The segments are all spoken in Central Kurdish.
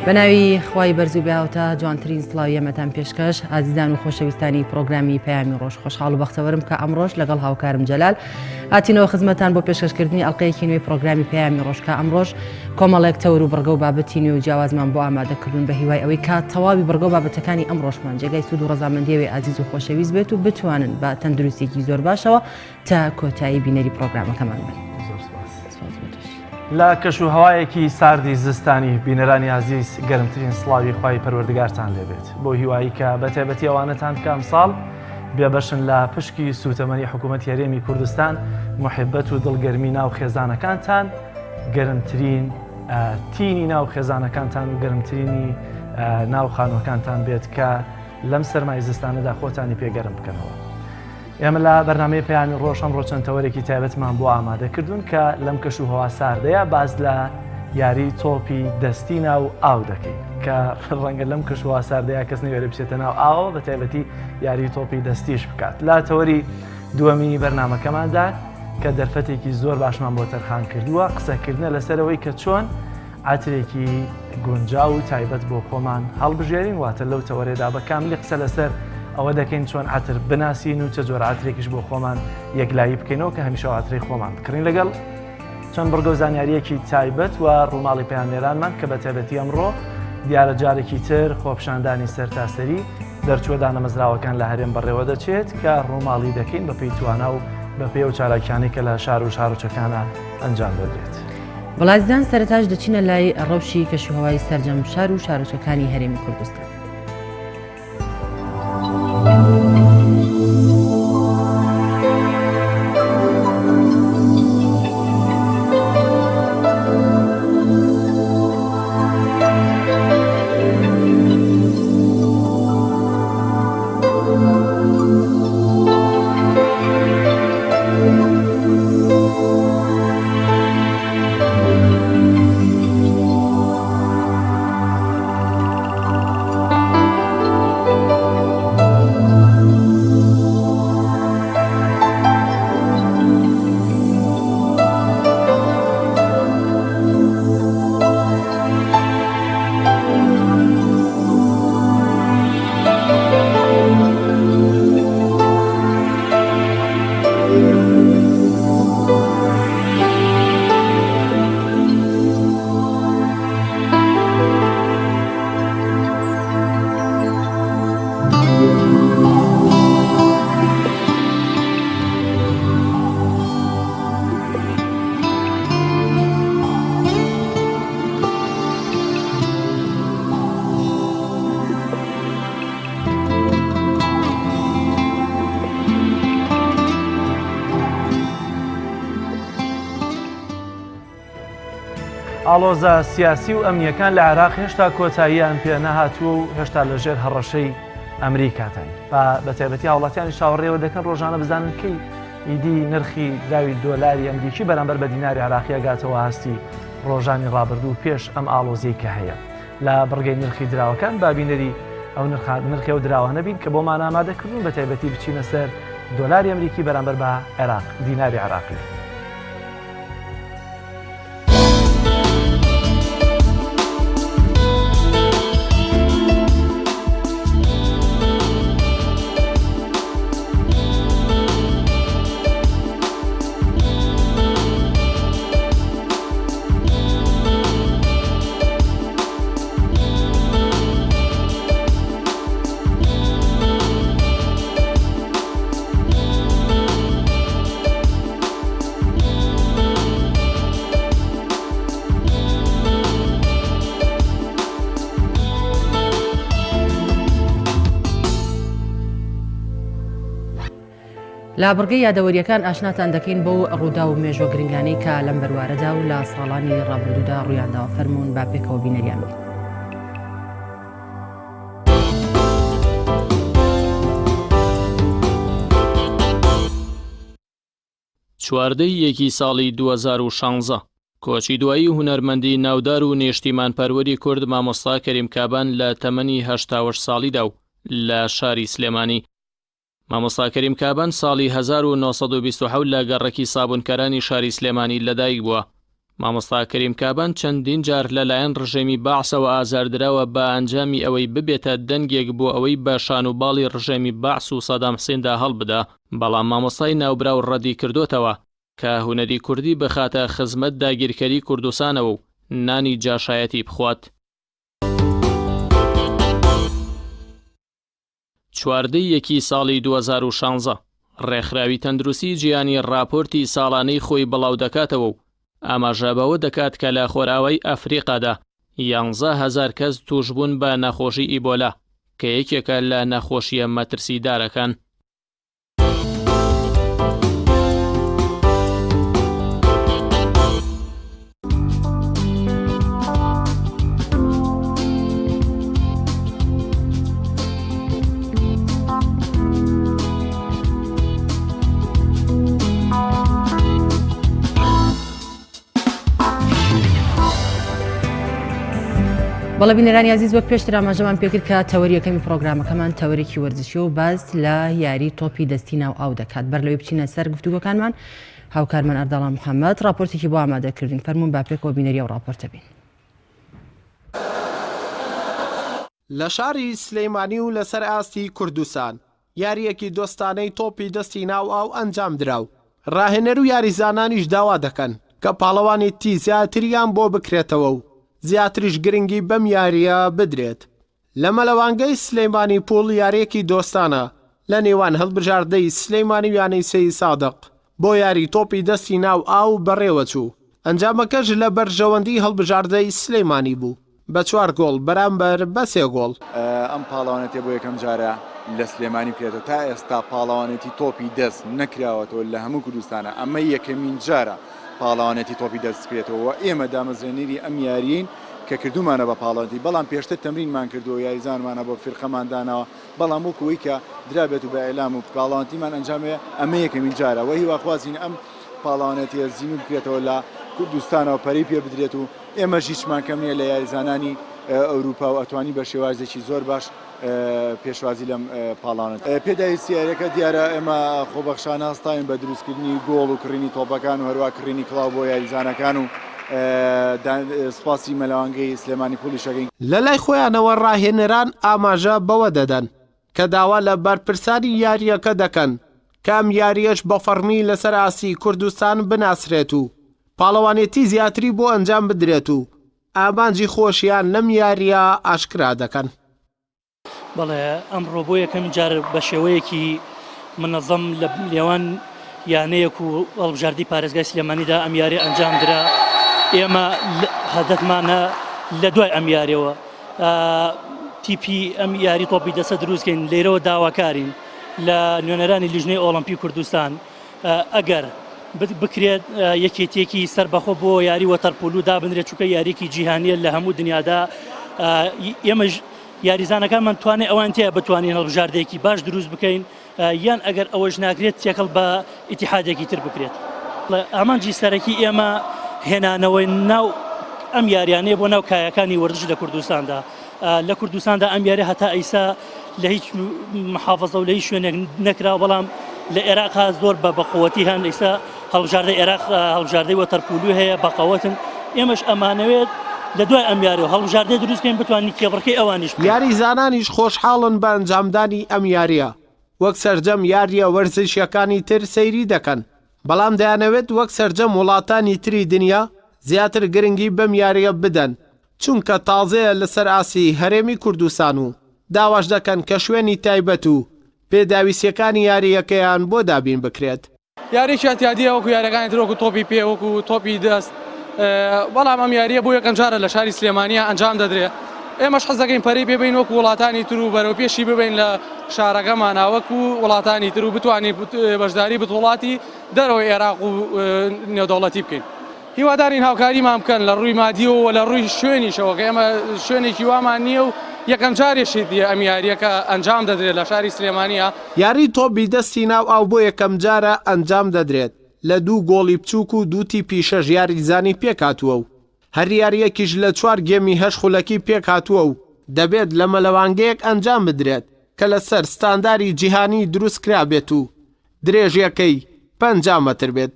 بەناوی خوای بەرز و بێهاوتا جوانترین سڵاوی ئێمەتان پێشکەش ئازیزان و خۆشەویستانی پرۆگرامی پەیامی ڕۆژ خۆشحاڵ و بەختەوەرم کە ئەمڕۆش لەگەڵ هاوکارم جەلال هاتینەوە خزمەتان بۆ پێشکەشکردنی ئەڵلقەیەکی نوێی پرۆگرامی پەیامی ڕۆژ کە ئەمڕۆش کۆمەڵێک تەور و بڕگە و بابەتی نوێ و جیاوازمان بۆ ئامادەکردون بە هیوای ئەوەی کە تەواوی بڕگە و بابەتەکانی ئەمڕۆشمان جێگای سوود و ڕەزامەندیەوەی ئازیز و خۆشەویست بێت و بتوانن بە تەندروستێکی زۆر باشەوە تا کۆتایی بینەری پرۆگرامەکەمان بن. زۆر سپاس. سپاس بۆ تۆش. لە کەش و هەوایەکی ساردی زستانی بینەرانی ئازیز گەرمترین سڵاوی خوای پەروەردگارتان لێبێت بۆ هیوایی کە بە تایبەتی ئەوانەتان کە ئەمساڵ بێبەشن لە پشکی سوتەمەنی حکوومەتی هەرێمی کوردستان محبەت و دڵگەرمی ناو خێزانەکانتان گەرمترین تینی ناو خێزانەکانتان و گەرمترینی ناو خانوەکانتان بێت کە لەم سەرمای زستانەدا خۆتانی پێگەرم بکەنەوە. ئێمە لە بەرنامەی پەیامی ڕۆژ ئەمڕۆ چەند تەوەرێکی تایبەتمان بۆ ئامادە کردوون کە لەم کەش و هەوا ساردەیە باس لە یاری تۆپی دەستی ناو ئاو دەکەین کە ڕەنگە لەم کەش و ساردەیە کەس نەوێرە بچێتە ناو ئاوە بە تایبەتی یاری تۆپی دەستیش بکات لا تەوەری دووەمی بەرنمەکەماندا کە دەرفەتێکی زۆر باشمان بۆ تەرخان کردووە قسەکردنە لەسەرەوەی کە چۆن عەترێکی گونجاو و تایبەت بۆ خۆمان هەڵبژێرین، واتە لەو تەوەرەدا بە کاملی قسە لەسەر ئەوە دەکەین چۆن عەتر بناسین و چە جۆر عەترێکیش بۆ خۆمان یەکلایی بکەینەوە کە هەمیشە عەترەی خۆمان بکڕین لەگەڵ چەند بڕگە و زانیاریەکی تایبەت و ڕووماڵی پەیامنێرانمان کە بە تایبەتی ئەمڕۆ دیارە جارێکی تر خۆپشاندانی سەرتاسەری دەرچووە دانەمەزراوەکان لە هەرێم بەڕێوە دەچێت کە ڕووماڵی دەکەین بەپێی توانا و بەپێی ئەو چالاکیانەی کە لە شار و شارۆچەکانە ئەنجام دەدرێت. وڵاتزان سەرەتاش دەچینە لای ڕەوشی کەشوهەوای سەرجەم شار و شارۆچکەکانی هەرێمی کوردستان. ئاڵۆزە سیاسی و ئەمنیەکان لە عێراق هێشتا کۆتاییان پێ نەهاتووە و هێشتا لە ژێر هەڕەشەی ئەمریکاداین بە تایبەتی هاوڵاتیانی چاوەڕێوە دەکەن ڕۆژانە بزانن کەی ئیدی نرخی دراوی دۆلاری ئەمریکی بەرامبەر بە دیناری عراقی ئەگاتەوە ئاستی ڕۆژانی ڕابردوو پێش ئەم ئاڵۆزیەی کە هەیە لە بڕگەی نرخی دراوەکان با بینەری ئەو نرخان نرخی ئەو دراوانە بین کە بۆمان ئامادە کردوون بە تایبەتی بچینە سەر دۆلاری ئەمریکی بەرامبەر بە عێراق دیناری عێراقی. لە بڕگەی یادەوەرییەکان ئاشناتان دەکەین بەو ڕووداو و مێژوە گرنگانەی کە لەم بەروارەدا و لە ساڵانی ڕابردوودا ڕوویانداوە فەرموون با پێکەوە بینەریان بین. چواردەی یەکی ساڵی 2016 کۆچی دوایی هونەرمەندی ناودار و نیشتیمانپەروەری کورد مامۆستا کەریم کابان لە تەمەنی 88 ساڵیدا و لە شاری سلێمانی مامۆستا کەریم کابان ساڵی 1927 لە گەڕەکی سابونکەرانی شاری سلێمانی لەدایک بووە. مامۆستا کەریم کابان چەندین جار لەلایەن ڕژێمی بەعسەوە ئازاردراوە بە ئەنجامی ئەوەی ببێتە دەنگێک بۆ ئەوەی بە شان و باڵی ڕژێمی بەعس و سەدام حسێندا هەڵبدا، بەڵام مامۆستای ناوبراو ڕەدیکردۆتەوە کە هونەری کوردی بخاتە خزمەت داگیرکەری کوردستانەوە و نانی جاشایەتی بخوات. 14 ی یەکی ساڵی 2016 ڕێکخراوی تەندروستی جیهانی ڕاپۆرتی ساڵانەی خۆی بڵاودەکاتەوە و ئاماژە بەوە دەکات کە لە خۆرئاوای ئەفریقادا 11,000 کەس تووشبوون بە نەخۆشی ئیبۆلا کە یەکێکە لە نەخۆشییە مەترسیدارەکان. بەڵێ بینەرانی ئازیز وەک پێشتر ئاماژەمان پێکرد کە تەوەری یەکەمی پرۆگرامەکەمان تەوەرێکی وەرزشی و باس لە یاری تۆپی دەستی ناو ئاو دەکات بەر لەوەی بچینە سەر گفتوگۆکانمان هاوکارمان ئەردەڵان محەممەد راپۆرتێکی بۆ ئامادەکردین فەرمونون با پێکەوە بینەری ئەو راپۆرتە بین. لە شاری سلیمانی و لەسەر ئاستی کوردستان یارییەکی دۆستانەی تۆپی دەستی ناو ئاو ئەنجامدرا و راهێنەر و یاریزانانیش داوا دەکەن کە پاڵەوانێتی زیاتریان بۆ بکرێتەوە و زیاتریش گرنگی بەم یارییە بدرێت. لە مەلەوانگەی سلیمانی پوڵ یارییەکی دۆستانە لە نێوان هەڵبژاردەی سلیمانی و یانەی سەیدسادق بۆ یاری تۆپی دەستی ناو ئاو بەڕێوەچوو، ئەنجامەکەش لە بەرژەوەندی هەڵبژاردەی سلێمانی بوو بە چوار گۆڵ بەرامبەر بە سێ گۆڵ. ئەم پاڵەوانێتیە بۆ یەکەم جارە لە سلێمانی بکرێتەوە، تا ئێستا پاڵەوانێتی تۆپی دەست نەکراوەتەوە لە هەموو کوردستانە، ئەمە یەکەمین جارە پاڵەوانێتی تۆپی دەست بکرێتەوە و ئێمە دامەزرێنەری ئەم یاریەین کە کردوومانە بە پاڵەوانێتی، بەڵام پێشتر تەمرینمان کردووە و یاریزانمان هەبووە فیرقەمان داناوە، بەڵام وەکو ئەوەی کە درابێت و بە ئیعلام و پاڵەوانێتیمان ئەنجام بێ ئەمە یەکەمین جارە و هیواخوازین ئەم پاڵەوانێتیە زیندوو بکرێتەوە لە کوردستانەوە پەرەی پێ بدرێت و ئێمەش هیچمان کەم نییە لە یاریزانانی ئەوروپا و ئەتوانی بە شێوازێکی زۆر باش پێشوازی لەم پاڵانە پێداویستی یاریەکە دیارە ئێمە خۆبەخشانە هەستاین بە دروستکردنی گۆڵ و کڕینی تۆپەکان و هەروە کڕینی کڵاو بۆ یاریزانەکان و سپاسی مەلەوانگەی سلێمانی پوڵیش ئەکەین. لەلای خۆیانەوە ڕاهێنەران ئاماژە بەوە دەدەن کە داوا لە بەرپرسانی یارییەکە دەکەن کە ئەم یارییەش بە فەڕمی لەسەر ئاستی کوردستان بناسرێت و پاڵەوانێتی زیاتری بۆ ئەنجام بدرێت و ئامانجی خۆشیان لەم یارییە ئاشکرا دەکەن. بەڵێ ئەمڕۆ بۆ یەکەم جار بە شێوەیەکی منەزەم لە نێوان یانەیەک و هەڵبژاردی پارێزگای سلێمانیدا ئەم یاری ئەنجام درا ئێمە هەدەفمانە لە دوای ئەم یاریەوە تیپی ئەم یاری تۆپی دەسە دروستکەین لێرەوە داواکارین لە نوێنەرانی لیژنەی ئۆڵمپی کوردستان ئەگەر بکرێت یەکێتیەکی سەربەخۆ بۆ یاری وەتەرپولو دابنرێت چونکە یاریکی جیهانیە لە هەموو دنیادا ئێمەش یاریزانەکانمان توانێت ئەوان تیا بتوانین هەڵبژاردەیەکی باش دروست بکەین یان ئەگەر ئەوەش ناکرێت تێکەڵ بە ئیتیحادێکی تر بکرێت ئامانجی سەرەکی ئێمە هێنانەوەی ناو ئەم یاریانەیە بۆ ناو کایەکانی وەرزش لە کوردستاندا لە کوردستاندا ئەم یاری هەتا ئیسا لە هیچ محافظە و لە هیچ شوێنێک نەکرا بەڵام لە عێراق زۆر بە بەقوەتی هەن ئیسا هەڵبژاردەی عێراق هەڵبژاردەی وەتەرپولو هەیە بەقەوەتن ئێمەش ئەمانەوێت لە دوای ئەم یاریەوە هەڵبژاردەی دروست بکەین بتوانین کێبڕکێی ئەوانیش بکەین. یاریزانانیش خۆشحاڵن بە ئەنجامدانی ئەم یارییە، وەک سەرجەم یارییە وەرزشییەکانی تر سەیری دەکەن، بەڵام دەیانەوێت وەک سەرجەم وڵاتانی تری دنیا زیاتر گرنگی بەم یارییە بدەن، چونکە تازەیە لەسەر ئاستی هەرێمی کوردستان و داواش دەکەن کە شوێنی تایبەت و پێداویستییەکانی یارییەکەیان بۆ دابین بکرێت. یاریەکی ئەتیادیە وەکو یاریەکانی تر وەکو تۆپی پێ وەکو تۆپی دەست بەڵام ئەم یاریە بۆ یەکەم جارە لە شاری سلێمانیا ئەنجام دەدرێت ئێمەش حەز دەکەین پەرەی پێ بین وەکو وڵاتانی تر و بەرەو پێشی ببین لە شارەکەمانە وەکو وڵاتانی تر و بتوانین بەشداری بتوڵاتی دەرەوەی عێراق و نێودەوڵەتی بکەین. هیوادارین هاوکاریمان بکەن لە ڕووی مادیەوە و لە ڕووی شوێنیشەوە کە ئێمە شوێنێکی وامان نییە و یەکەم جارێشیتیە ئەم یارییە کە ئەنجام دەدرێت لە شاری سلێمانییە. یاری تۆپی دەستی ناو ئاو بۆ یەکەمجارە ئەنجام دەدرێت لە دوو گۆڵی بچووک و دوو تیپی شەش یاریزانی پێکهاتووە و هەر یارییەکیش لە چوار گێمی هەشت خولەکی پێکهاتووە و دەبێت لە مەلەوانگەیەک ئەنجام بدرێت کە لەسەر ستانداری جیهانی دروستکرابێت و درێژیەکەی 50 مەتر بێت.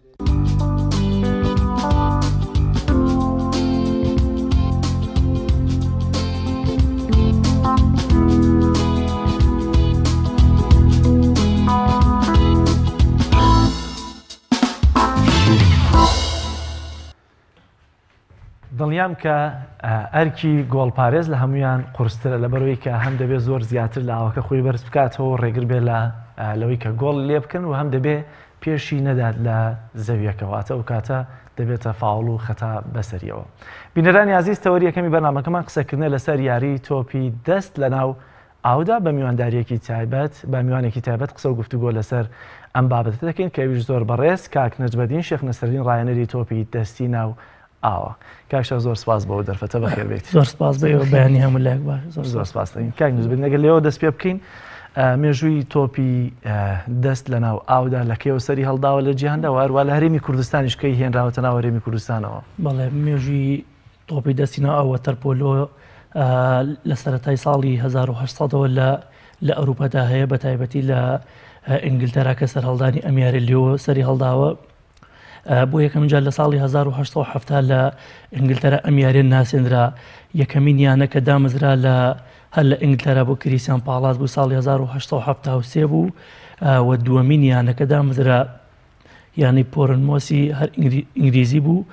دڵنیام کە ئەرکی گۆڵپارێز لە هەموویان قورسترە لەبەرەوەی کە هەم دەبێت زۆر زیاتر لە ئاوەکە خۆی بەرز بکاتەوە و ڕێگر بێت لە لەوەی کە گۆڵ لێ بکەن و هەم دەبێ پێشی نەدات لە زەویەکە واتە ئەو کاتە دەبێتە فاوڵ و خەتا بەسەریەوە. بینەرانی ئازیز تەوەری یەکەمی بەرنامەکەمان قسەکردنە لەسەر یاری تۆپی دەست لە ناو ئاودا بە میوانداریەکی تایبەت بە میوانێکی تایبەت قسە و گفتوگۆ لەسەر ئەم بابەتە دەکەین کە ئەویش زۆر بەڕێز کاک نەجمەدین شێخ نەسرەدین ڕاهێنەری تۆپی دەستی ناو ئاوە. کاک شێخ زۆر سپاس بۆ ئەو دەرفەتە بەخێر بێیت. زۆر سپاس بۆ ئێوە بەیانی هەموو لایەک باش زۆر زۆر سپاس دەکەین. کاک نەجمەدین ئەگەر لێوە دەست پێ بکەین مێژووی تۆپی دەست لە ناو ئاودا لە کەیەوە سەری هەڵداوە لە جیهاندا و هەروە لە هەرێمی کوردستانیش کەی هێنراوەتە ناو هەرێمی کوردستانەوە؟ بەڵێ مێژووی تۆپی دەستی ناو ئاو وەتەرپۆلۆ لە سەرەتای ساڵی 1800ەوە لە لە ئەوروپادا هەیە بە تایبەتی لە ئینگلتەرا کە سەرهەڵدانی ئەم یاریە لێوە سەری هەڵداوە بۆ یەکەمین جار لە ساڵی 1870 لە ئینگلتەرا ئەم یاریە ناسێنرا یەکەمین یانە کە دامەزرا لە هەر لە ئینگلتەرا بۆ کریسیان پاڵاس بوو ساڵی 1873 بوو و دووەمین یانەکە دامەزرا یانەی پۆرنمۆسی هەر ئینگلیزی بوو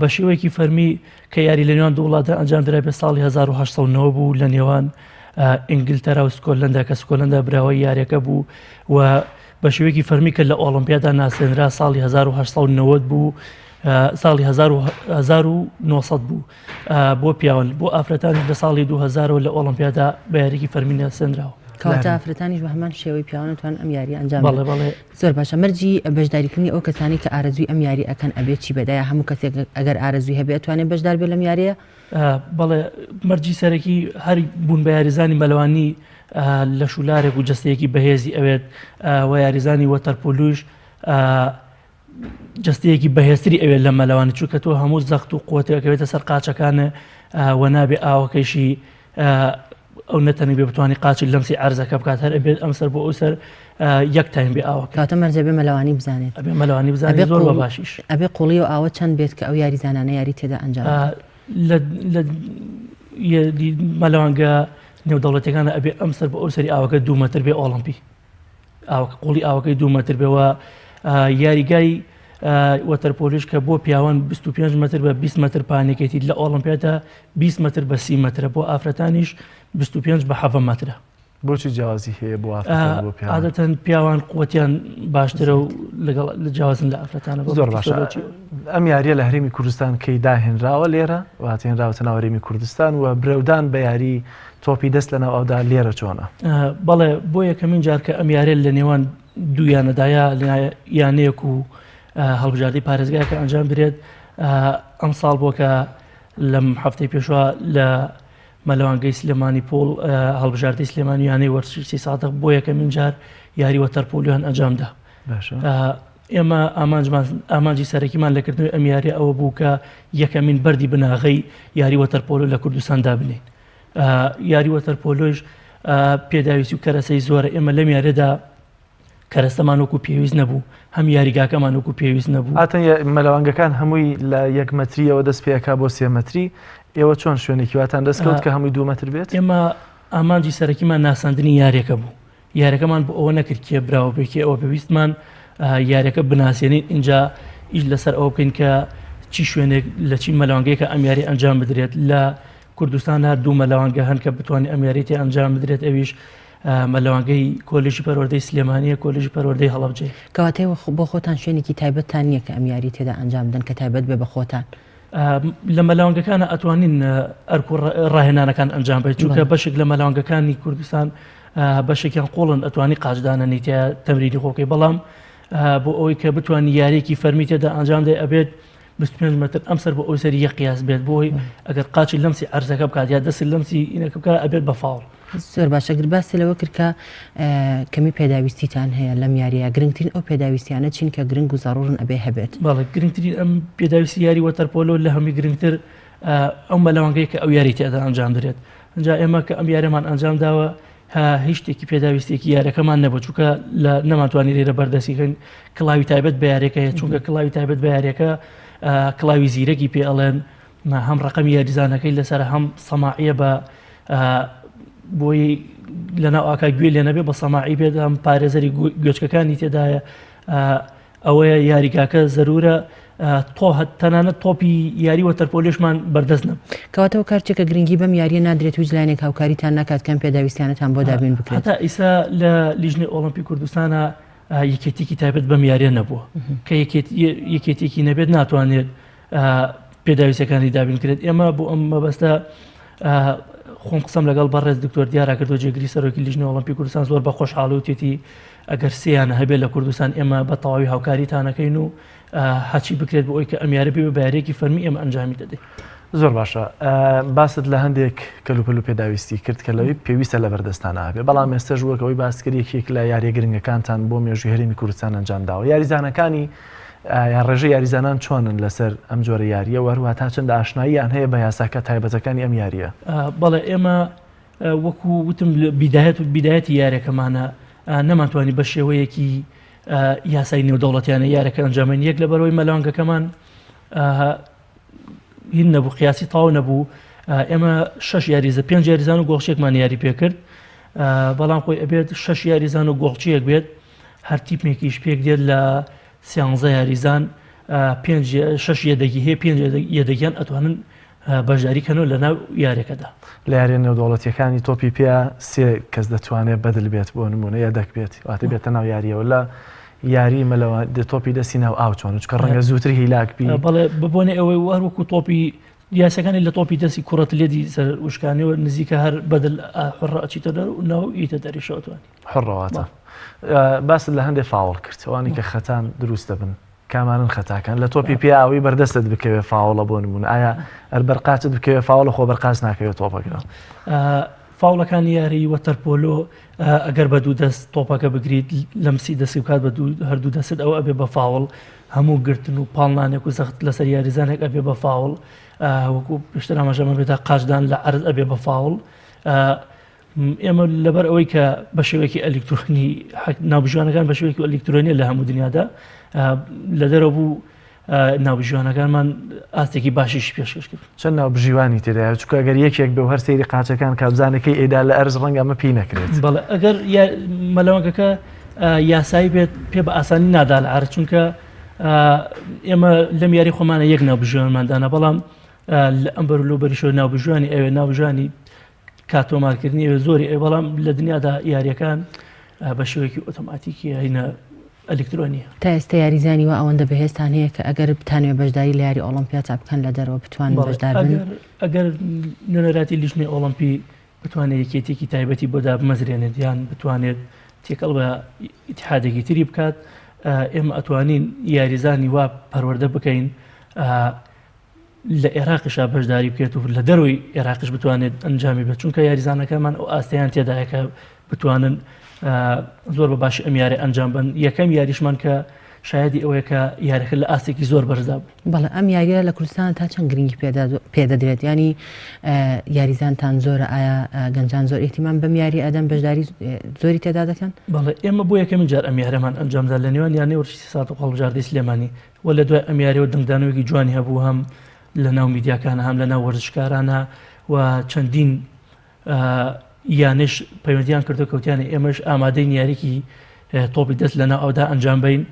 بە شێوەیەکی فەرمی کە یاری لە نێوان دوو وڵاتدا ئەنجام درا بێ ساڵی 1990 بوو لە نێوان ئینگلتەرا و سکۆلندا کە سکۆلندا براوەی یاریەکە بوو و بە شێوەیەکی فەرمی کە لە ئۆڵمپیادا ناسێنرا ساڵی 1990 بوو ساڵی 1900 بوو بۆ پیاوان بۆ ئافرەتانیش لە ساڵی 2000 لە ئۆڵمپیادا بە یاریکی فەرمی ناسێنراوە. کەواتە ئافرەتانیش بە هەمان شێوەی پیاوان توان ئەم یاری ئەنجام بەڵێ بەڵێ. زۆر باشە مەرجی بەشداریکردنی ئەو کەسانەی کە ئارەزووی ئەم یاری ئەکەن ئەبێ چی بێت ئایا هەموو کەسێک ئەگەر ئارەزووی هەبێ ئەتوانێ بەشدار بێ لەم یاریە؟ بەڵێ مەرجی سەرەکی هەر بوون بە یاریزانی مەلەوانی لەش و لارێک و جەستەیەکی بەهێزی ئەوێت و یاریزانی وەتەرپۆلوش جستەیەکی بەهێزتری ئەوێت لە مەلەوانی چونکە تۆ هەموو زەخت و قوتێکەوێتە سەر قاچەکانە و نابێ ئاوەکەیشی ئەو نەتەنی بێ بتوانانی قاچی لەمسی ئەرزەکە بکات هەر ئەبێت ئەم سەر بۆ ئەو سەر یەک تایم بێ ئاوە کاتە مەرجە بێ مەلەوانی بزانێت ئەبێ مەلەوانی بزانێت زۆر بە باشیش ئەبێ قوڵی و ئاوە چەند بێت کە ئەو یاریزانانە یاری تێدا ئەنجام لە مەلەوانگە نێودەوڵەتەکانە ئەبێ ئەم سەر بۆ ئەو سەری ئاوەکە دوو مەتر بێ ئۆڵمپی ئاوەکە قوڵی ئاوەکەی دوو مەتر بێ و یاریگای وەتەرپۆلیش کە بۆ پیاوان 25 مەتر بە 20 مەتر پانێکێتی لە ئۆڵمپیادا 20 مەتر بە 30 مەترە بۆ ئافرەتانیش 25 بە 7 مەترە. بۆچی جیاوازی هەیە بۆ ئافرەتان بۆ پیاوان؟ عادەتەن پیاوان قوتیان باشترە و لەگەڵ لە جیاوازن لە ئافرەتانە زۆر باشە ئەم یاریە لە هەرێمی کوردستان کەی داهێنراوە لێرە واتە هێنراوەتە ناو هەرێمی کوردستان و برەودان بە یاری تۆپی دەست لەناو ئاودا لێرە چۆنە؟ بەڵێ بۆ یەکەمین جار کە ئەم یاریە لە نێوان دوو یانەدایە یانەیەک و هەڵبژاردەی پارێزگایەکە ئەنجام درێت ئەم ساڵ بۆ کە لەم هەفتەی پێشوە لە مەلەوانگەی سلێمانی پۆڵ هەڵبژاردەی سلێمانی یانەی وەرزشی سادق بۆ یەکەمین جار یاری وەتەرپۆلیان ئەنجامدا ئێمە ئامانجمان ئامانجی سەرەکیمان لە کردنەوەی ئەم یاریە ئەوە بوو کە یەکەمین بەردی بناغەی یاری وەتەرپۆلۆ لە کوردستان دابنین یاری وەتەرپۆلۆش پێداویستی و کەرەسەی زۆرە ئێمە لەم یاریەدا کەرەستەمان وەکو پێویست نەبوو هەم یاریگاکەمان وەکو پێویست نەبوو. ئاتەن مەلەوانگەکان هەمووی لە یەک مەتریەوە دەست پێ ئەکا بۆ سێ مەتری، ئێوە چۆن شوێنێکی واتان دەست کەوت کە هەمووی دوو مەتر بێت؟ ئێمە ئامانجی سەرەکیمان ناساندنی یاریەکە بوو، یاریەکەمان بۆ ئەوە نەکرد کێ براوە بێ کێ ئەوە بێ، ویستمان یاریەکە بناسێنین ئینجا ئیش لەسەر ئەوە بکەین کە چی شوێنێک لە چی مەلەوانگەیەکە ئەم یاری ئەنجام بدرێت. لە کوردستان هەر دوو مەلەوانگە هەن کە بتوانێت ئەم یاریە تێ ئەنجام بدرێت ئەویش مەلەوانگەی کۆلێژی پەروەردەی سلێمانییە، کۆلێژی پەروەردەی هەڵەبجەیە. کەواتە ئێوە بۆ خۆتان شوێنێکی تایبەتتان نییە کە ئەم یارییە تێدا ئەنجام بدەن کە تایبەت بێ بە خۆتان؟ لە مەلەوانگەکانە ئەتوانین ئەرک و ڕاهێنانەکان ئەنجام بەین، چونکە بەشێک لە مەلەوانگەکانی کوردستان بەشێکیان قوڵن ئەتوانی قاچدانەنی تیا تەمرینی خۆ بکەی، بەڵام بۆ ئەوەی کە بتوانی یارییەکی فەرمی تێدا ئەنجام دەی ئەبێت 25 مەتر ئەم سەر بۆ ئەو سەری یەک قیاس بێت بۆی ئەگەر قاچی لەمسی عەرزەکە بکات یا دەستی لەمسی ئینەکە بکات ئەبێت بە فاوڵ. زۆر باشە گەر باست لەوە کرد کە کەمی پێداویستیتان هەیە لەم یاریە گرنگترین ئەو پێداویستیانە چین کە گرنگ و زەڕوورن ئەبێ هەبێت؟ بەڵێ گرنگترین ئەم پێداویستی یاری وەتەرپۆلۆ لە هەمووی گرنگتر ئەو مەلەوانگەیە کە ئەو یاری تێدا ئەنجام درێت ئەنجا ئێمە کە ئەم یاریمان ئەنجام داوە هیچ شتێکی پێداویستێکی یارەکەمان نەبوو چونکە لە نەمانتوانی لێرە بەردەستیکەین کڵاوی تایبەت بە یاریەکە هەیە چونکە کڵاوی تایبەت بە یاریەکە کڵاوی زیرەکی پێ ئەڵێن هەم ڕقەمی یاریزانەکەی لەسەر هەم سەماعیە بە بۆی لەناو ئاکا گوێ لێ نەبێ بە سەماعی بێت هەم پارێزەری گوێچکەکانی تێدایە ئەوەیە یاریگاکە زەرورە. تۆ تەنانەت تۆپی یاری وەتەرپۆلێشمان بەردەست نەبوو. کەواتە هۆکار چیە کە گرنگی بەم یاریە نادرێت و هیچ لایەنێک هاوکاریتان ناکات کە ئەم پێداویستیانەتان بۆ دابین بکرێت؟ هەتا ئیسا لە لیژنەی ئۆڵۆمپی کوردستانا یەکێتیەکی تایبەت بەم یاریە نەبووە کە یەکێتیەکی نەبێت ناتوانێت پێداویستەکانی دابین کرێت ئێمە بۆ ئەم مەبەستە خۆم قسەم لەگەڵ بەڕێز دکتۆر دیارا کردو جێگری سەرۆکی لیژنەی ئۆڵۆمپی کوردستان زۆر بە خۆشحاڵی وتێتی ئەگەر سیانە هەبێت لە کوردستان ئێمە بە تەواوی هاوکاریتانەکەین و هەرچی بکرێت بۆ ئەوی کە ئەم یارە بێ بە یاریەکی فەرمی ئێمە ئەنجامی دەدەین. زۆر باشە باست لە هەندێک کەلوپەل و پێداویستی کرد کە لەوەی پێویستە لە بەردەستانە هەبێ بەڵام ئێستەش وەک ئەوەی باست کرد یەکێک لە یاریە گرنگەکانتان بۆ مێژووی هەرێمی کوردستان ئەنجام داوە یاریزانەکانی یان ڕێژەی یاریزانان چۆنن لەسەر ئەم جۆرە یارییە و هەروەها تا چەند ئاشناییان هەیە بە یاساکە تایبەتەکانی ئەم یارییە؟ بەڵێ ئێمە وەکو وتم بیدایەت و بیدایەتی یارەکەمانە نەمانتوانی بە شێوەیەکی یاسای نێودەوڵەتیانە یارەکە ئەنجامین یەک لەبەرەوەی مەلانگەکەمان هین نەبوو قیاسی تاو نەبوو ئێمە شش یاریزە پێنج یاریزان و گۆڵچێکمان یاری پێکرد بەڵام خۆی ئەبێت شش یاریزان و گۆڵچیەک بێت هەر تیپێکیش پێک دێت لە سیانزە یاریزان پێنج شش یەدەگی هەیە پێنج یەدەگیان ئەتوانن بەشداری کەنەوە لە ناو یاریەکەدا. لە یاریە نێودەوڵەتیەکانی تۆپی پێ سێ کەس دەتوانێت بەدل بێت بۆ نمونە یەدەک بێت واتە بێتە ناو یاریەوە لە یاری مەلەوە تۆپی دەستی ناو ئاو چۆن چکە ڕەنگە زووتر هیلاک بی. بەڵێ بەبۆنەی ئەوەی هەر وەکو تۆپی یاسەکانی لە تۆپی دەستی کوڕەت لێدی سەر وشکانیەوە نزیکە هەر بەدل حڕە ئەچیتە دەر و ناو ئیتە دەریشەوە توانی. حڕە واتە باست لە هەندێ فاوڵ کرد ئەوانەی کە خەتان دروست دەبن کامانەن خەتاکان لە تۆپی پێ ئەوەی بەردەستت بکەوێ فاوڵە بۆ نمونە ئایا ئەر بەرقاچت بکەوێ فاوڵە خۆ بەرقاچ ناکەوێت تۆپەکە؟ فاوڵەکانی یاری وەتەرپۆلۆ ئەگەر بە دوو دەست تۆپەکە بگریت لەمسی دەستی بکات بە هەردوو دەست ئەو ئەبێ بە فاوڵ هەموو گرتن و پاڵنانێک و زەخت لەسەر یاریزانێک ئەبێ بە فاوڵ وەکو پێشتر ئاماژەمان پێدا قاچدان لە عەرز ئەبێ بە فاوڵ ئێمە لەبەر ئەوەی کە بە شێوەیەکی ئەلیکترۆنی ناوبژیوانەکان بە شێوەیەکی ئەلیکترۆنیە لە هەموو دنیادا لە دەرەوە بوو ناوبژیوانەکانمان ئاستێکی باشیش پێشکەش کرد. چەند ناوبژیوانی تێدایە چونکە ئەگەر یەکێک بێ و هەر سەیری قاچەکان کا بزانێ کەی ئەیدا لە ئەرز ڕەنگە ئەمە پێی نەکرێت. بەڵێ ئەگەر مەلەوانگەکە یاسایی بێت پێ بە ئاسانی نادا لە عەرز چونکە ئێمە لەم یاری خۆمانە یەک ناوبژیوانمان دانا بەڵام لە ئەمبەر و لەو بەریشەوە ناوبژیوانی ئەوێ ناوبژیوانی کات تۆمارکردنی ئەوێ زۆری ئەوێ بەڵام لە دنیادا یاریەکان بە شێوەیەکی ئۆتۆماتیکی هینە ئەلکترۆنیە. تا ئێستا یاریزانی وا ئەوەندە بەهێزتان هەیە کە ئەگەر بتانەوێ بەشداری لە یاری ئۆڵۆمپیاتا بکەن لە دەرەوە بتوانن بەشدار بن؟ ئەگەر نوێنەراتی لیژنەی ئۆڵۆمپی بتوانێت یەکێتیەکی تایبەتی بۆ دابمەزرێنێت یان بتوانێت تێکەڵ بە ئیتحادێکی تری بکات ئێمە ئەتوانین یاریزانی وا پەروەردە بکەین لە ئێراقیشا بەشداری بکرێت و لە دەرەوەی ئێراقیش بتوانێت ئەنجامی بێت چونکە یاریزانەکانمان ئەو ئاستیان تێدایە کە بتوانن زۆر بە باشی ئەم یاری ئەنجام بن یەکەم یاریشمان کە شایدی ئەوەیە کە یاریەکە لە ئاستێکی زۆر بەرزدا بوو. بەڵێ ئەم یاریە لە کوردستان تا چەند گرنگی پێدەدرێت ینی یاریزانتان زۆرە ئایا گەنجان زۆر ئیهتیمام بەم یاری ئەدەن بەشداری زۆری تێدا دەکەن؟ بەڵێ ئێمە بۆ یەکەمین جار ئەم یارەمان ئەنجامدا لە نێوان یانەی وەرزشی سات و هەڵبژاردەی سلێمانی وە لە دوای ئەم یاریەوە دەنگدانەوەیەکی جوانی هەبوو هەم لە ناو میدیاکانە هەم لە ناو وەرزشکارانە و چەندین یانەش پەیوەندیان کردو کەوتیانە ئێمەش ئامادەین یاریکی تۆپی دەست لە ناو ئەودا ئەنجام بین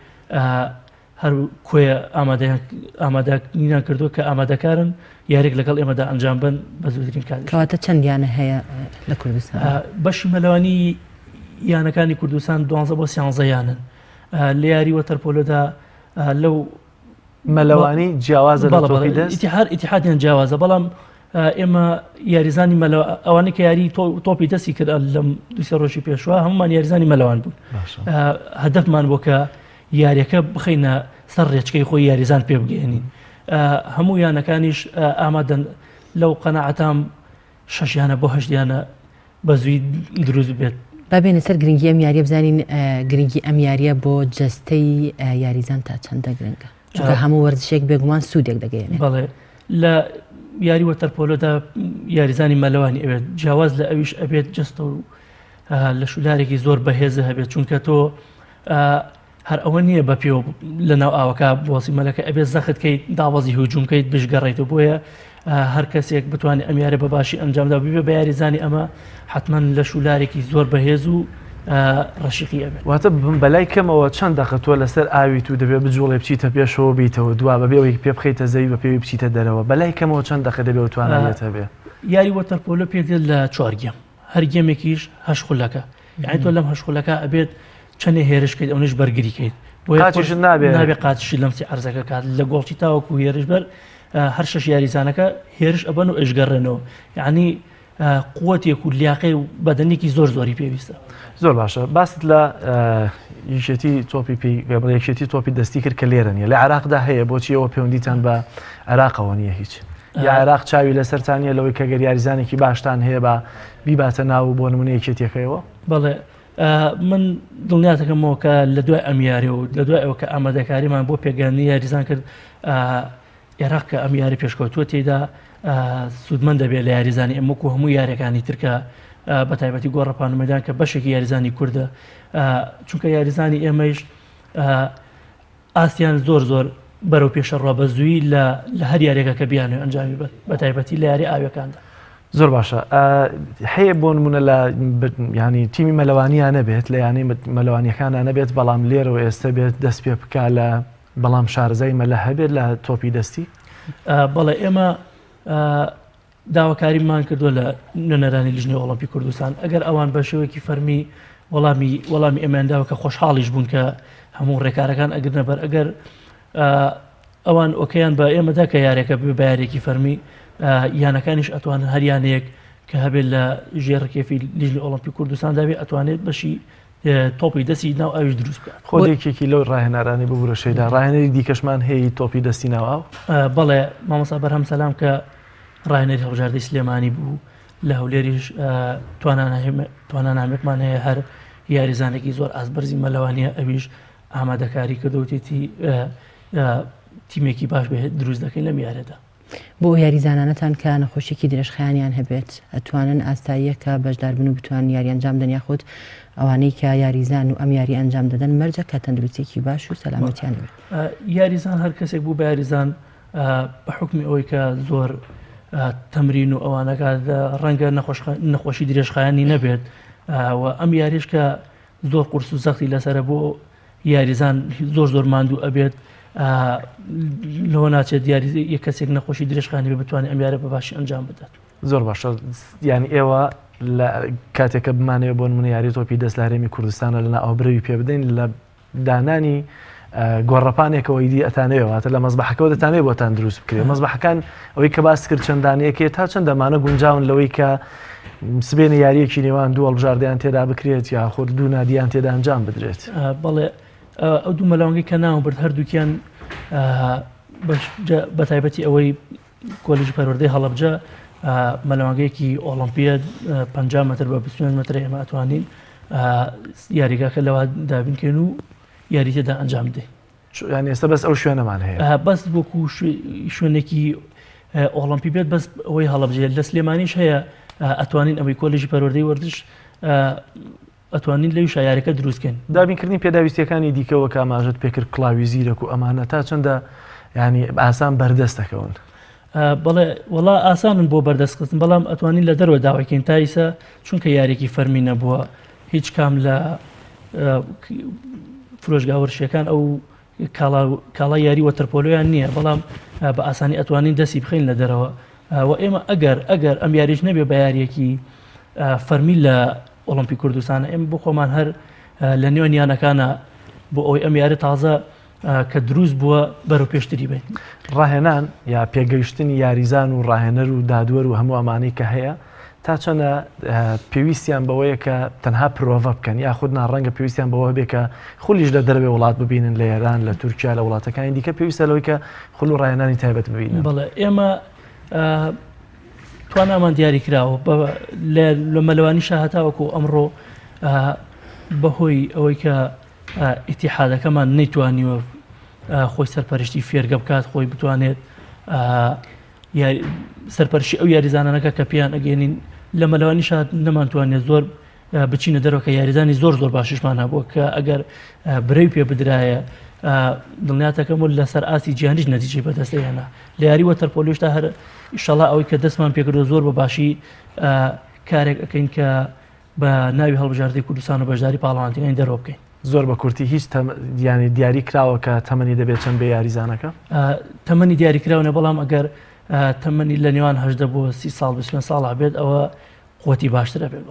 هەر کۆیە ئامادەیان ئامادەنیان کردو کە ئامادەکارن یاریک لەگەڵ ئێمەدا ئەنجام بن بە زووترین کات. کەواتە چەند یانە هەیە لە کوردستان؟ بەشی مەلەوانی یانەکانی کوردستان دوانزە بۆ سیانزە یانن لە یاری وەتەرپۆلۆدا لەو مەلەوانی جیاوازە لە تۆپی دەست؟ ئیتیحاد ئیتیحادیان جیاوازە بەڵام ئێمە یاریزانی مەلە ئەوانەی کە یاری تۆپی دەستی کرد لەم دوسێ ڕۆژی پێشوە هەمومان یاریزانی مەلەوان بوون هەدەفمان بۆ کە یاریەکە بخینە سەر ڕێچکەی خۆی یاریزان پێ بگەێنین هەموو یانەکانیش ئامادەن لەو قەنەعەتام شەش یانە بۆ هەشت یانە بە زووی دروست ببێت. با بێینە سەر گرنگی ئەم یاریە بزانین گرنگی ئەم یاریە بۆ جەستەی یاریزان تا چەندە گرنگە چونکە هەموو وەرزشێک بێگومان سوودێک دەگەیەنێت. بەڵێ لە یاری وەتەرپۆلۆدا یاریزانی مەلەوانی ئەوێت جیاواز لە ئەویش ئەبێت جەستە و لە شولارێکی زۆر بەهێزە هەبێت چونکە تۆ هەر ئەوە نییە بە پێوە لە ناو ئاوەکە بوەسی مەلەکە ئەبێت زەخت کەیت داوەزی هجوم کەیت بشگەڕێیتەوە بۆیە هەر کەسێک بتوانێت ئەم یارە بە باشی ئەنجامدا ببێ بە یاریزانی ئەمە حتمما لەش و لارێکی زۆر بەهێز و ڕەشیقی ئەبێت. واتە بەلای کەمەوە چەند دەقە تۆ لەسەر ئاویت و دەبێ بجوڵێ بچیتە پێشەوە بیتەوە دوا بەبێ ئەوەی پێ بخەیتە زەوی بە پێوی بچیتە دەرەوە بەلای کەمەوە چەند دەقە دەبێ ئەو تواناییەت هەبێ؟ یاری وەتەرپۆلۆ پێک دێت لە چوار گێم هەر گێمێکیش هەشت خولەکە یانی تۆ لەم هەشت خولەکە ئەبێت چەندێ هێرش کەیت ئەونەش بەرگری کەیت بۆیە قاچیشت نابێ نابێ قاچیشت لەمسی عەرزەکە کات لە گۆڵچی تاوەکو هێرش بەر هەر شەش یاریزانەکە هێرش ئەبەن و ئەشگەڕێنەوە یعنی قوتێک و لیاقەی و بەدەنێکی زۆر زۆری پێویستە. زۆر باشە باست لە یەکێتی تۆپی پێی بڵێ یەکێتی تۆپی دەستی کرد کە لێرە نیە لە عێراقدا هەیە بۆچی ئەوە پەیوەندیتان بە عێراقەوە نییە هیچ یا عێراق چاوی لەسەرتان نیە لەوەی کە گەر یاریزانێکی باشتان هەیە بە بیباتە ناو بۆ نمونە یەکێتیەکەیەوە؟ بەڵێ من دڵنیاتەکەمەوە کە لە دوای ئەم یاری و لە دوای ئەوە کە ئامادەکاریمان بۆ پێگەیاندنی یاریزان کرد ئێراق کە ئەم یاری پێشکەوتووە تێیدا سوودمەند دەبێت لە یاریزانی ئەم وەکو هەموو یاریەکانی ترکە بە تایبەتی گۆڕەپان و مەدان کە بەشێکی یاریزانی کوردە چونکە یاریزانی ئێمەش ئاستیان زۆر زۆر بەرەو پێشەڕوە بە زووی لە لە هەر یاریەکە کە بیانوێ ئەنجامی بن بە تایبەتی لە یاری ئاویەکاندا. زۆر باشە هەیە بۆ نمونە لە ینی تیمی مەلەوانیان نەبێت لە یانەی مەلەوانیەکانە نەبێت بەڵام لێرەوە ئێستا بێت دەست پێ بکا لە بەڵام شارەزای مەلە هەبێت لە تۆپی دەستی؟ بەڵێ ئێمە داواکاریمان کردووە لە نوێنەرانی لیژنەی ئۆڵۆمپی کوردستان ئەگەر ئەوان بە شێوەیەکی فەرمی وەڵامی وەڵامی ئێمەیان داوە کە خۆشحاڵیش بوون کە هەموو ڕێکارەکان ئەگرنە بەر ئەگەر ئەوان ئۆکەیان بە ئێمەدا کە یارێکە بێ بە یارێکی فەرمی یانەکانیش ئەتوانن هەر یانەیەک کە هەبێت لە ژێر ڕکێفی لیژنەی ئۆڵۆمپی کوردستاندا بێ ئەتوانێت بەشی تۆپی دەستی ناو ئاویش دروست بکات. خۆت یەکێکی لەو ڕاهێنەرانەی ببورە شەیدا، ڕاهێنەری دیکەشمان هەیە تۆپی دەستی ناو ئاو؟ بەڵێ مامۆستا بەرهەم سەلام کە ڕاهێنەری هەڵبژاردەی سلێمانی بوو لە هەولێریش توانانامێکمان هەیە هەر یاریزانێکی زۆر ئاست بەرزی مەلەوانیە ئەویش ئامادەکاری کردوتێتی تیمێکی باش دروست دەکەین لەم یارەدا. بۆ ئەو یاریزانانەتان کە نەخۆشیەکی درێژخایەنیان هەبێت ئەتوانن ئاساییە کە بەشداربن و بتوانن یاری ئەنجام دەن یاخود ئەوانەی کە یاریزان و ئەم یاری ئەنجام دەدەن مەرجە کە تەندروستیەکی باش و سەلامەتیان هەبێت. یاریزان هەر کەسێک بوو بە یاریزان بە حوکمی ئەوەی کە زۆر تەمرین و ئەوانەکات ڕەنگە نەخۆشی درێژخایەنی نەبێت و ئەم یاریش کە زۆر قورس و زەختی لەسرە بۆ یاریزان زۆر زۆر ماندوو ئەبێت لەوە ناچێت دیاری یە کەسێک نەخۆشی درێژخانی بێ بتوانێت ئەم یارە بە باشی ئەنجام بدات. زۆر باشە یانی ئێوە لە کاتێکە بمانەوێت بۆ نمونە یاری تۆپی دەست لە هەرێمی کوردستانە لە ناو برەوی پێ بدەین لە دانانی گۆڕەپانێکەوە ئیدی ئەتانەوێ واتە لە مەزبەحەکەەوە دەتانەوێت بۆتان دروست بکرێت مەزبەحەکان ئەوەی کە باس کرد چەندانەیەکێ تا چەند دەمانە گونجاون لەوەی کە سبێنێ یارییەکی نێوان دوو هەڵبژاردەیان تێدا بکرێت یاخود دوو نادیان تێدا ئەنجام بدرێت؟ بەڵێ ئەو دوو مەلاونگەی کە ناوم برد هەردووکیان بە تایبەتی ئەوەی کۆلیژی پەروەردەی هەڵەبجە مەلەوانگەیەکی ئۆڵمپیە 50 متر بە 25 متر ئێمە ئەتوانین یاریگاکە لەوە دابینکەین و یاری تێدا ئەنجام بدەین. یانی ئێستا بەس ئەو شوێنەمان هەیە بەس وەکو شوێنێکی ئۆڵمپی بێت بەس ئەوەی هەڵەبجێت لە سلێمانیش هەیە ئەتوانین ئەوەی کۆلێژی پەروەردەی وەرزش ئەتوانین لەوی شایارەکە دروستکەین. دابینکردنی پێداویستیەکانی دیکە وەک ئاماژەت پێکرد کڵاوی زیرەک و ئەمانە تا چەندە ینی ئاسان بەردەست دەکەون؟ بەڵێ وەڵا ئاسانن بۆ بەردەستخستن بەڵام ئەتوانین لە دەرەوە داواکەین تا ئیسە چونکە یاریێکی فەرمی نەبووە هیچ کام لە فرۆشگا وەرشیەکان ئەو کاڵا یاری وەتەرپۆلۆیان نییە بەڵام بە ئاسانی ئەتوانین دەستی بخەین لە دەرەوە و ئێمە ئەگەر ئەگەر ئەم یاریش نەبێ بە یاریەکی فەرمی لە ئۆڵمپی کوردستان ئێمە بۆ خۆمان هەر لە نێوان یانەکانە بۆ ئەوەی ئەم یاری تازە کە دروست بووە بەرەو پێشتری بین. ڕاهێنان یا پێگەیشتنی یاریزان و ڕاهێنەر و دادوەر و هەموو ئەمانەی کە هەیە تا چەنە پێویستیان بەوەیە کە تەنها پرۆڤە بکەن یاخود نا ڕەنگە پێویستیان بەوە هەبێ کە خولیش لە دەرەوەی وڵات ببینن لە ئێران لە تورکیا لە وڵاتەکانی دیکە پێویستە لەوەی کە خول و ڕاهێنانی تایبەت ببینن. بەڵێ ئێمە توانامان دیاری کراوە لە مەلەوانیشا هەتاوەکو ئەمڕۆ بەهۆی ئەوەی کە ئیتیحادەکەمان نەیتوانیوە خۆی سەرپەرشتی فێرگە بکات خۆی بتوانێت سەرپەرشی ئەو یاریزانانەکە کە پێیان ئەگەێنین لە مەلەوانیشا نەمانتوانێت زۆر بچینە دەرەوە کە یاریزانی زۆر زۆر باشیشمان هەبووە کە ئەگەر برەوی پێ بدرایە دڵنیاتەکەم و لەسەر ئاستی جیهانیش نەتیجەی بەدەستهێنا لە یاری وەتەرپۆلۆشتا هەر ئیشەڵا ئەوەی کە دەستمان پێکردو زۆر بە باشی کارێک ئەەکەین کە بە ناوی هەڵبژاردەی کوردستان و بەشداری پاڵەوانێتیەکانی دەرەوە بکەین. زۆر بە کورتی هیچ یانی دیاری کراوە کە تەمەنی دەبێت چەند بێ یاریزانەکە؟ تەمەنی دیاری کراوە نیە بەڵام ئەگەر تەمەنی لە نێوان 18 بۆ 30 ساڵ 25 ساڵ بێت ئەوە قوتی باشتر ئەبێت.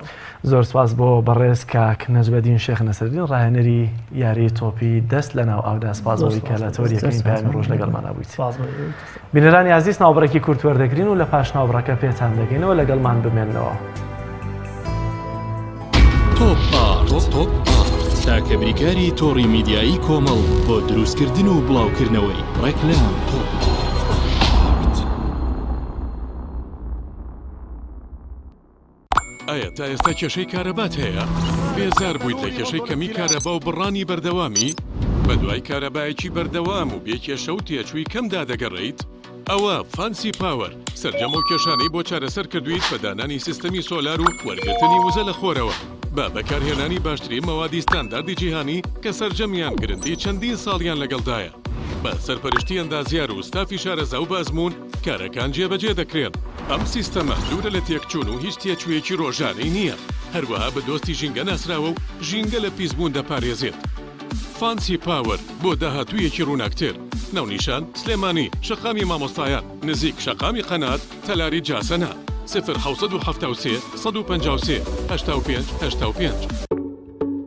زۆر سپاس بۆ بەڕێز کاک نەجمەدین شێخ نەسرەدین ڕاهێنەری یاری تۆپی دەست لە ناو ئاودا سپاس بۆی کە لە تەوەری یەکەمین پەیامی ڕۆژ لەگەڵمانا بوویت. بینەرانی ئازیز ناوبڕێکی کورت وەردەگرین و لە پاش ناوبڕەکە پێتان دەگەینەوە لەگەڵمان بمێننەوە. تۆپ ئارت تاکە بریکاری تۆڕی میدیایی کۆمەڵ بۆ دروستکردن و بڵاوکردنەوەی ڕێکلام. تۆپ ئارت. ئایا تا ئێستا کێشەی کارەبات هەیە؟ بێزار بوویت لە کێشەی کەمی کارەبا و بڕانی بەردەوامی؟ بەدوای کارەبایەکی بەردەوام و بێ کێشە و تێچووی کەمدا دەگەڕێیت؟ ئەوا فانسی پاوەر سەرجەم ئەو کێشانەی بۆ چارەسەر کردوویت بە دانانی سیستەمی سۆلار و وەرگرتنی وزە لە خۆرەوە بە بەکارهێنانی باشترین مەوادی ستانداردی جیهانی کە سەرجەمیان گرنتی چەندین ساڵیان لەگەڵدایە بە سەرپەرشتی ئەندازیار و ستافی شارەزا و بە ئەزموون کارەکان جێبەجێ دەکرێن. ئەم سیستەمە دوورە لە تێکچوون و هیچ تێچوویەکی ڕۆژانەی نییە، هەروەها بە دۆستی ژینگە ناسراوە و ژینگە لە پیسبوون دەپارێزێت. فانسی پاوەر بۆ داهاتوویەکی ڕووناکتر. ناونیشان، سلێمانی، شەقامی مامۆستایان، نزیک شەقامی قەنات، تەلاری جاسەنە. 0773 153 85 85.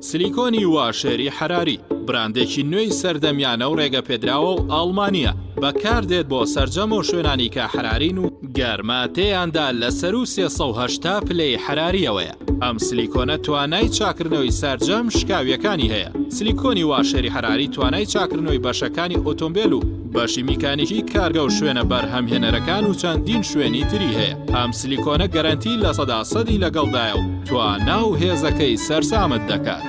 سلیکۆنی واشێری حەراری، براندێکی نوێی سەردەمیانە و ڕێگەپێدراوە و ئاڵمانییە، بەکاردێت بۆ سەرجەم ئەو شوێنانی کە حەرارین و گەرما تێیاندا لە سەروو 380 پلەی حەرارییەوەیە. ئەم سلیکۆنە توانای چاکردنەوەی سەرجەم شکاوییەکانی هەیە. سلیکۆنی واشێری حەراری توانای چاکردنەوەی بەشەکانی ئۆتۆمبێل و بەشی میکانیکی کارگە و شوێنە بەرهەمهێنەرەکان و چەندین شوێنی تری هەیە. ئەم سلیکۆنە گەرەنتی لە سەدا سەدی لەگەڵدایە و توانا و هێزەکەی سەرسامت دەکات.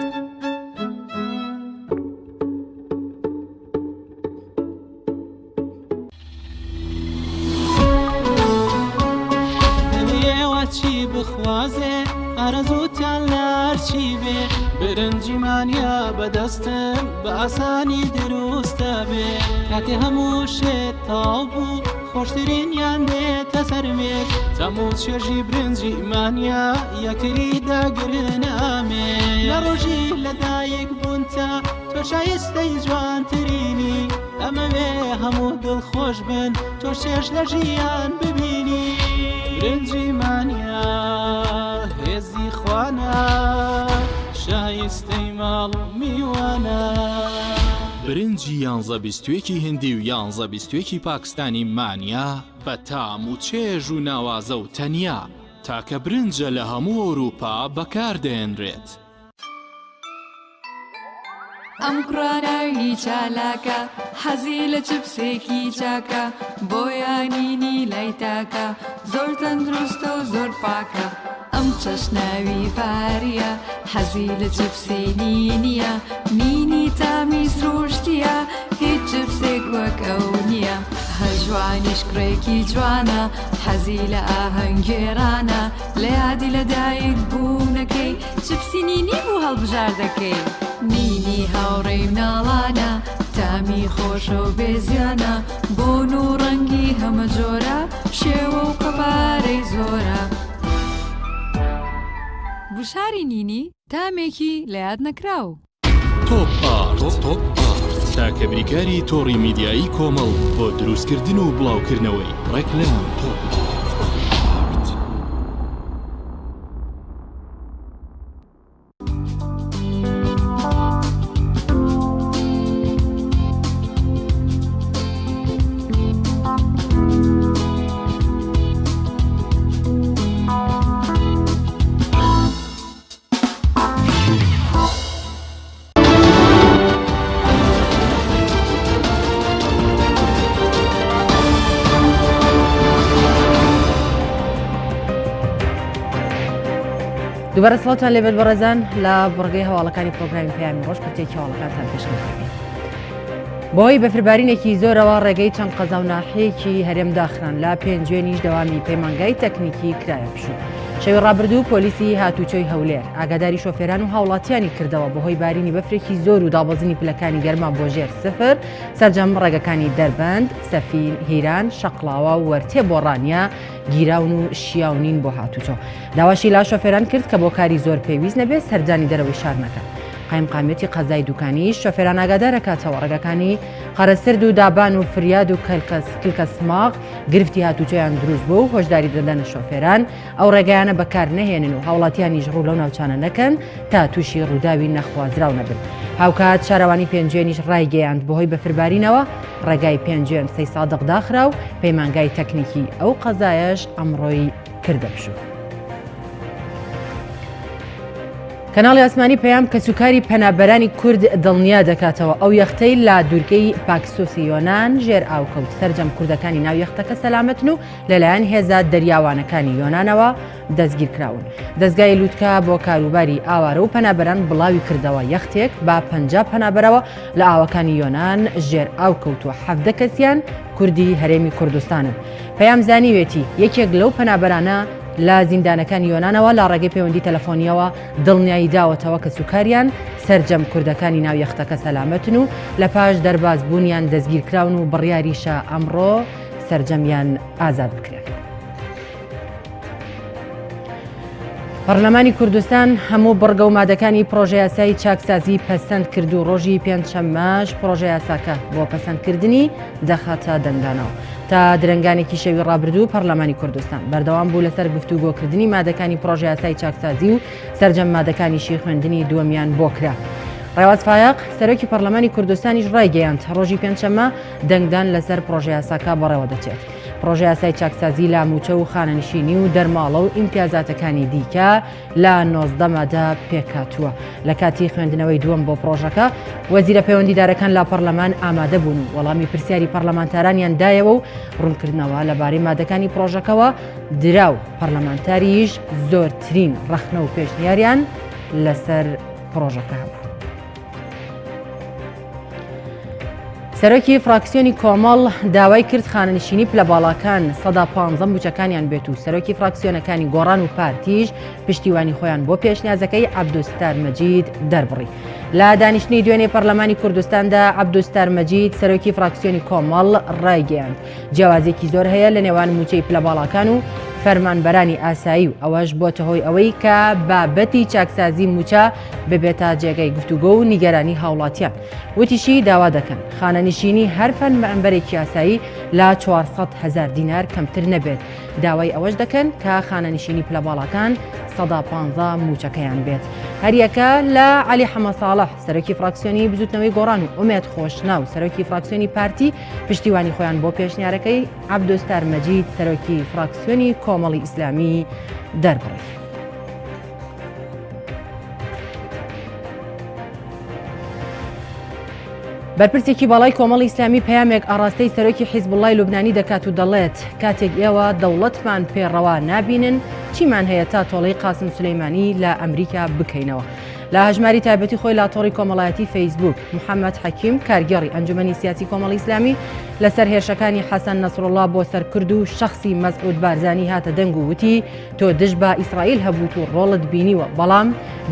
ئێوە چی بخوازێ ئارەزووتان لە هەرچی بێ برنجی مانیا بەدەستم بە ئاسانی دروستە بێ کاتێ هەموو شێت تاو بوو خۆشترینیان دێتە سەر مێز تەم و چێژی برنجی مانیا یەکتری دەگرن ئامێ لە ڕۆژی لەدایک بوونتا تۆ شایستەی جوانترینی ئەمەوێ هەموو دڵخۆش بن تۆ چێژ لە ژیان ببینی برنجی مانیا هێزی خوانە شایستەی ماڵ و میوانە. برنجی یانزە بیستویەکی هندی و یانزە بیستویەکی پاکستانی مانیا بە تام و چێژ و ناوازە و تەنیا تاکە برنجە لە هەموو ئەوروپا بەکار دەهێنرێت. ئەم کوڕە ناوی چالاکە حەزی لە چپسێکی چاکە بۆیە نینی لای تاکە زۆر تەندروستە و زۆر پاکە. ئەم چەش ناوی فاریە حەزی لە چپسی نینیە نینی تامی سروشتیە هیچ چپسێک وەک ئەو نییە. هەژوانیش کوڕێکی جوانە حەزی لە ئاهەنگگێڕانە لە یادی لەدایک بوونەکەی چپسی نینی بوو هەڵبژاردەکەی. نینی هاوڕێی مناڵانە تامی خۆشە و بێ زیانە بۆن و ڕەنگی هەمە جۆرە شێوە و قەبارەی زۆرە. گوشاری نینی تامێکی لە یاد نەکراو. تۆپ ئارت تاکە بریکاری تۆڕی میدیایی کۆمەڵ بۆ دروستکردن و بڵاوکردنەوەی ڕێکلام. تۆپ ئارت. دووبارە سڵاوتان لێبێت بەڕێزان لە بڕگەی هەواڵەکانی پرۆگرامی پەیامی ڕۆژ کورتێکی هەواڵەکانتان پێشکەش دەکەین. بەهۆی بەفربارینێکی زۆرەوە ڕێگەی چەند قەزا و ناحیەیەکی هەرێم داخران لە پێنجوێنیش دەوامی پەیمانگای تەکنیکی کرایە پشوو. شەوی ڕابردوو پۆلیسی هاتوچۆی هەولێر ئاگاداری شۆفێران و هاوڵاتیانی کردەوە بەهۆی بارینی بەفرێکی زۆر و دابەزینی پلەکانی گەرما بۆ ژێر سفر سەرجەم ڕێگەکانی دەربەند، سەفین، هیران، شەقڵاوە و وەرتێ بۆ ڕانیە گیراون و شیاو نین بۆ هاتوچۆ. داواشی لە شۆفێران کرد کە بۆ کاری زۆر پێویست نەبێت سەردانی دەرەوەی شار نەکەن. قایمقامیەتی قەزای دوکانیش شۆفێران ئاگادارەکاتەوە ڕێگەکانی قەرەسرد و دابان و فریاد و کلکەسماق گرفتی هاتوچۆیان دروست بوو و هۆشداری دەدەنە شۆفێران ئەو ڕێگایانە بەکار نەهێنن و هاوڵاتیانیش ڕوو لەو ناوچانە نەکەن تا تووشی ڕووداوی نەخوازراو نەبن. هاوکات شارەوانی پێنجوێنیش ڕایگەیاند بەهۆی بەفربارینەوە ڕێگای پێنجوێن سەیسادق داخرا و پەیمانگای تەکنیکی ئەو قەزایەش ئەمڕۆی کردە پشوو. کەناڵی ئاسمانی پەیام کەسوکاری پەنابەرانی کورد دڵنیا دەکاتەوە ئەو یەختەی لە دوورگەی پاکسۆسی یۆنان ژێر ئاو کەوت سەرجەم کوردەکانی ناو یەختەکە سەلامەتن و لەلایەن هێزە دەریاوانەکانی یۆنانەوە دەستگیرکراون. دەزگای لوتکە بۆ کاروباری ئاوارە و پەنابەران بڵاوی کردەوە یەختێک بە 50 پەنابەرەوە لە ئاوەکانی یۆنان ژێر ئاو کەوتووە 17 کەسیان کوردی هەرێمی کوردستانن. پەیام زانیوێتی یەکێک لەو پەنابەرانە لە زیندانەکانی یۆنانەوە لە ڕێگەی پەیوەندی تەلەفۆنیەوە دڵنیایی داوەتەوە کەسوکاریان سەرجەم کوردەکانی ناو یەختەکە سەلامەتن و لە پاش دەرباز بوونیان دەستگیرکراون و بڕیاریشە ئەمڕۆ سەرجەمیان ئازاد بکرێن. پەرلەمانی کوردستان هەموو بڕگە و مادەکانی پرۆژەیاسای چاکسازی پەسەند کرد و ڕۆژی پێنجشەممەش پرۆژەیاساکە بۆ پەسەندکردنی دەخاتە دەنگدانەوە. تا درەنگانێکی شەوی ڕابردوو پەرلەمانی کوردستان بەردەوام بوو لەسەر گفتوگۆکردنی مادەکانی پرۆژەیاسای چاکسازی و سەرجەم مادەکانیشی خوێندنی دووەمیان بۆ کرا. ڕێواز فایەق، سەرۆکی پەرلەمانی کوردستانیش ڕایگەیاند، ڕۆژی پێنجشەممە دەنگدان لەسەر پڕۆژەیاساکە بەڕێوەدەچێت. پڕۆژەیاسای چاکسازی لە مووچە و خانەنشینی و دەرماڵە و ئیمتیازاتەکانی دیکە لە 19 مادە پێکهاتووە. لە کاتی خوێندنەوەی دووەم بۆ پڕۆژەکە، وەزیرە پەیوەندیدارەکان لە پەڕلەمان ئامادە بوون و وەڵامی پرسیاری پەڕلەمانتارانیان دایەوە و ڕوونکردنەوە لەبارەی مادەکانی پڕۆژەکەوە درا و پەڕلەمانتاریش زۆرترین ڕەخنە و پێشنیاریان لەسەر پڕۆژەکە هەبوو. سەرۆکی فراکسیۆنی کۆمەڵ داوای کرد خانەنشینی پلە باڵاکان سەدا پانزە مووچەکانیان بێت و سەرۆکی فراکسیۆنەکانی گۆڕان و پارتیش پشتیوانی خۆیان بۆ پێشنیازەکەی عەبدولستار مەجید دەربڕی. لە دانیشتنی دوێنێ پەرلەمانی کوردستاندا عەبدولستار مەجید سەرۆکی فراکسیۆنی کۆمەڵ ڕایگەیاند جیاوازیەکی زۆر هەیە لە نێوان مووچەی پلە باڵاکان و فەرمانبەرانی ئاسایی و ئەوەش بۆتە هۆی ئەوەی کە بابەتی چاکسازی مووچە ببێتە جێگەی گفتوگۆ و نیگەرانی هاوڵاتیان. وتیشی، داوا دەکەن خانەنشینی هەر فەرمانبەرێکی یاسایی لە 400 هەزار دینار کەمتر نەبێت، داوای ئەوەش دەکەن کە خانەنشینی پلە باڵاکان سەدا 15 مووچەکەیان بێت. هەریەکە لە عەلی حەمەساڵح، سەرۆکی فراکسیۆنی بزوتنەوەی گۆڕان و ئومێد خۆشناو، سەرۆکی فراکسیۆنی پارتی پشتیوانی خۆیان بۆ پێشنیارەکەی عەبدولستار مەجید، سەرۆکی فراکسیۆنی کۆمەڵی ئیسلامی دەربڕی. بەرپرسێکی باڵای کۆمەڵی ئیسلامی پەیامێک ئاڕاستەی سەرۆکی حیزبوڵڵای لوبنانی دەکات و دەڵێت، کاتێک ئێوە دەوڵەتمان پێ ڕەوا نابینن، چیمان هەیە تا تۆڵەی قاسم سولەیمانی لە ئەمریکا بکەینەوە؟ لە هەژماری تایبەتی خۆی لە تۆڕی کۆمەڵایەتی فەیسبووک، محەممەد حەکیم، کارگێڕی ئەنجومەنی سیاسی کۆمەڵی ئیسلامی، لەسەر هێرشەکانی حەسەن نەسروڵڵا بۆ سەر کورد و شەخسی مەسعود بارزانی هاتە دەنگ و وتی، تۆ دژ بە ئیسرائیل هەبووت و ڕۆڵت بینیوە، بەڵام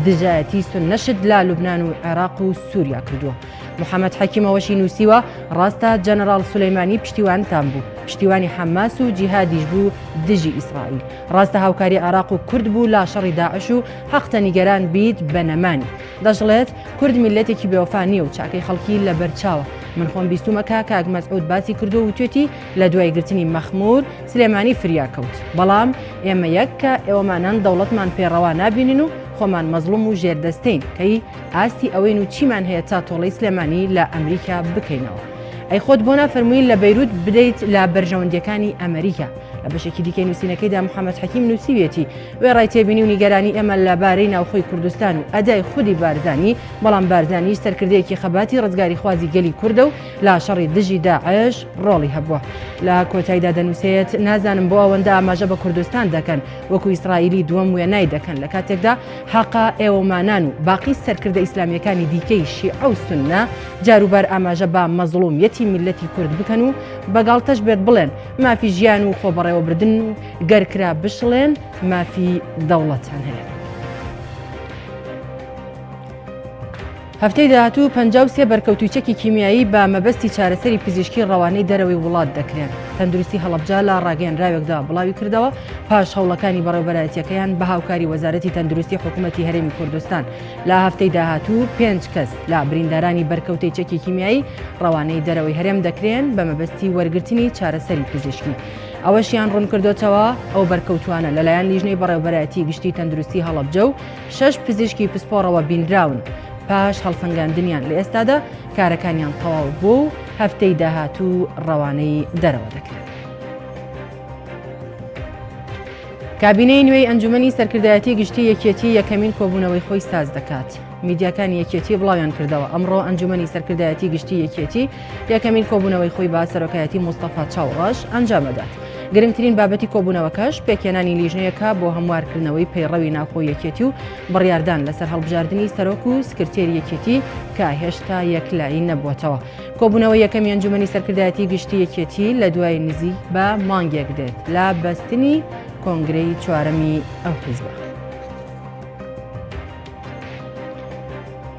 دژایەتی سوننەشت لە لوبنان و عێراق و سووریا کردووە. محەمەد حەکیم ئەوەشی نووسیوە، ڕاستە جەنەراڵ سولەیمانی پشتیوانتان بوو، پشتیوانی حەماس و جیهادیش بوو دژی ئیسرائیل. ڕاستە هاوکاری عێراق و کورد بوو لە شەڕی داعش و حەقتە نیگەران بیت بە نەمانی. دەشڵێت، کورد میللەتێکی بێوەفا نییە و چاکەی خەڵکی لەبەرچاوە. من خۆم بیستوومە کە کاک مەسعود باسی کردووە و وتوێتی لە دوای گرتنی مەخمور، سلێمانی فریا کەوت. بەڵام ئێمە یەک کە ئێوەمانان دەوڵەتمان پێ ڕەوا نابینن و خۆمان مەزڵوم و ژێردەستەین، کەی ئاستی ئەوەین و چیمان هەیە تا تۆڵەی سلێمانی لە ئەمریکا بکەینەوە؟ ئەی خۆت بۆ نافەرمووی لە بەیروت بدەیت لە بەرژەوەندیەکانی ئەمریکا؟ لە بەشێکی دیکەی نووسینەکەیدا محەمەد حەکیم نووسیویەتی، وێڕای تێبینی و نیگەرانی ئێمە لە بارەی ناوخۆی کوردستان و ئەدای خودی بارزانی، بەڵام بارزانیش سەرکردەیەکی خەباتی ڕزگاریخوازی گەلی کوردە و لە شەڕی دژی داعش ڕۆڵی هەبووە. لە کۆتاییدا دەنووسێت، نازانم بۆ ئەوەندە ئاماژە بە کوردستان دەکەن، وەکو ئیسرائیلی دووەم وێنای دەکەن، لە کاتێکدا حەقە ئێوەمانان و باقی سەرکردە ئیسلامییەکانی دیکەی شیعە و سوننە جاروبار ئاماژە بە مەزڵومیەتی. نوێنەرایەتی میللەتی کورد بکەن و بە گاڵتەش بێت بڵێن مافی ژیان و خۆبەڕێوەبردن و گەر کرا بشڵێن مافی دەوڵەتان هەیە. هەفتەی داهاتوو 53 بەرکەوتووی چەکی کیمیایی بە مەبەستی چارەسەری پزیشکی ڕەوانەی دەرەوەی وڵات دەکرێن. تەندروستی هەڵەبجە لە ڕاگەیەنراوێکدا بڵاوی کردەوە، پاش هەوڵەکانی بەڕێوەبەرایەتییەکەیان بە هاوکاری وەزارەتی تەندروستی حکوومەتی هەرێمی کوردستان لە هەفتەی داهاتوو پێنج کەس لە بریندارانی بەرکەوتەی چەکی کیمیایی ڕەوانەی دەرەوەی هەرێم دەکرێن بە مەبەستی وەرگرتنی چارەسەری پزیشکی. ئەوەشیان ڕوونکردۆتەوە، ئەو بەرکەوتووانە لەلایەن لیژنەی بەڕێوەبەرایەتی گشتی تەندروستی هەڵەبجە و شەش پزیشکی پسپۆڕەوە بینراون، پاش هەڵسەنگاندنیان لە ئێستادا کارەکانیان تەواو بووە و هەفتەی داهاتوو ڕەوانەی دەرەوە دەکرێن. کابینەی نوێی ئەنجومەنی سەرکردایەتی گشتی یەکێتی یەکەمین کۆبوونەوەی خۆی ساز دەکات. میدیاکانی یەکێتی بڵاویان کردەوە ئەمڕۆ ئەنجومەنی سەرکردایەتی گشتی یەکێتی یەکەمین کۆبوونەوەی خۆی بە سەرۆکایەتی مستەفا چاوڕەش ئەنجامەدات. گرنگترین بابەتی کۆبوونەوەکەش پێکهێنانی لیژنەیەکە بۆ هەموارکردنەوەی پەیڕەوی ناوخۆی یەکێتی و بڕیاردان لەسەر هەڵبژاردنی سەرۆک و سکرتێری یەکێتی کە هێشتا یەکلایی نەبووەتەوە. کۆبوونەوەی یەکەمی ئەنجومەنی سەرکردایەتی گشتی یەکێتی لە دوای نزیک بە مانگێک دێت لە بەستنی کۆنگرەی چوارەمی ئەو حیزبە.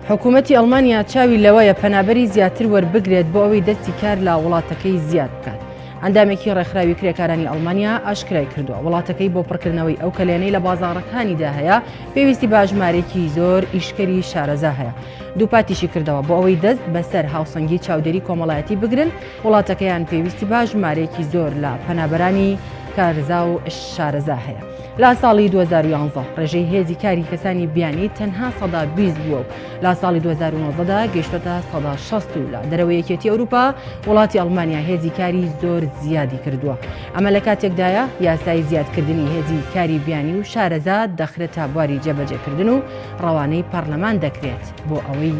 حکوومەتی ئەڵمانیا چاوی لەوەیە پەنابەری زیاتر وەربگرێت بۆ ئەوەی دەستی کار لە وڵاتەکەی زیاد بکات. ئەندامێکی ڕێکخراوی کرێکارانی ئەڵمانیا ئاشکرای کردووە وڵاتەکەی بۆ پڕکردنەوەی ئەو کەلێنەی لە بازاڕەکانیدا هەیە پێویستی بە ژمارێکی زۆر ئیشکەری شارەزا هەیە. دووپاتیشی کردەوە بۆ ئەوەی دەست بەسەر هاوسەنگی چاودێری کۆمەڵایەتی بگرن وڵاتەکەیان پێویستی بە ژمارەیەکی زۆر لە پەنابەرانی کارزا و شارەزا هەیە. لە ساڵی 2011 ڕێژەی هێزی کاری کەسانی بیانی تەنها 20% بووە و لە ساڵی 2019 دا گەیشتۆتە 60% و لە دەرەوەی یەکێتی ئەوروپا وڵاتی ئەڵمانیا هێزی کاری زۆر زیادی کردووە. ئەمە لە کاتێکدایە یاسای زیادکردنی هێزی کاری بیانی و شارەزا دەخرێتە بواری جێبەجێکردن و ڕەوانەی پەرلەمان دەکرێت بۆ ئەوەی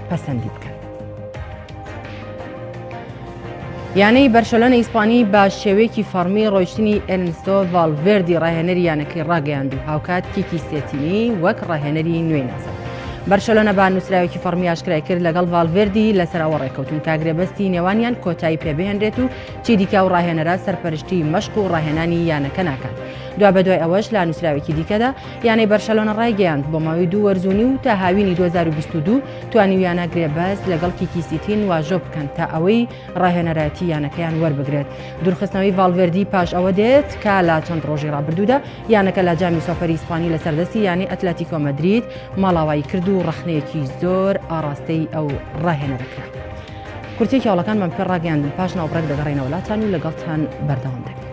پەسەندی بکەن. یانەی بەرشەلۆنە ئیسپانی بە شێوەیەکی فەڕمی ڕۆیشتنی ئێرنستۆ ڤالڤێردی ڕاهێنەری یانەکەی ڕاگەیاند و هاوکات کیکی سێتینی وەک ڕاهێنەری نوێی ناساند. بەرشەلۆنە بە نووسراوێکی فەڕمی ئاشکرای کرد لەگەڵ ڤالڤێردی لەسەر ئەوە ڕێککەوتون کە گرێبەستی نێوانیان کۆتایی پێبهێنرێت و چیدیکە ئەو ڕاهێنەرە سەرپەرشتی مەشق و ڕاهێنانی یانەکە ناکات. دوابەدوای ئەوەش لە نووسراوێکی دیکەدا یانەی بەرشەلۆنە ڕایگەیاند بۆ ماوەی دوو وەرز و نیو تا هاوینی 2022 توانیویانە گرێبەست لەگەڵ کیکی سیتین واژۆ بکەن تا ئەوەی ڕاهێنەرایەتی یانەکەیان وەربگرێت. دوورخستنەوەی ڤاڵڤێردی پاش ئەوە دێت کە لە چەند ڕۆژی ڕابردوودا یانەکە لە جامی سۆپەری ئیسپانی لەسەر دەستی یانەی ئەتلەتیکۆ مەدرید ماڵاوایی کرد و ڕەخنەیەکی زۆر ئاڕاستەی ئەو ڕاهێنەرە کرا. کورتەیەکی هەواڵەکانمان پێ ڕاگەیاندن پاش ناوبڕێک دەگەڕێینەوە لاتان و لەگەڵتان بەردەوام دەبین.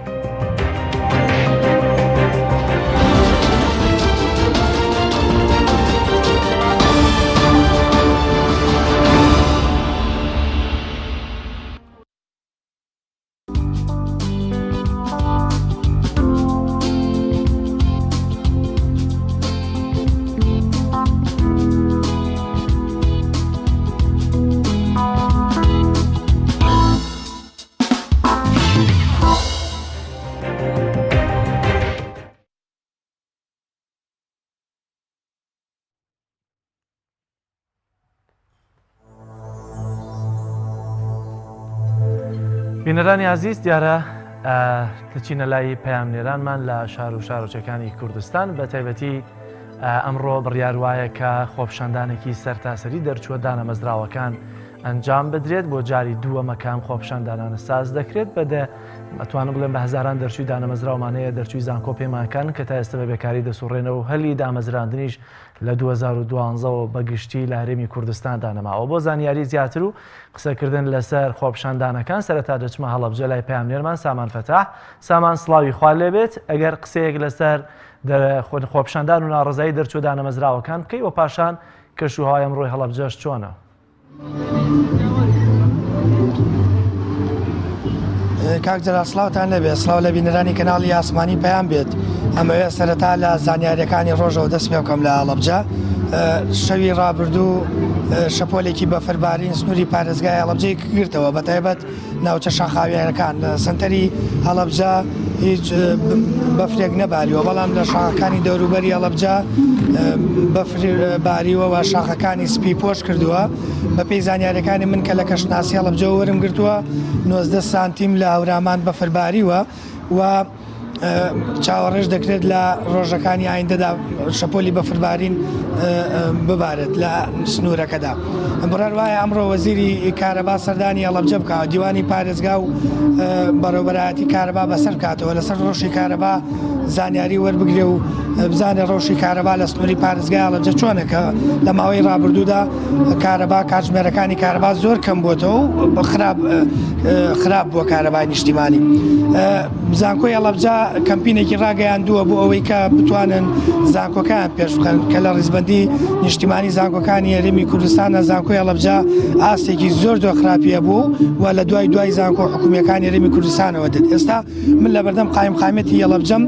بینەرانی ئازیز دیارە دەچینە لای پەیامنێرانمان لە شار و شارۆچەکانی کوردستان بە تایبەتی ئەمڕۆ بڕیار وایە کە خۆپشاندانێکی سەرتاسەری دەرچووە دانەمەزراوەکان ئەنجام بدرێت بۆ جاری دووەمە کام خۆپشاندانانە ساز دەکرێت بە دە ئەتوانم بڵێم بە هەزاران دەرچووی دانەمەزراومان هەیە دەرچووی زانکۆ پێمانکان کە تا ئێستا بە بێکاری دەسوڕێنەوە و هەلی دامەزراندنیش لە 2012 ەوە بە گشتی لە هەرێمی کوردستاندا نەماوە بۆ زانیاری زیاتر و قسەکردن لەسەر خۆپشاندانەکان سەرەتا دەچمە هەڵەبجە لای پەیامنێرمان سامان فەتاح سامان سڵاوی خوا لێبێت ئەگەر قسەیەک لەسەر خۆپشاندان و ناڕەزایی دەرچوو دانەمەزراوەکان بکەی و پاشان کەشوهەوای ئەمڕۆی هەڵەبجەش چۆنە؟ کاک جەلال سڵاوتان لێبێ سڵاو لە بینەرانی کەناڵی ئاسمانی پەیام بێت ئەمەوێت سەرەتا لە زانیاریەکانی ڕۆژەوە دەست پێ بکەم لە هەڵەبجە شەوی ڕابردوو شەپۆلێکی بەفربارین سنووری پارێزگای هەڵەبجەی گرتەوە بە تایبەت ناوچە شاخاوییەکان لە سەنتەری هەڵەبجە. هیچ بەفرێک نەباریوە، بەڵام لە شاخەکانی دەوروبەری هەڵەبجە بەفر باریوە و شاخەکانی سپی پۆش کردووە. بەپێی زانیاریەکانی من کە لە کەشناسی هەڵەبجەوە وەرم گرتووە 19 سانتیم لە هەورامان بەفر باریوە و چاوەڕێش دەکرێت لە ڕۆژەکانی ئایندەدا شەپۆلی بەفربارین ببارێت لە سنوورەکەدا. بڕیار وایە ئەمڕۆ وەزیری کارەبا سەردانی هەڵەبجە بکات دیوانی پارێزگا و بەڕێوەبەرایەتی کارەبا بەسەر بکاتەوە لەسەر ڕەوشی کارەبا زانیاری وەربگرێ و بزانێ ڕەوشی کارەبا لە سنووری پارێزگای هەڵەبجە چۆنە کە لە ماوەی ڕابردوودا کارەبا کاتژمێرەکانی کارەبا زۆر کەم بووەتەوە و خراپ خراپ بووە کارەبای نیشتیمانی. زانکۆی هەڵەبجە کەمپینێکی ڕاگەیاندووە بۆ ئەوەی کە بتوانن زانکۆکان پێش بخەن کە لە ڕیزبەندی نیشتیمانی زانکۆکانی هەرێمی کوردستانە زانکۆی هەڵەبجە ئاستێکی زۆر زۆر خراپی هەبوو و لە دوای دوای زانکۆ حکومیەکانی هەرێمی کوردستانەوە دێت ئێستا من لە بەردەم قایمقامیەتی هەڵەبجەم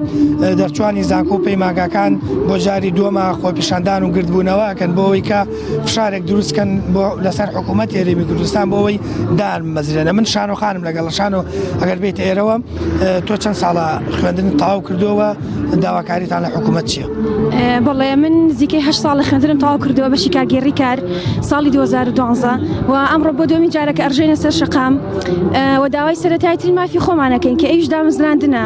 دەرچوانی زانکۆ و پەیمانگاکان بۆ جاری دووەمە خۆپیشاندان و گردبوونەوە ئەکەن بۆ ئەوەی کە فشارێک دروست کەن بۆ لەسەر حکوومەت هەرێمی کوردستان بۆ ئەوەی دار مەزرێنە من شانۆ خانم لەگەڵ شانۆ ئەگەر بێیتە ئێرەوە تۆ چەند ساڵە خوێندن تەواو کردووە داواکاریتان لە حکوومەت چییە؟ بەڵێ من نزیکەی هە ساڵە خوێندنم تەواو کردووە بەشی کارگێڕی کار ساڵی 2012 و ئەمڕۆ بۆ دووەمین جارە کە ئەڕژێنە سەر شەقام و داوای سەرەتایترین مافی خۆمانەکەین کە ئەویش دامەزراندنە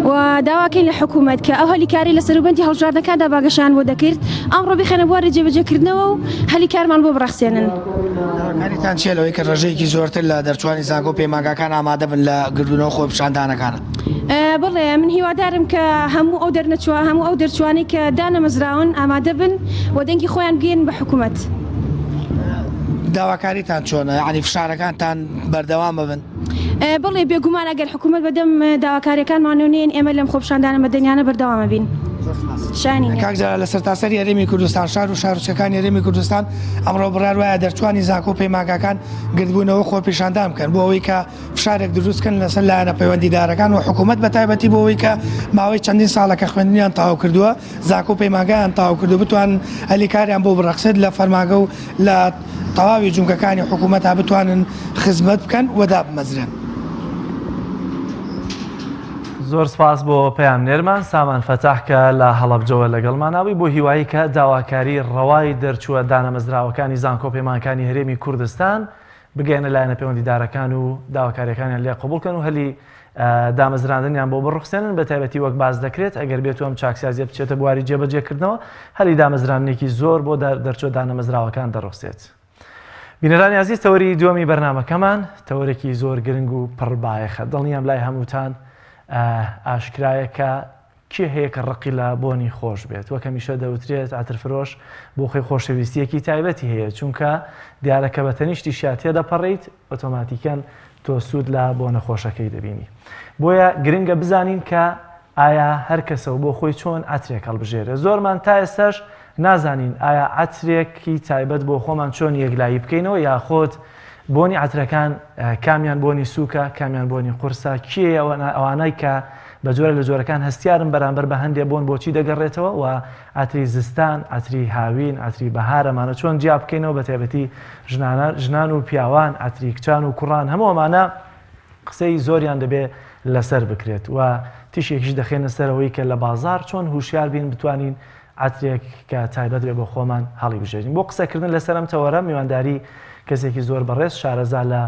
و داواکەین لە حکوومەت کە ئەو هەلی کاری لە سەروبەندی هەڵبژاردنەکاندا باگەشان بۆ دەکرد ئەمڕۆ بیخەنە بواری جێبەجێکردنەوە و هەلی کارمان بۆ بڕەخسێنن. داواکاریتان چییە لەوەی کە ڕێژەیەکی زۆرتر لە دەرچووانی زانکۆ و پەیمانگاکان ئامادە بن لە گردبوونەوە خۆپیشاندانەکان؟ بەڵێ من هیوادارم کە هەموو ئەو دەرنەچووە هەموو ئەو دەرچووانەی کە دانەمەزراون ئامادە بن و دەنگی خۆیان بگەیەنن بە حکوومەت. داواکاریتان چۆنە؟ یانی فشارەکانتان بەردەوام ئەبن؟ بەڵێ بێگومان ئەگەر حکوومەت بەدەم داواکاریەکانمانەوە نەیەن ئێمە لەم خۆپیشاندانە مەدەنیانە بەردەوام ئەبین. شانی کاک جەلال لە سەرتاسەری هەرێمی کوردستان شار و شارۆچکەکانی هەرێمی کوردستان ئەمڕۆ بڕیار وایە دەرچوانی زانکۆ و پەیمانگاکان گردبوونەوە خۆپیشاندان بکەن بۆ ئەوەی کە فشارێک دروست کەن لەسەر لایەنە پەیوەندیدارەکان و حکوومەت بە تایبەتی بۆ ئەوەی کە ماوەی چەندین ساڵە کە خوێندنیان تەواو کردووە زانکۆ و پەیمانگایان تەواو کردووە بتوانن هەلی کاریان بۆ بڕەخسێت لە فەرمانگە و لە تەواوی جومگەکانی حکوومەتا بتوانن خزمەت بکەن و دابمەزرێن. زۆر سپاس بۆ پەیامنێرمان سامان فەتاح کە لە هەڵەبجەوە لەگەڵمانا بووی بۆ هیوایی کە داواکاری ڕەوای دەرچووە دانەمەزراوەکانی زانکۆ پەیمانکانی هەرێمی کوردستان بگەیەنە لایەنە پەیوەندیدارەکان و داواکاریەکانیان لێ قبوڵ کەن و هەلی دامەزراندنیان بۆ بڕوخسێنن بە تایبەتی وەک باس دەکرێت ئەگەر بێت ئەم چاکسازیە بچێتە بواری جێبەجێکردنەوە هەلی دامەزراندنێکی زۆر بۆ دەرچوە دانەمەزراوەکان دەڕوخسێت. بینەرانی ئازیز تەوەری دووەمی بەرنامەکەمان تەوەرێکی زۆر گرنگ و پڕ بایەخە دڵنیام لای هەمووتان ئاشکرایە کە کێ هەیە کە ڕقی لە بۆنی خۆش بێت؟ وەک هەمیشە دەوترێت عەترفرۆش بۆ خۆی خۆشەویستییەکی تایبەتی هەیە، چونکە دیارە کە بە تەنیشتیشیا تێدەپەڕیت ئۆتۆماتیکەن تۆ سوود لە بۆنە خۆشەکەی دەبینی. بۆیە گرنگە بزانین کە ئایا هەر کەسە و بۆ خۆی چۆن عەترێک هەڵبژێرێ. زۆرمان تا ئێستاش نازانین ئایا عەترێکی تایبەت بۆ خۆمان چۆن یەکلایی بکەینەوە یاخود بۆنی عەترەکان کامیان بۆنی سووکە کامیان بۆنی قورسە کێ ئەوانای کە بە جۆرە لە جۆرەکان هەستیارن بەرامبەر بە هەندێ بۆن بۆچی دەگەڕێتەوە و عەتری زستان عەتری هاوین عەتری بەهار ئەمانە چۆن جیا بکەینەوە بە تایبەتی ژنانە ژنان و پیاوان عەتری کچان و کوڕان هەموو ئەمانە قسەی زۆریان دەبێ لەسەر بکرێت و تیشێکیش دەخێنە سەرەوەی کە لە بازار چۆن هوشیار بین بتوانین عەترێک کە تایبەت بێ بۆ خۆمان هەڵیبژێرین. بۆ قسەکردن لەسەر ئەم تەوەرە میوانداری کەسێکی زۆر بەڕێز شارەزا لە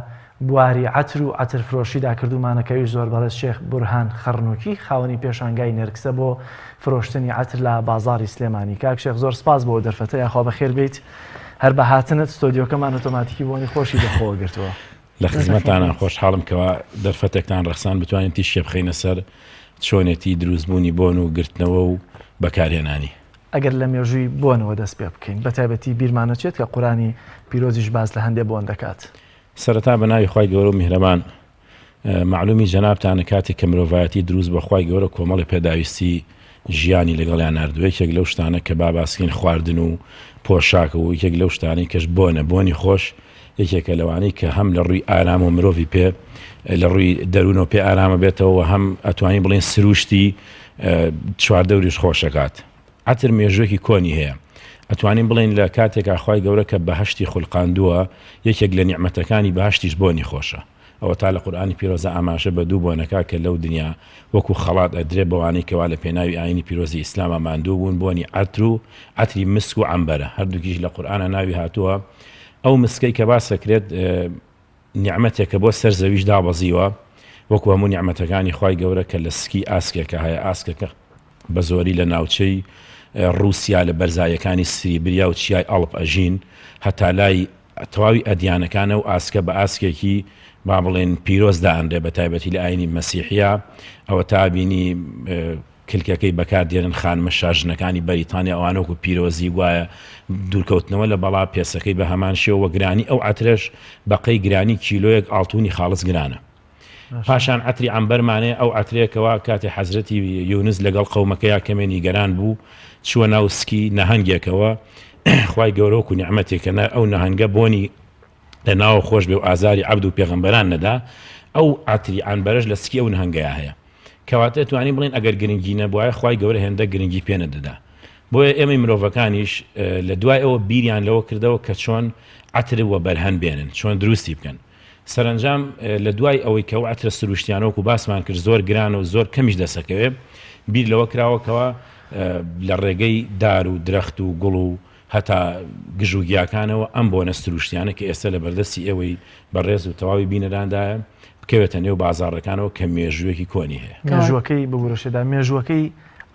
بواری عەتر و عەتر فرۆشیدا کردوومانە کە ئەویش زۆر بەڕێز شێخ بورهان خەڕنوکی خاوەنی پێشانگای نێرگسە بۆ فرۆشتنی عەتر لە بازاڕی سلێمانی. کاک شێخ زۆر سپاس بۆ ئەو دەرفەتە یاخوا بەخێر بێیت. هەر بە هاتنت ستۆدیۆکەمان ئۆتۆماتیکی بۆنی خۆشی بەخۆوە گرتووە. لە خزمەتتانان خۆشحاڵم کەوا دەرفەتێکتان ڕەخسان بتوانین تیشکێ بخەینە سەر چۆنێتی دروستبوونی بۆن و گرتنەوە و بەکارهێنانی. ئەگەر لە مێژووی بۆنەوە دەست پێ بکەین بە تایبەتی بیرمان نەچێت کە قورئانی پیرۆزیش باس لە هەندێ بۆن دەکات. سەرەتا بە ناوی خوای گەورە و میهرەبان مەعلومی جەنابتانە کاتێک کە مرۆڤایەتی دروست بە خوای گەورە کۆمەڵی پێداویستی ژیانی لەگەڵیان ناردووە یەکێک لەو شتانە کە با باسکەین خواردن و پۆشاک و یەکێک لەو شتانەی کەش بۆنە بۆنی خۆش یەکێکە لەوانەی کە هەم لە ڕووی ئارام و مرۆڤی پێ لە ڕووی دەروونەوە پێ ئارامە بێتەوە و هەم ئەتوانین بڵێن سروشتی چواردەوریش خۆشەکات عەتر مێژووێکی کۆنی هەیە ئەتوانین بڵێن لە کاتێکا خوای گەورە کە بەهەشتی خولقاندووە یەکێک لە نیعمەتەکانی بەهەشتیش بۆنی خۆشە. ئەوەتا لە قورئانی پیرۆزا ئاماژە بە دوو بۆنەکا کە لەو دنیا وەکو خەڵات ئەدرێ بەوانەی کەوا لە پێناوی ئاینی پیرۆزی ئیسلاما ماندوو بوون بۆنی عەتر و عەتری مسک و عەنبەرە هەردووکیش لە قورئانا ناوی هاتووە ئەو مسکەی کە باس ئەکرێت نیعمەتێکە بۆ سەر زەویش دابەزیوە وەکو هەموو نیعمەتەکانی خوای گەورە کە لە سکی ئاسکێکە هەیە ئاسکەکە بە زۆری لە ناوچەی ڕووسیا لە بەرزاییەکانی سریبریا و چیای ئەڵپ ئەژین هەتا لای تەواوی ئەدیانەکانە و ئاسکە بە ئاسکێکی با بڵێن پیرۆز دائەنرێ بە تایبەتی لە ئاینی مەسیحیا ئەوە تا بینی کلکەکەی بەکار دێنن خانمە شاژنەکانی بەریتانیا ئەوانە وەکو پیرۆزی گوایە دوورکەوتنەوە لە بەڵا پێسەکەی بە هەمان شێوە وە گرانی ئەو عەترەش بەقەی گرانی کیلۆیەک ئاڵتونی خاڵس گرانە پاشان عەتری عەمبەرمانەیە ئەو عەترەیە کەوا کاتێ حەزرەتی یونس لەگەڵ قەومەکەیا کەمێ نیگەران بوو چووە ناو سکی نەهەنگێکەوە خوای گەورە وەکو نیعمەتێکە نە ئەو نەهەنگە بۆنی لە ناوە خۆش بێ و ئازاری عەبد و پێغەمبەران نەدا ئەو عەتری عەنبەرەش لە سکی ئەو نەهەنگەیا هەیە کەواتە توانین بڵێن ئەگەر گرنگی نەبوایە خوای گەورە هێندە گرنگی پێ نەدەدا بۆیە ئێمەی مرۆڤەکانیش لە دوای ئەوە بیریان لەوە کردەوە کە چۆن عەتر وەبەرهەم بێنن چۆن دروستی بکەن سەرەنجام لە دوای ئەوەی کە ئەو عەترە سروشتیانە وەکو باسمان کرد زۆر گرانە و زۆر کەمیش دەسەکەوێ بیر لەوە کراوە کەوا لە ڕێگەی دار و درەخت و گوڵ و هەتا گژ و گیاکانەوە ئەم بۆنە سروشتیانە کە ئێستا لە بەردەستی ئێوەی بەڕێز و تەواوی بینەراندایە بکەوێتە نێو بازاڕەکانەوە کە مێژوویەکی کۆنی هەیە. مێژووەکەی ببورە شێدا مێژووەکەی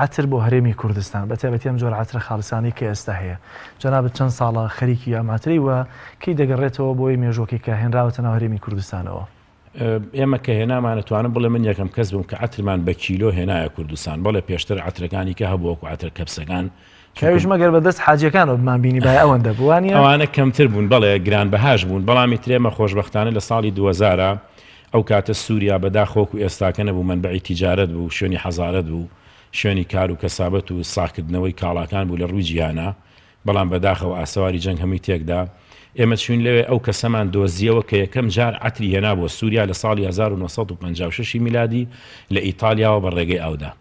عەتر بۆ هەرێمی کوردستان بە تایبەتی ئەم جۆرە عەترە خاڵسانەی کە ئێستا هەیە جەنابت چەند ساڵە خەریکی ئەم عەترەی و کەی دەگەڕێتەوە بۆی مێژووەکەی کە هێنراوەتە ناو هەرێمی کوردستانەوە؟ ئێمە کە هێنامان ئەتوانم بڵێم من یەکەم کەس بووم کە عەترمان بە کیلۆ هێنایە کوردستان بەڵێ پێشتر عەترەکانی کە هەبوو وەکو عەترە کەپسەکان کە ئەویش مەگەر بە دەست حاجیەکانەوە بمانبینیبایە ئەوەندە بوو وانیە؟ ئەوانە کەمتر بوون بەڵێ گرانبەهاش بوون بەڵام ئیتر ئێمە خۆشبەختانە لە ساڵی 2000 ئەو کاتە سووریا بەداخەوە وەکو ئێستاکە نەبوو مەنبەعی تیجارەت بوو شوێنی حەزارەت بوو شوێنی کار و کەسابەت و ساغکردنەوەی کاڵاکان بوو لە ڕووی جیهانا بەڵام بەداخەوە ئاسەواری جەنگ هەمووی تێکدا ئێمە چووین لەوێ ئەو کەسەمان دۆزیەوە کە یەکەم جار عەتری هێنا بۆ سووریا لە ساڵی 1956 میلادی لە ئیتالیاوە بە ڕێگەی ئاودا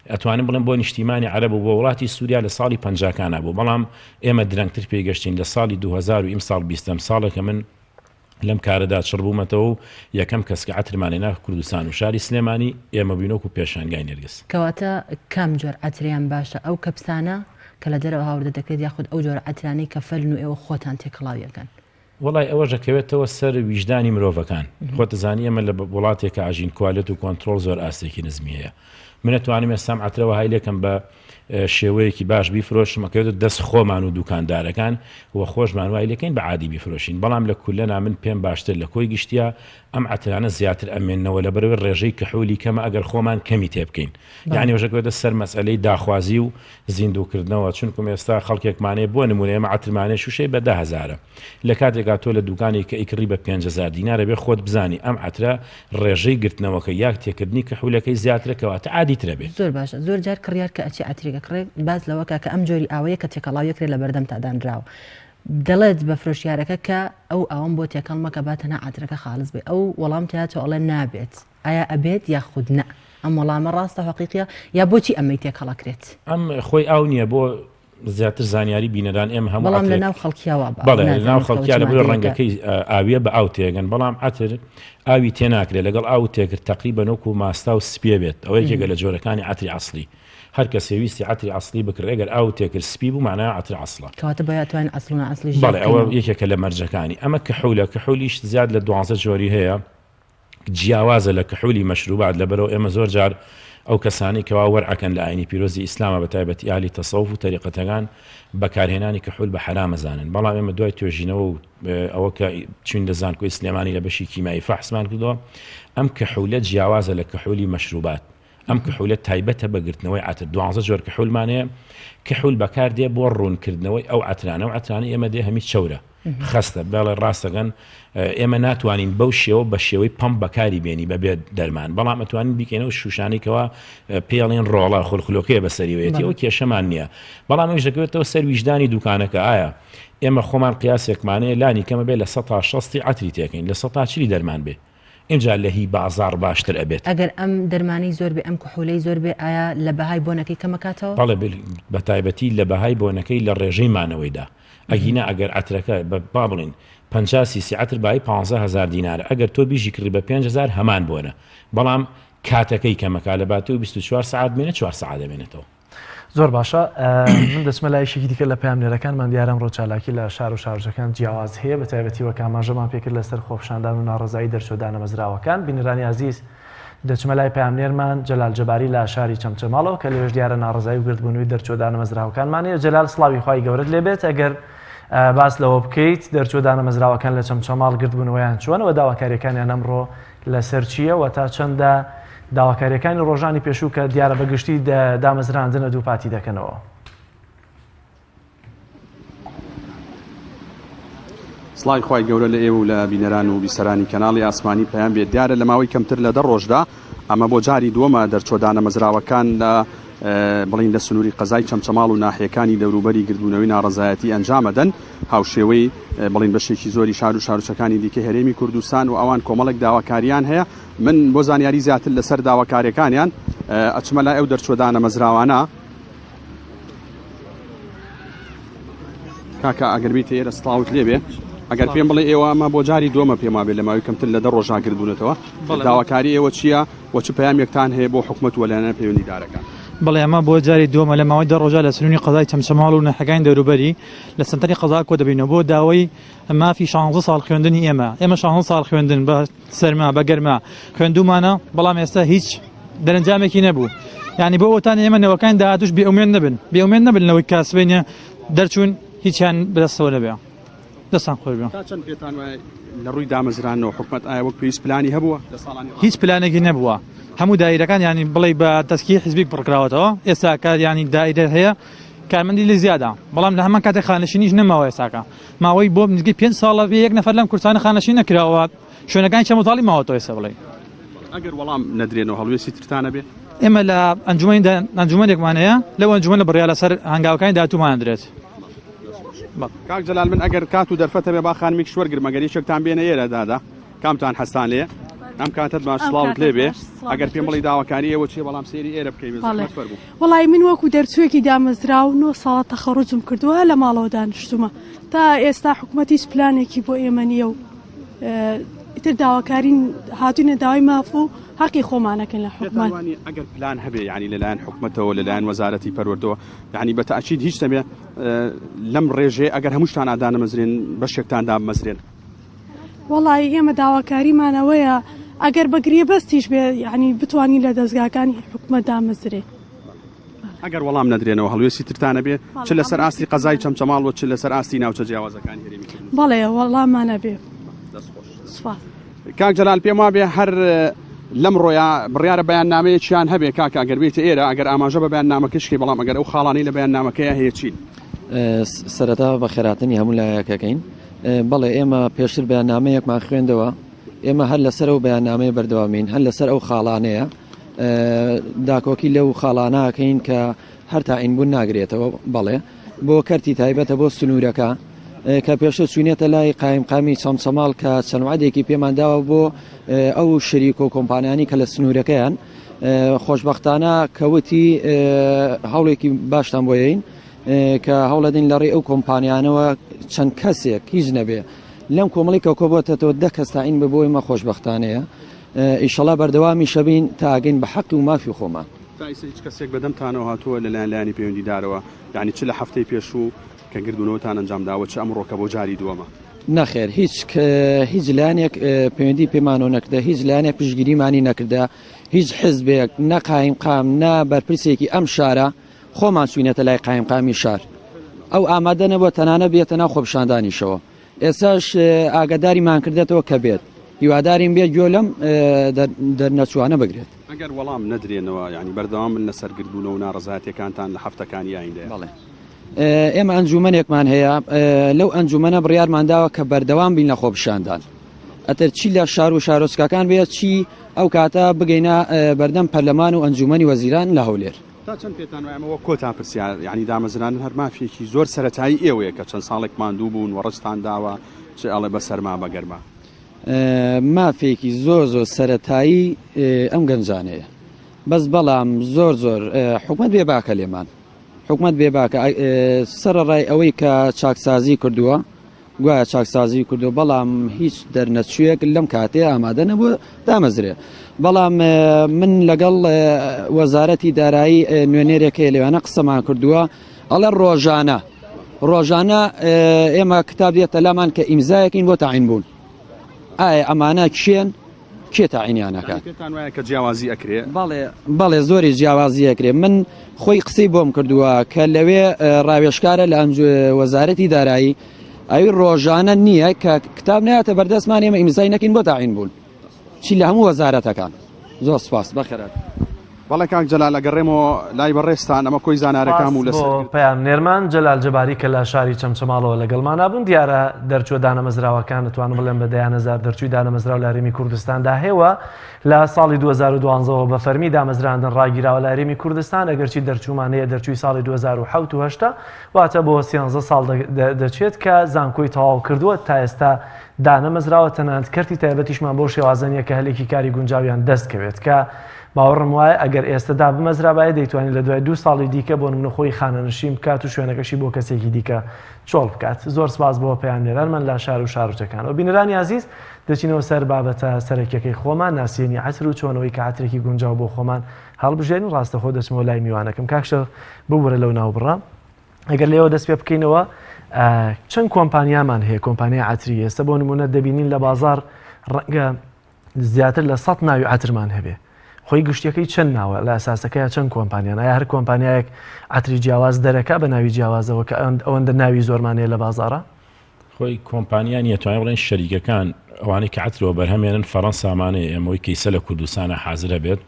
ئەتوانم بڵێم بۆ نیشتیمانی عەرەب و بۆ وڵاتی سووریا لە ساڵی پەنجاکانا بوو بەڵام ئێمە درەنگتر پێی گەشتین لە ساڵی 2000 و ئیمساڵ بیستەم ساڵێکە من لەم کارەدا چڕ بوومەتەوە و یەکەم کەس کە عەترمان هێنا کوردستان و شاری سلێمانی ئێمە بووین وەکو پێشانگای نێرگز. کەواتە کام جۆر عەتریان باشە ئەو کەپسانە کە لە دەرەوە هاوردە دەکرێت یاخود ئەو جۆرە عەترانەی کە فەلن و ئێوە خۆتان تێکەڵاوی ئەکەن؟ وەڵای ئەوەش ئەکەوێتەوە سەر ویژدانی مرۆڤەکان خۆت ئەزانی ئێمە لە وڵاتێکا ئەژین کوالێت و کۆنترۆڵ زۆر ئاستێکی نزمی هەیە من ئەتوانم ئێستا ئەم عەترە وەهای لێکەم بە شێوەیەکی باش بیفرۆشم ئەکەوێتە دەست خۆمان و دوکاندارەکان و خۆشمان وای لەکەین بە عادی بیفرۆشین بەڵام لە کولەنا من پێم باشتر لە کۆی گشتیا ئەم عەترانە زیاتر ئەمێنەوە لە بەرەوەی ڕێژەی کحولی کەمە ئەگەر خۆمان کەمی تێ بکەین یعنی وەژەکەوێتە سەر مەسئلەی داخوازی و زیندووکردنەوە چونکم ئێستا خەڵکێکمانەیە بۆ نمونە ئێمە عەترمانەیە شوشەی بە 10000 لە کاتێکا تۆ لە دوکانێک کە ئیکڕی بە 5000 دینارە بێ خۆت بزانی ئەم عەترە ڕێژەی گرتنەوەکە یاک تێکردنی کحولەکەی زیاترە کەواتە عادیترە بێ. زۆر باشە زۆر جار کڕیار کە ئەچێ عەترێک ئەکڕێ باس لەوە کا کە ئەم جۆری ئاوەیە کە تێکەڵاو یەکرێ لە بەردەمتا دانراوە دەڵێت بە فرۆشیارەکە کە ئەو ئاوەم بۆ تێکەڵ مەکە با تەنها عەترەکە خاڵس بێ ئەو وەڵام تیاچۆ ئەڵێ نابێت ئایا ئەبێت یاخود نا؟ ئەم وەڵامە ڕاستە حەقیقیە یا بۆچی ئەمەی تێکەڵ ئەکرێت؟ ئەم خۆی ئاو نییە بۆ زیاتر زانیاری بینەران ئێمە هەموو بەڵام لە ناو خەڵکیا وا باوە بەڵێ لە ناو خەڵکیا لە بۆی ڕەنگەکەی ئاویە بە ئاو تێگەن بەڵام عەتر ئاوی تێ ناکرێت لەگەڵ ئاو تێکرد تەقریبەن وەکو ماستاو سپیە بێت ئەوە یەکێکە لە جۆرەکانی عەتری ئەسڵی هەر کەسێ ویستی عەتری ئەسڵی بکڕێ گەر ئاو تێکرد سپی بوو معناها عەتر ئەسڵە. کەواتە بۆیە ئەتوانین ئەسڵ و نائەسڵیش جیا بەڵێ ئەوە بکەینەوە. یەکێکە لە مەرجەکانی ئەمە کحولە کحولیش زیاد لە دوانزە جۆری هەیە جیاوازە لە کحولی مەشروبات لەبەرئەوە ئێمە زۆر جار ئەو کەسانەی کەوا وەرعەکەن لە ئاینی پیرۆزی ئیسلامە بە تایبەتی ئەهلی تەسەوف و تەریقەتەکان بەکارهێنانی کحول بە حەرام ئەزانن بەڵام ئێمە دوای توێژینەوە و ئەوە کە چوین لە زانکۆی سلێمانی لە بەشی کیمیایی فەحسمان کردەوە ئەم کحولە جیاوازە لە کحولی مەشروبات ئەم کحولە تایبەتە بە گرتنەوەی عەتر دوانزە جۆر کحولمان هەیە کحول بەکاردێ بۆ ڕوونکردنەوەی ئەو عەترانە و عەترانەی ئێمە دێ هەمی چەورە خەستە بەڵێ ڕاستەکەن ئێمە ناتوانین بەو شێوە بە شێوەی پەمپ بەکاری بێنی بەبێ دەرمان بەڵام ئەتوانین بیکەینەوە شوشانەی کەوا پێڵێن ڕۆڵە خولخلۆکەیە بەسەریوەیەتی ئەو کێشەمان نییە بەڵام ئەویش دەکەوێتەوە سەر ویژدانی دوکانەکە ئایا ئێمە خۆمان قیاسێکمانەیە لانی کەمە بێ لە سە شەستی عەتری تێکەین لە سە چلی دەرمان بێ ئینجا لە هی بازاڕ باشتر ئەبێت. ئەگەر ئەم دەرمانەی زۆر بێ ئەم کحولەی زۆر بێ ئایا لە بەهای بۆنەکەی کەم ئەکاتەوە؟ بەڵێ بەتایبەتی لە بەهای بۆنەکەی لە ڕێژەی مانەوەیدا. ئەگینا ئەگەر عەترەکە بە با بڵێین 50 سیسی عەتر بایی 15000 دینارە ئەگەر تۆ بیژی کڕی بە 5000 هەمان بۆنە بەڵام کاتەکەی کەمەکا لە باتی و 24 سەعات بمێنێ 4 سەعات دەمێنێتەوە. زۆر باشە من دەچمە لای یەکێکی دیکە لە پەیامنێرەکانمان دیارە ئەمڕۆ چالاکی لە شار و شارۆچکەکان جیاواز هەیە بە تایبەتی وەک ئاماژەمان پێکرد لەسەر خۆپیشاندان و ناڕەزایی دەرچووە دانەمەزراوەکان بینەرانی ئازیز دەچمە لای پەیامنێرمان جەلال جەباری لە شاری چەمچەماڵەوە کە لەوێش دیارە ناڕەزایی و گردبوونەوەی دەرچووە دانەمەزراوەکانمان هەیە جەلال سڵاوی خوای گەورەت لێبێت ئەگەر باس لەوە بکەیت دەرچووە دانەمەزراوەکان لە چەمچەماڵ گردبوونەوەیان چۆنە و داواکاریەکانیان ئەمڕۆ لەسەر چییە و تا چەندە داواکاریەکانی ڕۆژانی پێشوو کە دیارە بە گشتی دامەزراندنە دووپاتی دەکەنەوە؟ سڵاوی خوای گەورە لە ئێوە و لە بینەران و بیسەرانی کەناڵی ئاسمانی پەیام بێت دیارە لە ماوەی کەمتر لە دە ڕۆژدا ئەمە بۆ جاری دووەمە دەرچوە دانەمەزراوەکان لە بڵین لە سنووری قەزای چەمچەماڵ و ناحیەکانی دەوروبەری گردبوونەوەی ناڕەزایەتی ئەنجامەدەن هاوشێوەی بڵین بەشێکی زۆری شار و شارۆچەکانی دیکە هەرێمی کوردستان و ئەوان کۆمەڵێک داواکاریان هەیە من بۆ زانیاری زیاتر لەسەر داواکاریەکانیان ئەچمە لای ئەو دەرچوە دانەمەزراوانە کاکە ئەگەر بیتە ئێرە سڵاوت لێبێ ئەگەر پێم بڵێ ئێوە ئەمە بۆ جاری دووەمە پێم وابێ لە ماوەی کەمتر لە دە ڕۆژا گردبوونەتەوە داواکاری ئێوە چییە و چ پەیامێکتان هەیە بۆ حکومەت و لایەنە پەیوەندیدارەکان؟ بەڵێ ئەمە بۆ جاری دووەمە لە ماوەی دە ڕۆژا لە سنووری قەزای چەمچەماڵ و ناحیەکانی دەوروبەری لە سەنتەری قەزا کۆ دەبینەوە بۆ داوای مافی شانزە ساڵ خوێندنی ئێمە ئێمە شانزە ساڵ خوێندن بە سەرما بە گەرما خوێندومانە بەڵام ئێستا هیچ دەرەنجامێکی نەبوو یعنی بۆ ئەوتان ئێمە نەوەکان داهاتوش بێ ئومێد نەبن بێ ئومێد نەبن لەوەی کە سبەینێ دەرچوون هیچیان بەدەستەوە نەبێ دەستان خۆش بێ. تا چەند پێتان وایە لە ڕووی دامەزراندنەوە حکومەت ئایا وەک پێویست پلانی هەبووە لە ساڵانی ڕابردوو؟ هیچ پلانێکی نەبووە هەموو دایرەکان یانی بڵێ بە تەسکی حزبی پڕکراوەتەوە ئێستا کە یانی دایرە هەیە کارمەندی لێ زیادە بەڵام لە هەمان کاتێک خانەشینیش نەماوە ئێستاکە ماوەی بۆ نزیکەی پێنج ساڵە بێ یەک نەفەر لەم کورسانە خانەشین نەکراوە شوێنەکانی چەمەتاڵی ماوەتەوە ئێستا بڵێ ئەگەر وەڵام نەدرێنەوە هەڵوێستی ترتان ئەبێ؟ ئێمە لە ئەنجومەنی ئەنجومەنێکمان هەیە لەو ئەنجومەنە بڕیار لەسەر هەنگاوەکانی داهاتوومان ئەدرێت. کاک جەلال من ئەگەر کات و دەرفەت هەبێ با خانمێکیش وەرگرم ئەگەر یەکێکتان بێنە ئێرە دادا کامتان حەزتان لێیە ئەم کاتەت باش سڵاوت لێ بێ ئەگەر پێم بڵێی داواکاری ئێوە چییە بەڵام سەیری ئێرە بکەی بێ زەحمەت فەرموو. وەڵایی من وەکو دەرچوویەکی دامەزراو نۆ ساڵە تەخەڕوجم کردووە لە ماڵەوە دانیشتوومە تا ئێستا حکومەت هیچ پلانێکی بۆ ئێمە نییە و ئیتر داواکارین هاتوینە داوای ماف و حەقی خۆمانەکەین لە حکومەت. ئەگەر پلان هەبێ یعنی لەلایەن حکومەتەوە لەلایەن وەزارەتی پەروەردەوە یعنی بە تەئکید هیچ نەبێ لەم ڕێژەیە ئەگەر هەمووشتان دانەمەزرێن بەشێکتان دابمەزرێن. وەڵایی ئێمە داواکاریمان ئەوەیە ئەگەر بە گرێبەستیش بێ یعنی بتوانین لە دەزگاکانی حکومەت دامەزرێین. ئەگەر وەڵام نەدرێنەوە هەڵوێستی ترتان ئەبێ چ لەسەر ئاستی قەزای چەمچەماڵ و چ لەسەر ئاستی ناوچە جیاوازەکانی هەرێمی کوردستان؟ بەڵێ وەڵامان ئەبێ. دەست خۆش. سوپاس. کاک جەلال پێم وابێ هەر لەم ڕۆیا بڕیارە بەیاننامەیەکیان هەبێ کاکە ئەگەر بێیتە ئێرە ئەگەر ئاماژە بە بەیاننامەکەش کەی بەڵام ئەگەر ئەو خاڵانەی لە بەیاننامەکەیا هەیە چین؟ سەرەتا بەخێرهاتنی هەموو لایەک ئەکەین. بەڵێ ئێمە پێشتر بەیاننامەیەکمان خوێندەوە ئێمە هەر لەسەر ئەو بەیاننامەیە بەردەوامین هەر لەسەر ئەو خاڵانەیە داکۆکی لەو خاڵانە ئەکەین کە هەر تاعینبوون ناگرێتەوە بەڵێ بۆ کەرتی تایبەتە بۆ سنوورەکە کە پێشتر چوینێتە لای قایمقامی چەمچەماڵ کە چەند وعدێکی پێمان داوە بۆ ئەو شریک و کۆمپانیانی کە لە سنوورەکەیان خۆشببختانە کەوتی هەوڵێکی باشتان بۆ یین کە هەوڵەدەین لە ڕێی ئەو کۆمپانیانەوە چەند کەسێک هیچ نەبێ لەم کۆمەڵی کە کۆبەتەوە دە کەس تاعین بە بۆ ئێمە خۆشببختانەیە ئیشەڵا بەردەوامی شەبین تاگەین بە حەق و مافی خۆمان. تا ئیستا هیچ کەسێک بەدەمتانەوە هاتووە لەلایەن لایەنی پەیوەندیدارەوە یانی چ لە هەفتەی پێشوو کە گردبوونەوەتان ئەنجام داوە چ ئەمڕۆ کە بۆ جاری دووەمە؟ نەخێر هیچ هیچ لایەنێک پەیوەندی پێمانەوە نەکردە هیچ لایەنێک پشتگیریمانی نەکردە هیچ حزبێک نە قایمقام نە بەرپرسێکی ئەم شارە خۆمان چوینەتە لای قایمقامی شار ئەو ئامادە نەبووە تەنانە بێتە ناو خۆپیشاندانیشەوە ئێستاش ئاگاداریمان کردێتەوە کە بێت هیوادارین بێت گوێ لەم دەرنەچووانە بگرێت. ئەگەر وەڵام نەدرێنەوە یانی بەردەوام بن لەسەر گردبوونەوە و ناڕەزایەتیەکانتان لە هەفتەکانی ئایندەیا؟ بەڵێ ئێمە ئەنجوومەنێکمان هەیە لەو ئەنجوومەنە بڕیارمان داوە کە بەردەوام بین لە خۆپیشاندان ئەتر چی لە شار و شارۆچکەکان بێت چی ئەو کاتە بگەینە بەردەم پەرلەمان و ئەنجوومەنی وەزیران لە هەولێر. تا چەند پێتان وایە ئەمە وەک کۆتا پرسیار یانی دامەزراندن هەر مافێکی زۆر سەرەتایی ئێوەیە کە چەند ساڵێک ماندوو بوون و ڕەجتان داوە چ ئەڵێ بە سەرما بە گەرما؟ مافێکی زۆر زۆر سەرەتایی ئەم گەنجانەیە بەس بەڵام زۆر زۆر حکومەت بێ باکە لێمان. حکومەت بێباکە سەرەڕای ئەوەی کە چاکسازی کردووە گوایە چاکسازی کردو بەڵام هیچ دەرنەچوویەک لەم کاتێ ئامادە نەبوو دامەزرێ بەڵام من لەگەڵ وەزارەتی دارایی نوێنەرێک هەیە لەوانە قسەمان کردووە ئەڵێ ڕۆژانە ڕۆژانە ئێمە کتاب دێتە لامان کە ئیمزایەکین بۆ تاعین بوون ئایا ئەمانە کێن کێ تاعینیان ئەکات؟ پێتان وایە کە جیاوازی ئەکرێ؟ بەڵێ بەڵێ زۆری جیاوازی ئەکرێ من خۆی قسەی بۆم کردووە کە لەوێ ڕاوێژکارە لە وەزارەتی دارایی ئەوی ڕۆژانە نییە کە کتاب ناتە بەردەستمان ئێمە ئیمزای نەکەین بۆ تاعین بوون چی لە هەموو وەزارەتەکان زۆر سپاس بەخێرات. بەڵێ کاک جەلال ئەگەڕێمەوە لای بەڕێزتان ئەمە کۆی زانارەکان بوو لەسەر بۆ پەیامنێرمان جەلال جەباری کە لە شاری چەمچەماڵەوە لەگەڵمانا بوون دیارە دەرچووە دانەمەزراوەکان دەتوانم بڵێم بە دەیان هەزار دەرچووی دانەمەزراو لە هەرێمی کوردستاندا هەیە و لە ساڵی 2012 ەوە بە فەرمی دامەزراندن ڕاگیراوە لە هەرێمی کوردستان ئەگەرچی دەرچوومان هەیە دەرچووی ساڵی 2007 و هەشتا واتە بۆ سیانزە ساڵ دەچێت کە زانکۆی تەواو کردووە تا ئێستا دانەمەزراوە تەنانەت کەرتی تایبەتیشمان بەو شێوازە نییە کە هەلێکی کاری گونجاویان دەست کەوێت کە باوەڕم وایە ئەگەر ئێستە دابمەزرابایە دەیتوانی لە دوای دوو ساڵی دیکە بۆ نمونە خۆی خانەنشین بکات و شوێنەکەشی بۆ کەسێکی دیکە چۆڵ بکات. زۆر سپاس بۆ پەیامنێرانمان لە شار و شارۆچەکانەوە. بینەرانی ئازیز دەچینەوە سەر بابەتە سەرەکیەکەی خۆمان، ناسینی عەتر و چۆنەوەی کە عەترێکی گونجاو بۆ خۆمان هەڵبژێرین. ڕاستەخۆ دەچمەوە لای میوانەکەم. کاک شێخ ببورە لەو ناوبڕە. ئەگەر لێوە دەست پێ بکەینەوە چەند کۆمپانیامان هەیە کۆمپانیای عەتری ئێستا بۆ نمونە دەبینین لە بازار ڕەنگە زیاتر لە سەد ناوی عەترمان هەبێ خۆی گشتیەکەی چەند ناوە لە ئەساسەکەیا چەند کۆمپانیان ئایا هەر کۆمپانیایەک عەتری جیاواز دەرەکا بە ناوی جیاوازەوە کە ئەوەندە ناوی زۆرمان هەیە لە بازاڕا؟ خۆی کۆمپانیا نیە توانین بڵێین شەریکەکان ئەوانەی کە عەترەوە بەرهەمێنن فەرەنسامانەیە ئێمەوەی کەیسە لە کوردستانە حازرە بێت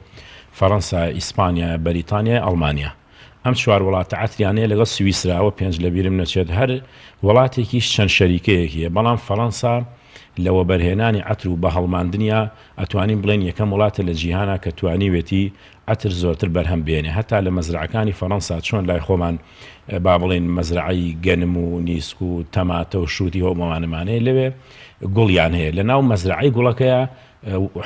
فەرەنسا ئیسپانیا بەریتانیا ئەڵمانیا ئەم چوار وڵاتە عەتریان هەیە لەگەڵ سویسراوە پێنج لەبیرم نەچێت هەر وڵاتێکیش چەند شەریکەیەکی هەیە بەڵام فەرەنسا لە وەبەرهێنانی عەتر و بەهەڵماندنیا ئەتوانین بڵێین یەکەم وڵاتە لە جیهانا کە توانیوێتی عەتر زۆرتر بەرهەم بێنێ هەتا لە مەزرەعەکانی فەرەنسا چۆن لای خۆمان با بڵێین مەزرەعەی گەنم و نیسک و تەماتە و شوتی هەو ئەوانەمان هەیە لەوێ گوڵیان هەیە لەناو مەزرەعەی گوڵەکەیا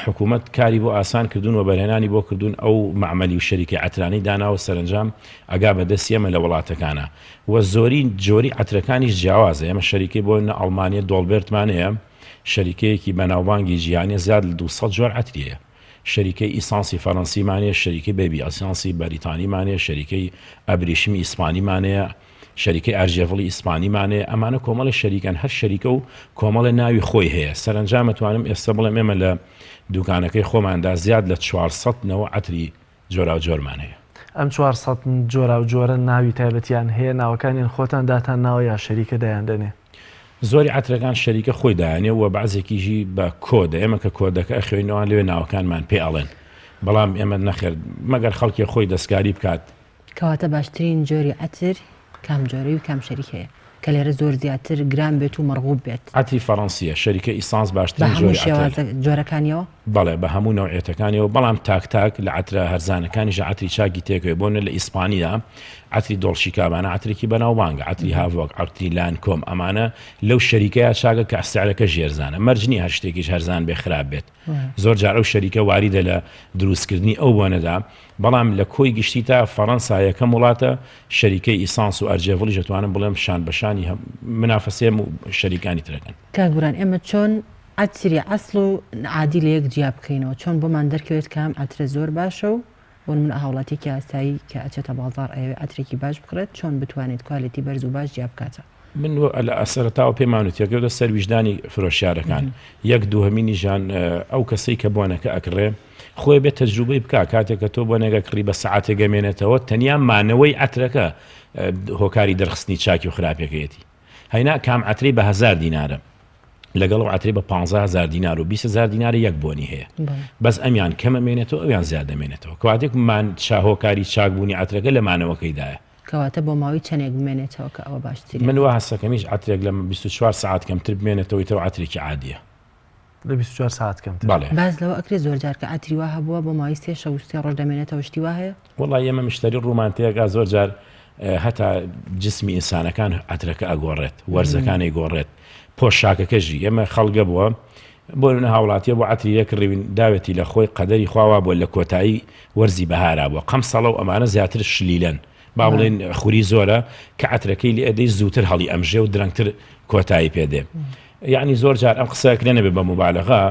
حکوومەت کاری بۆ ئاسان کردوون وەبەرهێنانی بۆ کردوون ئەو مەعمەلی و شەریکەی عەترانەی داناوە سەرەنجام ئەگا بە دەستی ئێمە لە وڵاتەکانا و زۆری جۆری عەترەکانیش جیاوازە ئێمە شەریکەی بۆ نە ئەڵمانیە دۆڵبێرتمان هەیە شەریکەیەکی بەناوبانگی جیهانیە زیاد لە 200 جۆر عەتری هەیە شەریکەی ئیسانسی فەرەنسیمان هەیە شەریکەی بەیبی ئەسانسی بەریتانیمان هەیە شەریکەی ئەبریشمی ئیسپانیمان هەیە شەریکەی ئارجێڤڵی ئیسپانیمان هەیە، ئەمانە کۆمەڵێ شەریکەن، هەر شەریکە و کۆمەڵێ ناوی خۆی هەیە، سەرەنجام ئەتوانم ئێستا بڵێم ئێمە لە دوکانەکەی خۆماندا زیاد لە 400 نەوە عەتری جۆراوجۆرمان هەیە. ئەم 400 جۆراوجۆرە ناوی تایبەتیان هەیە، ناوەکانیان خۆتان داتان ناوە یا شەریکە دایان دەنێ؟ زۆری عەترەکان شەریکە خۆی دایانێ و بەعزێکیشی بە کۆدە، ئێمە کە کۆدەکە ئەخوێنینەوە لەوێ ناوەکانمان پێ ئەڵێن، بەڵام ئێمە نەخێر مەگەر خەڵکێ خۆی دەستکاری بکات، کەواتە باشترین جۆری عەتر کام جۆرەی و کام شەریکەیە کە لێرە زۆر زیاتر گران بێت و مەڕغوب بێت؟ عەتری فەڕەنسیە، شەریکە ئیسانس باشترین جۆری عەتر. بە هەموو شێوازە جۆرەکانیەوە؟ بەڵێ بە هەموو نەوعیەتەکانیەوە، بەڵام تاک تاک لە عەترە هەرزانەکانیشا عەتری چاکی تێکەوێ، بۆ نمونە لە ئیسپانیدا عەتری دۆڵشی کابانا عەترێکی بەناوبانگە، عەتری هاڤۆک، عەتری لانکۆم، ئەمانە لەو شەریکەیا چاکە کە سعرەکەشی هەرزانە، مەرج نیە هەر شتێکیش هەرزان بێ خراپ بێت، زۆر جار ئەو شەریکە واریدە لە دروستکردنی ئەو بۆنەدا، بەڵام لە کۆی گشتیتا فەڕەنسا یەکەم وڵاتە، شەریکەی ئیسانس و ئەرجێڤڵیش ئەتوانم بڵێم شان بە شانی منافەسەی و شەریکانی ترەکەن. کاک بوران ئێمە چۆن عەتری عەسڵ و عادی لە یەک جیا بکەینەوە چۆن بۆمان دەرکەوێت کە ئەم عەترە زۆر باشە و بۆ نمونە هاوڵاتیەکی ئاسایی کە ئەچێتە بازاڕ ئەیەوێ عەترێکی باش بکڕێت چۆن بتوانێت کوالێتی بەرز و باش جیا بکاتەوە؟ من لە سەرەتاوە پێمان وت یەکەوتە سەر ویژدانی فرۆشیارەکان یەک دووهەمینیشان ئەو کەسەی کە بۆنەکە ئەکڕێ خۆی بێت تەجروبەی بکا کاتێک کە تۆ بۆنێک ئەکڕی بە سەعاتێک ئەمێنێتەوە تەنیا مانەوەی عەترەکە هۆکاری دەرخستنی چاکی و خراپیەکەیەتی هەینا کام عەتری بە هەزار دینارە لەگەڵ ئەو عەتری بە 15000 دینار و 20000 دینار یەک بۆنی هەیە بەس ئەمیان کەمە مێنێتەوە ئەویان زیاد دەمێنێتەوە کەواتێک مان چا هۆکاری چاکبوونی عەترەکە لە مانەوەکەیدایە کەواتە بۆ ماوەی چەنێک بمێنێتەوە کە ئەوە باشترینە؟ من وا هەستەکەم هیچ عەترێک لە 24 سەعات کەمتر بمێنێتەوە ئیتر ئەو عەترێکی عادیە. لە 24 سەعات کەمتر؟ بەڵێ. باس لەوە ئەکرێت زۆر جار کە عەتری وا هەبووە بۆ ماوەی سێ شەو و سێ ڕۆژ دەمێنێتەوە شتی وا هەیە؟ وەڵایی ئێمە مشتەری ڕوومان تێکا زۆر جار هەتا جسمی ئینسانەکان عەترەکە ئەگۆڕێت وەرزەکان ئەیگۆڕێت پۆشاکەکەشی ئێمە خەڵگە بووە بۆ نمونە هاوڵاتیە بۆ عەتری لێ کڕیوین داوێتی لە خۆی قەدەری خوا وا بووە لە کۆتایی وەرزی بەهارا بووە قەمسەڵە و ئەمانە زیاتر شلیلەن. با بڵێن خوری زۆرە کە عەترەکەی لێ ئەدەی زووتر هەڵی ئەمژێ و درەنگتر کۆتایی پێ دێ. یەعنی زۆر جار ئەم قسە کرێ نەبێ بە موبالەغە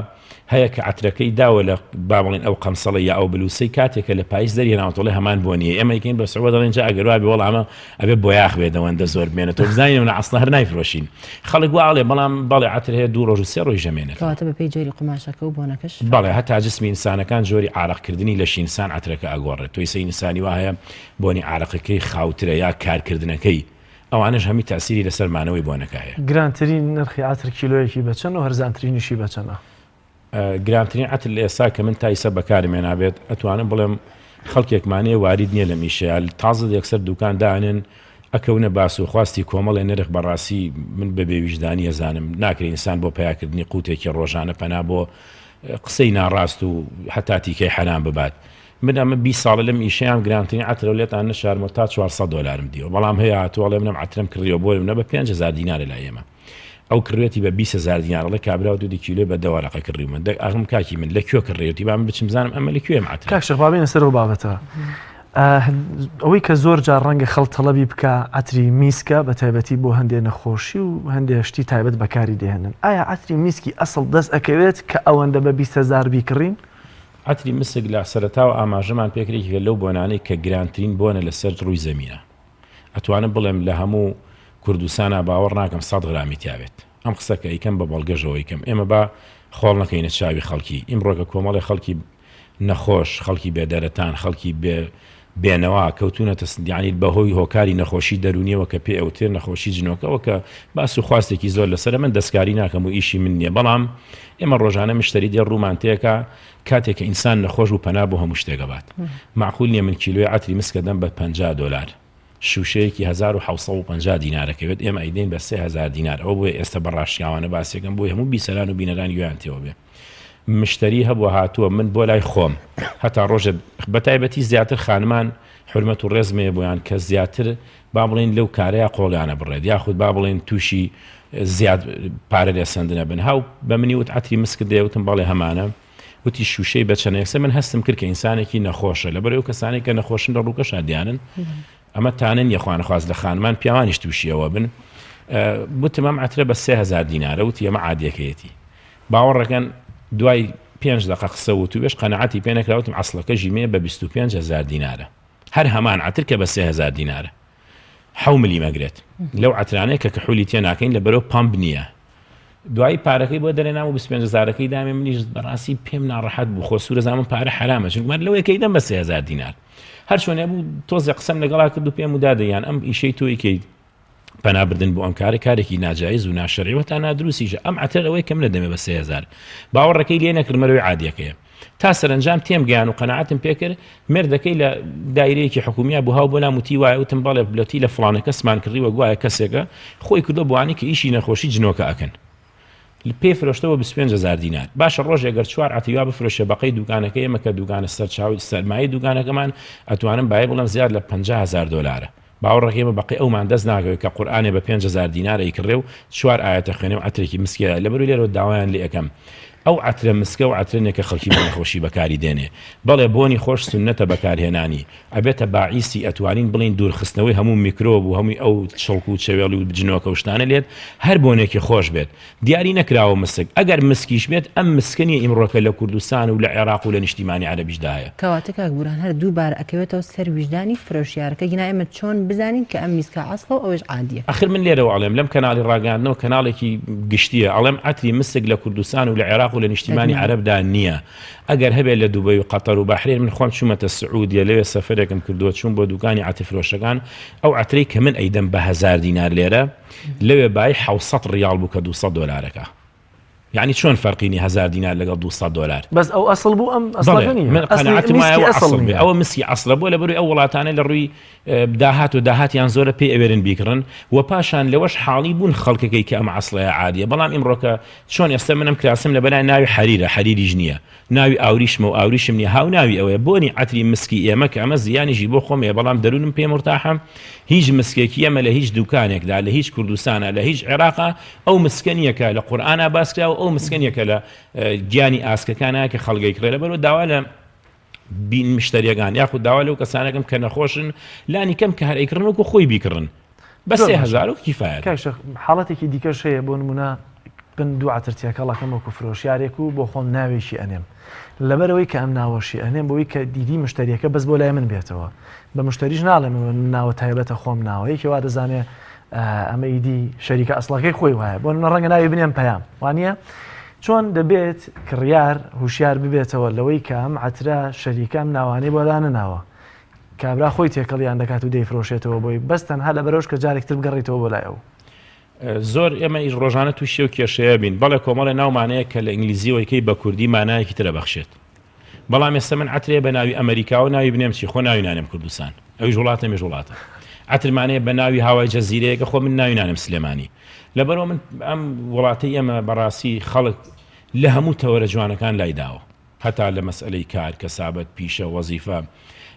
هەیە کە عەترەکەی داوە لە با بڵێن ئەو قەمسەڵە یا ئەو بلوسەی کاتێک کە لە پایز دەری هێناوە تۆڵێ هەمان بۆ نییە ئێمە یکەین بە سعوە دەڵێن جا ئەگەر وابێ وەڵا ئەمە ئەبێ بۆیاخ بێت ئەوەندە زۆر بمێنێتەوە بزانین ئەمە ئەسڵا هەر نایفرۆشین خەڵک وا ئەڵێ بەڵام بەڵێ عەتر هەیە دوو ڕۆژ و سێ ڕۆژ دەمێنێتەوە. کەواتە بەپێی جۆری قوماشەکە و بۆنەکەش بەڵێ هەتا جسمی ئینسانەکان جۆری عارەقکردنی لەشی ئینسان عەترەکە ئەگۆڕێت تۆ ئیسە ئینسانی وا هەیە بۆنی عارەقەکەی خاوترە یا کارکردنەکەی ئەوانەش هەمی تەئسیری لەسەر مانەوەی بۆنەکە هەیە. گرانترین نرخی عەتر کیلۆیەکی بە چەند و هەرزانترینیشی بە چەنە؟ گرانترین عەتر لە ئێستا کە من تا ئیسە بەکارم هێنابێت ئەتوانم بڵێم خەڵکێکمان هەیە وارید نییە لەم ئیشەیا تازە یەکسەر دوکان دانێن ئەکەونە باس و خواستی کۆمەڵێ نرخ بەڕاستی من بە بێویژدانی ئەزانم ناکرێ ئینسان بۆ پەیاکردنی قوتێکی ڕۆژانە پەنا بۆ قسەی ناڕاست و هەتا تیکەی حەرام ببات من ئەمە 20 ساڵە لەم ئیشەیان گرانترین عەترە و لێتان نەشارمەوە تا 400 دۆلارم دیوە بەڵام هەیە هاتووە ئەڵێ من ئەم عەترەم کڕیوە بۆ نمونە بە 5000 دینارە لای ئێمە ئەو کڕیوێتی بە 20000 دینار ئەڵێ کابرا دوو کیلۆی بە دە وەرەقە کڕیومە دە ئاغم کاکی من لە کوێ کڕیوتی با من بچم بزانم ئەمە لە کوێ ئەم عەترە کاک شێخ با بێینە سەر ئەو بابەتە ئەوەی کە زۆر جار ڕەنگە خەڵک تەڵەبی بکا عەتری میسکە بە تایبەتی بۆ هەندێ نەخۆشی و هەندێ شتی تایبەت بەکاری دێنن ئایا عەتری میسکی ئەسڵ دەست ئەکەوێت کە ئەوەندە بە 20000 بیکڕین؟ عەتری مسک لە سەرەتاوە ئاماژەمان پێکرد یەکێکە لەو بۆنانەی کە گرانترین بۆنە لەسەر ڕووی زەمینە ئەتوانم بڵێم لە هەموو کوردستانا باوەڕ ناکەم سەد غرامی تیابێت ئەم قسە کە ئەیکەم بە بەڵگەشەوە ئەیکەم ئێمە با خۆڵ نەکەینە چاوی خەڵکی ئیمڕۆ کە کۆمەڵێ خەڵکی نەخۆش خەڵکی بێدەرەتان خەڵکی بێ بێنەوا کەوتونەتە یانی بەهۆی هۆکاری نەخۆشی دەرونیەوە کە پێ ئەوترێ نەخۆشی جنۆکەوە کە باس و خواستێکی زۆر لەسەرە من دەستکاری ناکەم و ئیشی من نییە بەڵام ئێمە ڕۆژانە مشتری دێ ڕوومان تێکا کاتێک کە ئینسان نەخۆش بوو پەنا بۆ هەموو شتێک ئەبات مەعقول نییە من کیلۆی عەتری مسکە دەم بە 50 دۆلار شوشەیەکی 1750 دینارەکەوێت ئێمە ئەیدەین بە 3000 دینار ئەوە بۆیە ئێستا بە ڕاشکاوانە باسیەکەم بۆی هەموو بیسەران و بینەران گوێیان تێوە بێ مشتەری هەبووە هاتووە من بۆ لای خۆم هەتا ڕۆژێ بە تایبەتی زیاتر خانمان حورمەت و ڕێزم هەیە بۆیان کە زیاتر با بڵێین لەو کارەیە قۆڵیانە بڕێت یاخود با بڵێن تووشی زیاد پارە لێسەندنە بن هاو بە منی وت عەتری مسکت دەیە وتم بەڵێ هەمانە وتی شوشەی بە چەند یەکسەر من هەستم کرد کە ئینسانێکی نەخۆشە لەبەر ئەو کەسانێک کە نەخۆشن لە ڕووکەشا دیانن ئەمە تانە نیە خوانەخواست لە خانمان پیاوانیش تووشی ئەوە بن وتم ئەم عەترە بە 3000 دینارە وتی ئەمە عادیەکەیەتی باوەڕەکەن دوای پێنج دقە قسە وتوێش قەنەعەتی پێ نەکرا وتم عەسڵەکە ژیمەیە بە 25000 دینارە هەر هەمان عەتر کە بە 3000 دینارە حەو ملی مەگرێت لەو عەترانەیە کە کحولی تێ ناکەین لە بەرەو پەمپ نییە دوایی پارەکەی بۆ دەرێنام و 25 هەزارەکەی دامێ منیش بەڕاستی پێم ناڕەحەت بوو خۆ سوورە زانم پارە حرامە چونکە من لەوەی کەی دەم بە 3000 دینار هەر چۆنێ بوو تۆزێ قسەم لەگەڵا کرد و پێم و دادە یان ئەم ئیشەی تۆی کەیت پەنابردن بۆ ئەم کارە کارێکی ناجایز و ناشەرعی و تا نادروستیشە ئەم عەترە ئەوەی کەم نەدەمێ بە 3000 باوەڕەکەی لێ نەکردمەرەوەی عادیەکەیە تا سەرەنجام تێم گەیان و قەناعەتم پێکرد مێردەکەی لە دایرەیەکی حکومیە بوو هاو بۆ لام وتی وایە وتم بەڵێ لەتی لە فڵانە کەسمان کڕیوە گوایە کەسێکە خۆی کردو بۆوانی کە ئیشی نەخۆشی جنۆکە ئەکەن پێ فرۆشتەوە 25 هزار دینار باشە ڕۆژێک گەر چوار عەتری وا بفرۆشێ بەقەی دوکانەکە ئێمە کە دوکانە سەرچاوی سەرمایەی دوکانەکەمان ئەتوانم بای بڵێم زیاد لە 50 هزار دۆلارە باوەڕەکەی ئێمە بەقەی ئەومان دەست ناکەوێت کە قورئانێ بە 5000 دینار ئەیکڕێ و چوار ئایەتە خوێنێ و عەترێکی مسکی لای لەبەرو لێرەوە داوایان لێ ئەکەم ئەو عەترە مسکە و عەترە نیە کە خەڵکی بۆ نەخۆشی بەکاری دێنێ بەڵێ بۆنی خۆش سوننەتە بەکارهێنانی ئەبێتە باعیسی ئەتوانین بڵێین دوورخستنەوەی هەموو میکرۆب و هەمووی ئەو چڵک و چەوێڵی و جنۆکە و شتانە لێت هەر بۆنێکی خۆش بێت دیاری نەکراوە مسک ئەگەر مسکیش بێت ئەم مسکە نیە ئیمڕۆکە لە کوردستان و لە عێراق و لە نیشتیمانی عەرەبیشدا هەیە. کەواتە کاک بورهان هەر دووبارە ئەکەوێتەوە سەر ویژدانی فرۆشیارەکە گینا ئێمە چۆن بزانین کە ئەم میسکە عەسڵە و ئەوەیش عادیە؟ ئەخر من لێرەوە ئەڵێم لەم کەناڵی ڕاگەیاندنەوە کەناڵێکی گشتیە ئەڵێم عەتری مسک لە کوردستان و لە عێراق و لە نیشتیمانی دەگمەنە. عەرەبدا نیە ئەگەر هەبێت لە دوبەی و قەتەر و بەحرێن من خۆم چوومەتە سعودیە لەوێ سەفەرێکم کردووە چووم بۆ دوکانی عەتر فرۆشەکان ئەو عەترەی کە من ئەیدەم بە هەزار دینار لێرە لەوێ بای 600 ڕیاڵ بوو کە 200 دۆلارەکە یعنی چۆن فەرقی نیە هەزار دینار لەگەڵ 200 دۆلار بەس ئەو ئەسڵ بوو ئەم ئەسڵەکە نیە من قەناعەتم وایە ئەوە ئەسڵ بێ ئەوە مسی ئەسڵە بۆ لەبەروی ئەو وڵاتانە لە ڕووی داهات و داهاتیان زۆرە پێی ئەوێرن بیکڕن و پاشان لەوەش حاڵی بوون خەڵکەکەی کە ئەم عەسڵەیە عادیە بەڵام ئیمڕۆکە چۆن ئێستا منم کراسم لە بەلای ناوی حەریرە حەریریش نییە ناوی ئاوریشمە و ئاوریشم نییە هاوناوی ئەوەیە بۆنی عەتری مسکی ئێمە کە ئەمە زیانیشی بۆ خۆم هەیە بەڵام دەروونم پێ مورتاحە هیچ مسکێکی ئێمە لە هیچ دوکانێکدا لە هیچ کوردستانە لە هیچ عێراقا ئەو مسکە نییە کە لە قورئانا باس کراوە ئەو مسکە نییە کە لە گیانی ئاسکەکانە کە خەڵک ئەیکڕێ لەبەرئەوە داوا لە. بین مشتەریەکان یاخود داوا لەو کەسانەکەم کە نەخۆشن لانی کەم کە هەر ئەیکڕن وەکو خۆی بیکڕن بە 3000 و کیفایەتە. کاک شێخ حاڵەتێکی دیکەش هەیە بۆ نمونە من دوو عەتر تێکەڵەکەم وەکو فرۆشیارێک و بۆ خۆم ناوێکی ئەنێم لەبەرەوەی کە ئەم ناوەشی ئەنێم بۆی کە دیدی مشتریەکە بەس بۆ لای من بێتەوە بە مشتریش ناڵێم من ناوە تایبەتە خۆم ناوە یەکی وا دەزانێ ئەمە ئیدی شەریکە ئەسڵەکەی خۆی وایە بۆ نمونە ڕەنگە ناوی بنێم پەیام وانە چۆن دەبێت کڕیار هوشیار ببێتەوە لەوەی کە ئەم عەترە شەریکە ئەم ناوانەی بۆ دانەناوە کابرا خۆی تێکەڵیان دەکات و دەیفرۆشێتەوە بۆی بەس تەنها لەبەرەوەش کە جارێک تر بگەڕیتەوە بۆ لای ئەو. زۆر ئێمە ئیش ڕۆژانە تووشی ئەو کێشەیە بین بەڵێ کۆمەڵێ ناومان هەیە کە لە ئینگلیزیەوە یکەی بە کوردی مانایەکی ترە بەخشێت بەڵام ئێستا من عەترێ بە ناوی ئەمریکاوە ناوی بنێم چی خۆ ناوی نانێم کوردستان ئەویش وڵاتە مێژ وڵاتە عەترمانەیە بە ناوی هاوای جەزیرەیەکە خۆ من ناوی نانێم سلێمانی لەبەرەوە من ئەم وڵاتی ئێمە بەڕاستی خەڵک لە هەموو تەوەرە جوانەکان لای داوە هەتا لە مەسئەلەی کار، کەسابەت، پیشە، وەزیفە.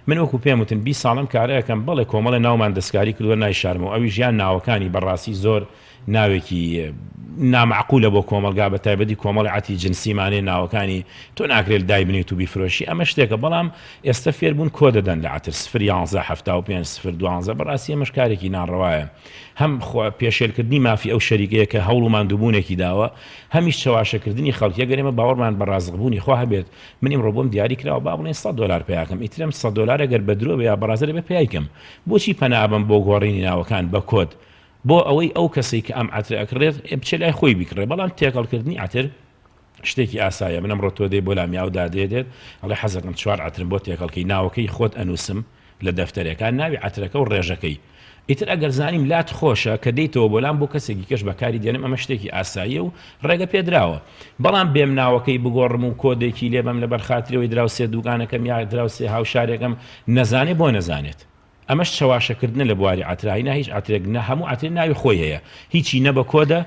من وەکو پێم وتن 20 ساڵە ئەم کارە ئەکەم، بەڵێ کۆمەڵێ ناومان دەستکاری کردووە نایشارمەوە ئەویش یان ناوەکانی بە ڕاستی زۆر ناوێکی نامەعقولە بۆ کۆمەڵگا بە تایبەتی کۆمەڵی عەتری جنسیمان هەیە ناوەکانی تۆ ناکرێت دایبنێیت و بیفرۆشی ئەمە شتێکە بەڵام ئێستە فێربوون کۆ دەدەن لە عەتر سفر یانزە 75 سفر دوانزە بەڕاستی ئەمەش کارێکی ناڕەوایە هەم پێشێلکردنی مافی ئەو شەریکەیە کە هەوڵ و ماندووبوونێکی داوە هەمیش چەواشەکردنی خەڵکی، ئەگەر ئێمە باوەڕمان بە ڕازقبوونی خوا هەبێت، من ئیمڕۆ بۆم دیاری کراوە با بڵێین سەت دۆلار پەیاکەم، ئیتر ئەم سەت دۆلارە گەر بە درۆ بێ یا بە ڕاست دەبێ پەیای کەم. بۆچی پەنا ئەبەم بۆ گۆڕینی ناوەکان بە کۆد؟ بۆ ئەوەی ئەو کەسەی کە ئەم عەترە ئەکڕێت بچێ لای خۆی بیکڕێ، بەڵام تێکەڵکردنی عەتر شتێکی ئاساییە، من ئەمڕۆ تۆ دێی بۆ لام یا ئەو دادەیە دێت ئەڵێ حەزەکەم چوار عەترم بۆ تێکەڵ کەی، ناوەکەی خۆت ئەنووسم، لە دەفتەرێکا ناوی عەترەکە و ڕێژەکەی ئیتر ئەگەر زانیم لات خۆشە کە دێیتەوە بۆ لام بۆ کەسێکی کەش بەکاری دێنم ئەمە شتێکی ئاساییە و ڕێگە پێدراوە بەڵام بێم ناوەکەی بگۆڕم و کۆدێکی لێبەم لەبەر خاترەوەی دراوسێ دوکانەکەم یا دراوسێ هاوشارێکم نەزانێ بۆ نەزانێت ئەمەش چەواشەکردنە لە بواری عەترا هینا هیچ عەترێک نە هەموو عەترێ ناوی خۆی هەیە هیچی نە بە کۆدە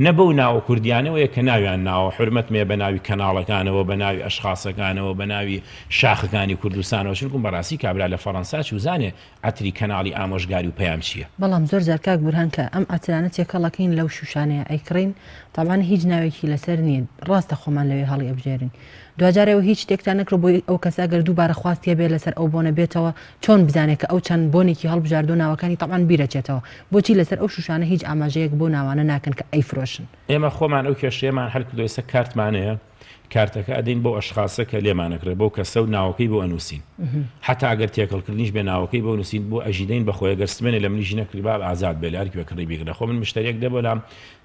نە بەو ناوە کوردیانەوەیە کە ناویان ناوە، حورمەتم هەیە بە ناوی کەناڵەکانەوە، بە ناوی ئەشخاسەکانەوە، بە ناوی شاخەکانی کوردستانەوە، چونکوم بەڕاستی کابرا لە فەڕەنسا چوزانێ عەتری کەناڵی ئامۆژگاری و پەیام چییە. بەڵام زۆر جار کاک بورهان کە ئەم عەترانە تێکەڵ ئەکەین لەو شوشانەیە ئەیکڕین تەبعەن هیچ ناوێکی لەسەر نییە ڕاستە خۆمان لەوێ هەڵی ئەبژێرین دواجار ئێوە هیچ شتێکتان نەکرد بۆی ئەو کەسە گەر دووبارە خواستی هەبێ لەسەر ئەو بۆنە بێتەوە چۆن بزانێ کە ئەو چەند بۆنێکی هەڵبژاردووە ناوەکانی تەبعەن بیرەچێتەوە بۆچی لەسەر ئەو شوشانە هیچ ئاماژەیەک بەو ناوانە ناکەن کە ئەیفرۆشن؟ ئێمە خۆمان ئەو کێشەیەمان حەل کردوە ئێستا کارتمان هەیە کارتەکە ئەدەین بەو ئەشخاسە کە لێمان ئەکڕێ بەو کەسە و ناوەکەی بۆ ئەنووسین حتا ئەگەر تێکەڵکردنیش بێ ناوەکەی بۆ نووسین بۆ ئەژیدەین بەخۆی گەر سمێنێ لە منیش نەکڕی با ئازاد بێ لە هەرکوێ کڕی بیکڕێ خۆ من مشتەریەک دێ بۆ لام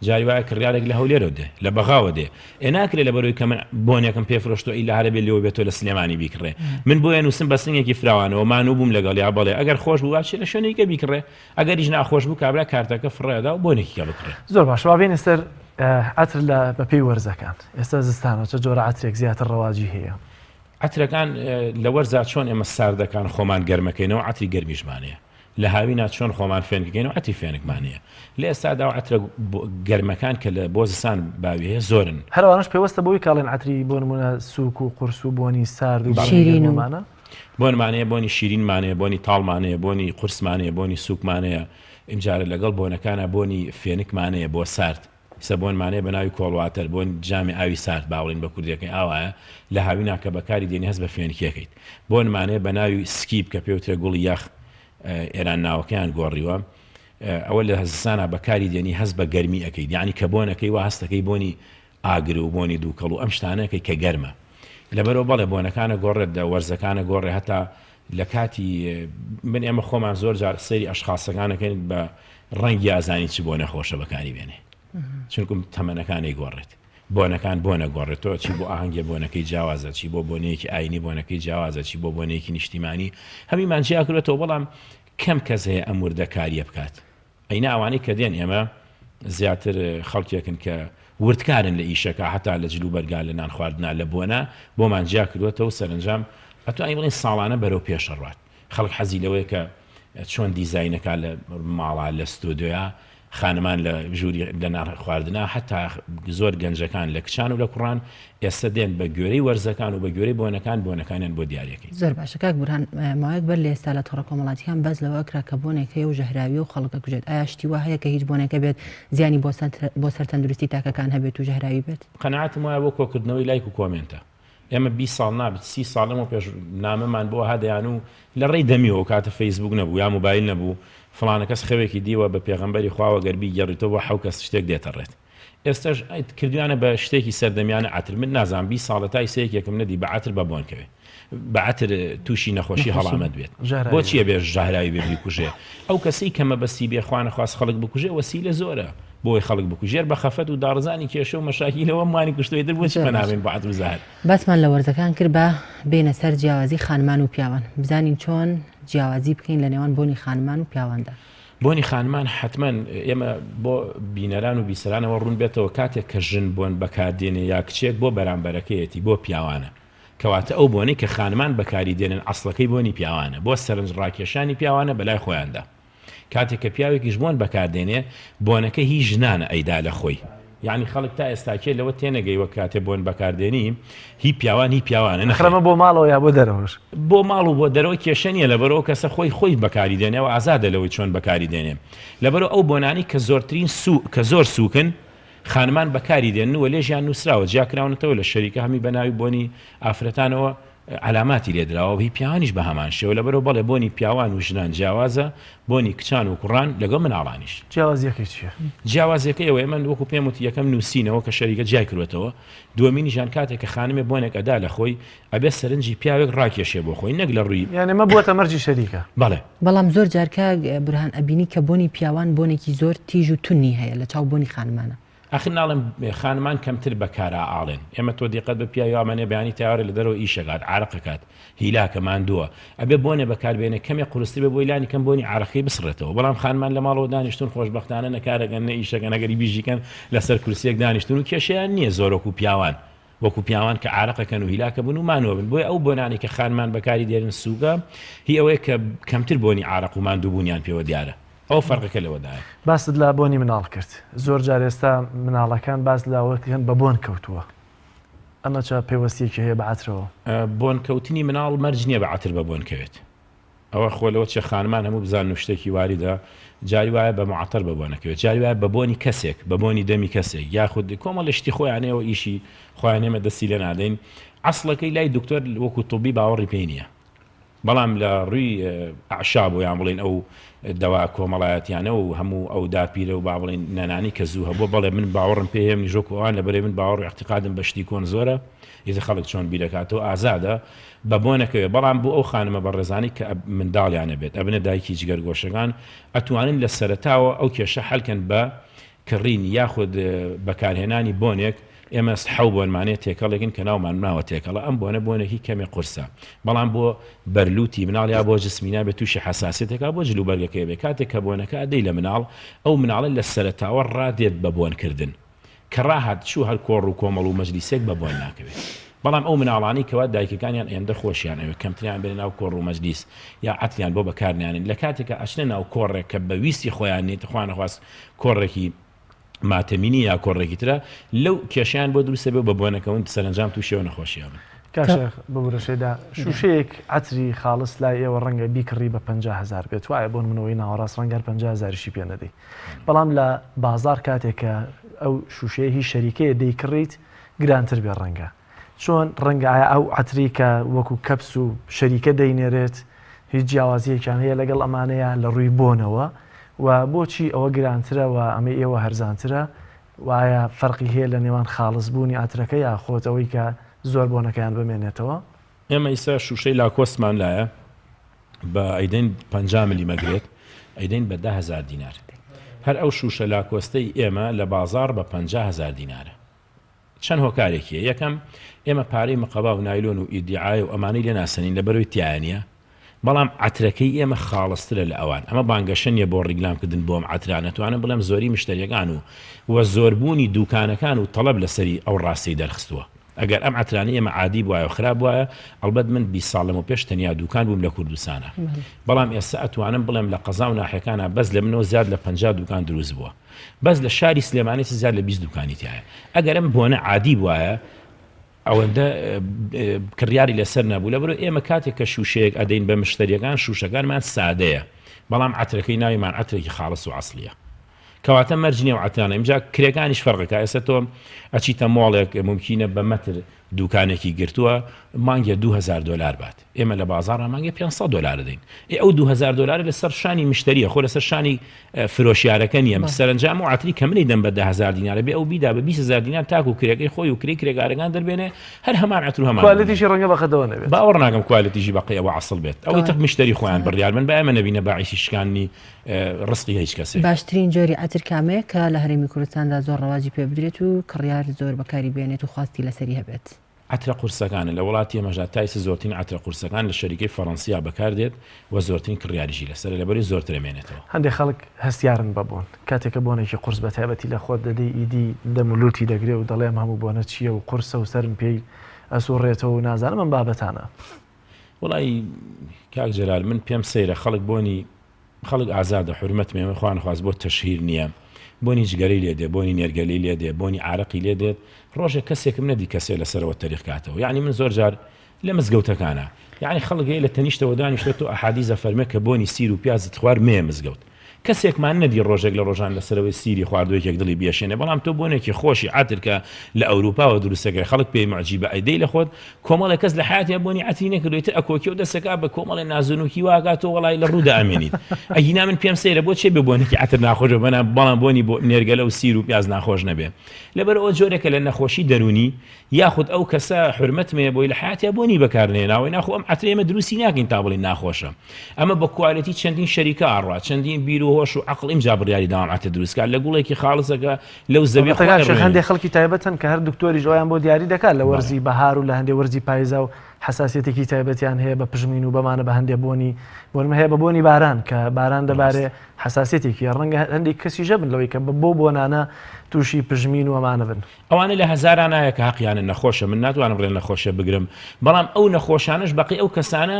جاری وایە کڕیارێک لە هەولێرەوە دێ لە بەغاوە دێ ئێ ناکرێ لەبەرەوەی کە من بۆنێکم پێ فرۆشتوە ئیلا هەرە بێ لێوە بێتەوە لە سلێمانی بیکڕێ من بۆیە نووسم بە سنگێکی فراوانەوە مانوو بووم لەگەڵیا بەڵێ ئەگەر خۆش بوو با بچێ لە شوێنێکە بیکڕێ ئەگەریش ناخۆش بوو کابرا کارتەکە فڕێدا و بۆنێکی کە بکڕێ. زۆر باش با بێینە سەر عەتر لە بەپێی وەرزەکان ئێستا زستانە چە جۆرە عەترێک زیاتر ڕەواجی هەیە؟ عەترەکان لە وەرزا چۆن ئێمە ساردەکان خۆمان گەرمەکەینەوە عەتری گەرمیشمان هەیە لە هاوینا چۆن خۆمان فێنکەکەینەوە عەتری فێنکمان هەیە لە ئێستادا و عەترە گەرمەکان کە لە بۆ زستان باوی هەیە زۆرن. هەر ئەوانەش پەیوەستە بەوەی کە ئەڵێن عەتری بۆ نموونە سووک و قورس و بۆنی سارد و بۆنی شیرین و. گەرمەمانە. بۆنمان هەیە بۆنی شیرینمان هەیە بۆنی تاڵمان هەیە بۆنی قورسمان هەیە بۆنی سووکمان هەیە ئیمجارە لەگەڵ بۆنەکانا بۆنی فێنکمان هەیە بۆ سارد ئیستا بۆنمان هەیە بە ناوی کۆڵواتەر بۆن جامی ئاوی سارد با بڵێین بە کوردیەکەی ئاوایە لە هاوینا کە بەکاری دێنی هەست بە فێنکیەکەیت بۆنمان هەیە بە ناوی سکیپ کە پێوترێ گوڵی یەخ ئێران ناوەکەیان گۆڕیوە ئەوە لە زستانا بەکاری دێنی هەست بە گەرمی ئەکەیت یعنی کە بۆنەکەی وا هەستەکەی بۆنی ئاگر و بۆنی دووکەڵ و ئەم شتانەکەی کە گەرمە لەبەرەوە بەڵێ بۆنەکانە گۆڕێت دە وەرزەکانە گۆڕێ هەتا لە کاتی من ئێمە خۆمان زۆر جار سەیری ئەشخاصەکانەکەین بە ڕەنگی ئازانی چ بۆنە خۆشە بەکاری بێنێ چونکم تەمەنەکانی گۆڕێت بۆنەکان بۆ نەگۆڕێتەوە چی بۆ ئاهەنگێ بۆنەکەی جیاوازە چی بۆ بۆنەیەکی ئاینی بۆنەکەی جیاوازە چی بۆ بۆنەیەکی نیشتیمانی هەمیمان جیاکرێتەوە بەڵام کەم کەس هەیە ئەم وردەکاریە بکات ئەینا ئەوانەی کە دێن ئێمە زیاتر خەڵکێکن کە وردکارن لە ئیشەکە هەتا لە جل و بەرگا لە نان خواردنا لە بۆنە بۆمان جیا کردوێتەوە سەرنجام ئەتوانین بڵێین ساڵانە بەرەو پێش ئەڕوات خەڵک حەزی لەوەیە کە چۆن دیزاینەکە لە ماڵا لە ستۆدیۆیا خانمان لە ژووری لە نان خواردنا هەتا زۆر گەنجەکان لە کچان و لە کوڕان ئێستا دێن بە گوێرەی وەرزەکان و بە گوێرەی بۆنەکان بۆنەکانیان بۆ دیارەکەی. زۆر باشە کاک بورهان ماوەیەک بەر لە ئێستا لە تۆڕە کۆمەڵاتیەکان باس لەوە ئەکرا کە بۆنێک هەیە و ژەهراویە و خەڵک ئەکوژێت ئایا شتی وا هەیە کە هیچ بۆنێک هەبێت زیانی بۆ سەر تەندروستی تاکەکان هەبێت و ژەهراوی بێت؟ قەناعەتم وایە بۆ کۆکردنەوەی لایک و کۆمێنتە. ئێمە 20 ساڵ نابێت 30 ساڵ لەمەو پێش نامەمان بۆ هەدەیان و لە ڕێی دەمیەوە ئەو کاتە فەیسبوک نەبوو یا موبایل نەبوو فڵانە کەس خەوێکی دیوە بە پێغەمبەری خواوە گەر بیگێڕیتەوە بۆ حەو کەس شتێک دێتە ڕێت ئێستاش کردویانە بە شتێکی سەردەمیانە عەتر من نازانم 20 ساڵە تا ئیسە یەکێکم نەدی بە عەتر بە بۆن کەوێ بە عەتر تووشی نەخۆشی هەڵامەت بێت بۆچیە بێ ژەهراوی بێ بیکوژێ ئەو کەسەی کە مەبەستی بێ خوانەخواست خەڵک بکوژێ وەسیلە زۆرە بۆی خەڵک بکوژێر بە خەفەت و داڕزانی کێشە و مەشاکیلەوە مانی کوشتوی تر بۆچی پەنابین بە عەتر و زەهر باسمان لە وەرزەکان کرد با بێینە سەر جیاوازی خانمان و پیاوان بزانین چۆن جیاوازی بکەین لە نێوان بۆنی خانمان و پیاواندا. بۆنی خانمان حەتمەن ئێمە بۆ بینەران و بیسەرانەوە ڕوون بێتەوە کاتێک کە ژن بۆن بەکاردێنێ یا کچێک بۆ بەرامبەرەکەیەتی بۆ پیاوانە کەواتە ئەو بۆنەی کە خانمان بەکاری دێنن عەسڵەکەی بۆنی پیاوانە بۆ سەرنج ڕاکێشانی پیاوانە بەلای خۆیاندا. کاتێک کە پیاوێکیش بۆن بەکار دێنێ بۆنەکە هی ژنانە ئەیدا لە خۆی یانی خەڵک تا ئێستاکێ لەوە تێنەگەیوە کاتێ بۆن بەکار دێنی هی پیاوان هی پیاوانە نەخێر. ئەخرەمە بۆ ماڵەوە یا بۆ دەرەوەش؟ بۆ ماڵ و بۆ دەرەوە کێشە نیە لەبەرئەوە کەسە خۆی خۆی بەکاری دێنێ و ئازادە لەوەی چۆن بەکاری دێنێ لەبەرئەوە ئەو بۆنانەی کە زۆرترین سوو کە زۆر سووکن خانمان بەکاری دێنن و لێژیان نووسراوە جیاکراونەتەوە لە شەریکە هەمی بەناوی بۆنی ئافرەتانەوە عەلاماتی لێ دراوە و هی پیاوانیش بە هەمان شێوە لەبەرئەوە بەڵێ بۆنی پیاوان و ژنان جیاوازە بۆنی کچان و کوڕان لەگەڵ مناڵانیش. جیاوازیەکەی چیە؟ جیاوازیەکەی ئەوەیە من وەکو پێم وتی یەکەم نووسینەوە کە شەریکە جیای کردوەتەوە دووەمینیشیان کاتێک کە خانمێ بۆنێک ئەدا لە خۆی ئەبێ سەرنجی پیاوێک ڕاکێشێ بۆ خۆی نەک لە ڕووی یانی ئەمە بووەتە مەرجی شەریکە. بەڵێ. بەڵام زۆر جار کاک بورهان ئەبینی کە بۆنی پیاوان بۆنێکی زۆر تیژ و تونی هەیە لە چاو بۆنی خانمانە. ئاخر ناڵێم خانمان کەمتر بە کارا ئاڵێن ئێمە تۆ دیقەت بە پیاوی وامانێ بەیانی تاوارە لە دەرەوە ئیشەکات عارەقەکات هیلاکە ماندووە ئەبێ بۆنێ بەکار بێنێ کەمێ قورستر بێ بۆی لانی کەم بۆنی عارەقەکەی بسڕێتەوە بەڵام خانمان لە ماڵەوە دانیشتون خۆشبەختانە نە کارەکەن نە ئیشەکەن ئەگەری بیژیکەن لەسەر کورسیەک دانیشتون و کێشەیان نییە زۆر وەکو پیاوان وەکو پیاوان کە عارەقەکەن و هیلاکە بن و مانوە بن بۆیە ئەو بۆنانەی کە خانمان بەکاری دێنن سووکە هی ئەوەیە کە کەمتر بۆنی عارەق و ماندووبوونیان پێوە دیارە ئەوە فەرقەکە لەوەدایە. باست لە بۆنی مناڵ کرد زۆر جار ئێستا مناڵەکان باس لە ئەوە دەکەن بە بۆن کەوتووە ئەمە چ پەیوەستیەکی هەیە بە عەترەوە؟ بۆن کەوتنی مناڵ مەرج نییە بە عەتر بە بۆن کەوێت ئەوە خۆ لەوە چێ خانمان هەموو بزانن و شتێکی واریدە جاری وایە بە معەتەر بە بۆنەکەوێت جاری وایە بە بۆنی کەسێک بە بۆنی دەمی کەسێک یاخود کۆمەڵی شتی خۆیانەوە ئیشی خۆیان ئێمە دەستی لێ نادەین عەسڵەکەی لای دکتۆر وەکو طبی باوەڕی پێی نییە بەڵام لە ڕووی ئەعشاب و یان بڵێن ئەو دەوا کۆمەڵایەتیانە و هەموو ئەو داپیرە و با بڵێن نەنانی کە زوو هەبووە بەڵێ من باوەڕم پێ هەیە منیش وەکو ئەوان لەبەرەی من باوەڕ و ئیعتیقادم بە شتی کۆن زۆرە ئیتر خەڵک چۆن بیرەکاتەوە ئازادە بە بۆنەکەوێ بەڵام بۆ ئەو خانمە بەڕێزانەی کە منداڵیان ئەبێت ئەبنە دایکی جگەرگۆشەکان ئەتوانن لە سەرەتاوە ئەو کێشە حەلکەن بە کڕین یاخود بەکارهێنانی بۆنێک، ئێمە حەو بۆنمان هەیە تێکەڵێکن کە ناومان ناوە تێکەڵە، ئەم بۆنە بۆنێکی کەمێ قورسە، بەڵام بۆ بەرلوتی مناڵ یا بۆ جسمی نابێت تووشی حەساسیەتێکا بۆ جلوبەرگەکەی بێ، کاتێک کە بۆنەکە ئەدەی لە مناڵ، ئەو مناڵە لە سەرەتاوە ڕادێت بە بۆنکردن، کە ڕاهات چوو هەر کۆڕ و کۆمەڵ و مەجلیسێک بە بۆن ناکەوێت. بەڵام ئەو مناڵانەی کەوا دایکەکانیان ئێندە خۆشیان ئەوێت کەمتریان بێنە ناو کۆڕ و مەجلیس یا عەتریان بۆ بەکار نیانن لە کاتێکا ئەچنە ناو کۆڕێک کە بە ویستی خۆیان نیت خوا نەخواست کۆڕێکی ماتەمینی یا کۆڕێکی ترە لەو کێشەیان بۆ دروستە بێ و بە بۆنەکەون سەرەنجام تووشی ئەو نەخۆشیە بن. کاک شێخ ببورە شەیدا شوشەیەک عەتری خاڵس لای ئێوە ڕەنگە بیکڕی بە 50 هەزار بێت وایە بۆ نمونەوەی ناوەڕاست ڕەنگە هەر 50 هەزاریشی پێ نەدەی بەڵام لە بازاڕ کاتێک کە ئەو شوشەیە هی شەریکەیە دەیکڕیت گرانتر بێ ڕەنگە چۆن ڕەنگە ئایا ئەو عەترەی کە وەکو کەپس و شەریکە دەینێرێت هیچ جیاوازیەکیان هەیە لەگەڵ ئەمانەیە لە ڕووی بۆنەوە و بۆچی ئەوە گرانترە و ئەمەی ئێوە هەرزانترە و ئایا فەرقی هەیە لە نێوان خاڵس بوونی عەترەکە یاخۆت ئەوەی کە زۆر بۆنەکەیان بمێنێتەوە؟ ئێمە ئیستا شوشەی لاکۆستمان لایە بە ئەیدەین 50 ملیمە گرێت ئەیدەین بە 10هزار دینار هەر ئەو شوشە لاکۆستەی ئێمە لە بازاڕ بە 50هزار دینارە چەند هۆکارێکی هەیە یەکەم ئێمە پارەی مقەبا و نایلۆن و ئیدیعایە و ئەمانەی لێ ناسەنین لەبەرەوەی تیایا نییە بەڵام عەترەکەی ئێمە خاڵسترە لە ئەوان ئەمە بانگەشە نییە بۆ ڕیکلام کردن بۆ ئەم عەترانە توانم بڵێم زۆری مشتەریەکان و وە زۆربوونی دوکانەکان و تەڵەب لەسەری ئەو ڕاستەی دەرخستووە ئەگەر ئەم عەترانەی ئێمە عادی بوایە و خراپ بوایە ئەڵبەت من 20 ساڵ لەمەو پێش تەنیا دوکان بووم لە کوردستانا بەڵام ئێستا ئەتوانم بڵێم لە قەزا و ناحیەکانا بەس لە منەوە زیاد لە 50 دوکان دروست بووە بەس لە شاری سلێمانی چ زیاد لە 20 دوکانی تایە ئەگەر ئەم بۆنە عادی بوایە ئەوەندە کڕیاری لەسەر نەبوو لەبەرو ئێمە کاتێک کە شوشەیەک ئەدەین بە مشتەریەکان شوشەکانمان سادەیە بەڵام عەترەکەی ناویمان عەترێکی خاڵس و عەسڵیە کەواتە مەرج نیە و عەترانە ئینجا کرێکانیش فەرقەکە ئێستا تۆ ئەچیتە مۆڵێک مومکینە بە مەتر. دوکانێکی گرتووە مانگێ 2000 دۆلار بات ئێمە لە بازاڕا مانگێ 500 دۆلار دەین ئێ ئەو 2000 دۆلارە لەسەر شانی مشتریە خۆ لەسەر شانی فرۆشیارەکە نییە سەرەنجام و عەتری کە منی دەم بە 10000 دینارە بێ ئەو بیدا بە 20000 دینار تاکو کرێکەی خۆی و کرێی کرێکارەکان دەربێنێ هەر هەمان عەتر و هەمان کوالێتیشی ڕەنگە بەقەدەوە نەبێت. باوەڕ ناکەم کوالێتیشی بەقەی ئەوە عەسڵ بێت ئەوەی تر مشتری خۆیان بڕیار بن با ئێمە نەبینە باعیسی شکاندنی ڕزقی هیچ کەسێک. باشترین جۆری عەتر کامەیە کە لە هەرێمی کوردستاندا زۆر ڕەواجی پێ بدرێت و کڕیار زۆر بەکاری بێنێت و خواستی لەسەری هەبێت؟ عەترە قورسەکانە، لە وڵاتی ئێمەشدا تا ئیستا زۆرترین عەترە قورسەکان لە شەریکەی فەڕەنسیا بەکار دێت و زۆرترین کڕیاریشی لەسەرە لەبەرئەوەی زۆرتر ئەمێنێتەوە. هەندێک خەڵک هەستیارن بە بۆن، کاتێک کە بۆنێکی قورس بە تایبەتی لە خۆت دەدەی ئیدی دەم و لوتی دەگرێ و دەڵێ ئەم هەموو بۆنە چییە و قورسە و سەرم پێی ئەسوڕێتەوە و نازانم ئەم بابەتانە. وەڵایی کاک جەلال من پێم سەیرە خەڵک بۆنی خەڵک ئازادە حورمەتم ئێمە خوا نەخواست بۆ تەشهیر نییە بۆنی جگەرەی لێ دێ بۆنی نێرگەلەی لێ دێ بۆنی عارەقی لێ دێت ڕۆژێک کەسێکم نەدی کەسێ لەسەرەوە تەریق کاتەوە یعنی من زۆر جار لە مزگەوتەکانە یعنی خەڵک هەیە لە تەنیشتەوە دانیشتوە تۆ ئەحادیزە فەرمێ کە بۆنی سیر و پیازت خوارد مەیە مزگەوت کەسێکمان نەدی ڕۆژێک لە ڕۆژان لەسەرەوەی سیری خواردوە یەکێک دڵی بیەشێنێ بەڵام تۆ بۆنێکی خۆشی عەتر کە لە ئەوروپاوە دروستەکرێ خەڵک پێی موعجیبە ئەیدەی لە خۆت کۆمەڵێک کەس لە حەیاتیا بۆنی عەتری نەکردوە ئیتر ئەکۆکی و دەسەکا بە کۆمەڵێ نازونوکی واکا تۆ وەڵای لە ڕوودا ئەمێنیت ئەگینا من پێم سەیرە بۆ چێ بێ بۆنێکی عەتر ناخۆش بێ بەنا بەڵام بۆنی بۆ نێرگەلە و سیر و پیاز ناخۆش نەبێ لەبەر ئەوە جۆرێکە لە نەخۆشی دەروونی یاخود ئەو کەسە حورمەتم هەیە بۆی لە حەیاتیا بۆنی بەکار نەهێناوە ناخۆ ئەم عەترە ئێمە دروستی ناکەین تا بڵێین ناخۆشە ئەمە بە کوالێتی چەندین شەریکە ئەڕوا چەندین بیر و هۆش و عەقڵ ئینجا بڕیاری داوە ئەم عەترە دروست کات لە گوڵێکی خاڵسەکە لەو زەوی خۆی ڕوێنێ. هەندێک خەڵکی تایبەت هەن کە هەر دکتۆریش ئەویان بۆ دیاری دەکات لە وەرزی بەهار و لە هەندێک وەرزی پایزا و حەساسیەتێکی تایبەتیان هەیە بە پژمین و بەمانە بە هەندێک بۆنی بۆنمە هەیە بە بۆنی باران کە باران دەبارێ حەساسیەتێکی ڕەنگە هەندێک کەسیش هەبن لەوەی کە بۆ بۆنانە تووشی پژمین و ئەمانە بن. ئەوانە لە هەزارانایە کە هەقیانە نەخۆشە من ناتوانم ڕێ نەخۆشە بگرم بەڵام ئەو نەخۆشانەش بەقەی ئەو کەسانە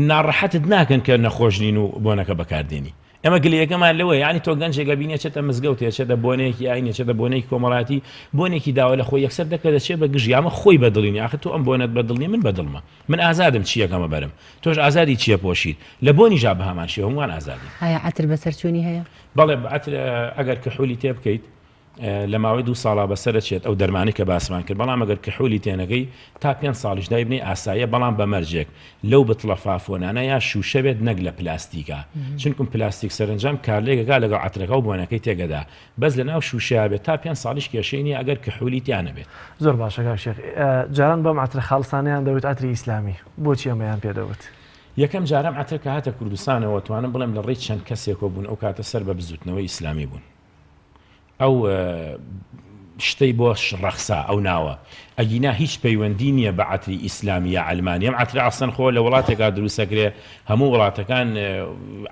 ناڕەحەتت ناکەن کە نەخۆش نین و بۆنەکە بەکاردێنی ئێمە گلەیەکەمان لەوەیە یعنی تۆ گەنجێک ئەبینی ئەچێتە مزگەوتێ ئەچێتە بۆنەیەکی ئاینی ئەچێتە بۆنەیەکی کۆمەڵایەتی بۆنێکی داوە لە خۆی یەکسەر دەکە دەچێت بە گژی ئەمە خۆی بە دڵی نیە ئاخر تۆ ئەم بۆنەت بە دڵ نیە من بە دڵمە من ئازادم چییەکەمە بەرم تۆش ئازادی چییە پۆشیت لە بۆنیشا بە هەمان شێوە هەمووان ئازادین. ئایا عەتر بەسەرچوونی هەیە؟ بەڵێ عەتر ئەگەر کحولی تێ بکەیت لە ماوەی دوو ساڵا بەسەرەچێت ئەو دەرمانەی کە باسمان کرد، بەڵام ئەگەر کحولی تێنەکەی تا پێنج ساڵیش دایبنێی ئاساییە بەڵام بە مەرجێک لەو بتڵە فافۆنانە یا شوشە بێت نەک لە پلاستیکا چونکم پلاستیک سەرەنجام کارلێکەکا لەگەڵ عەترەکە و بۆنەکەی تێکەدا بەس لەناو شوشەیا بێت تا پێنج ساڵیش کێشەی نییە ئەگەر کحولی تیا نەبێت. زۆر باشە کاک شێخ جاران بەم عەترە خاڵسانەیان دەوت عەتری ئیسلامی بۆچی ئەمەیان پێ دەوت؟ یەکەم جار ئەم عەترە کە هاتە کوردستانەوە توانم بڵێم لە ڕێی چەند کەسێکەوە بوون ئەو کاتە سەر بە بزوتنەوەی ئیسلامی بوون. ئەو شتەی بۆ ڕەخسا ئەو ناوە ئەگینا هیچ پەیوەندی نییە بە عەتری ئیسلامی یا عەلمانی ئەم عەترە ئەسڵەن خۆ لە وڵاتێکا دروستەکرێ هەموو وڵاتەکان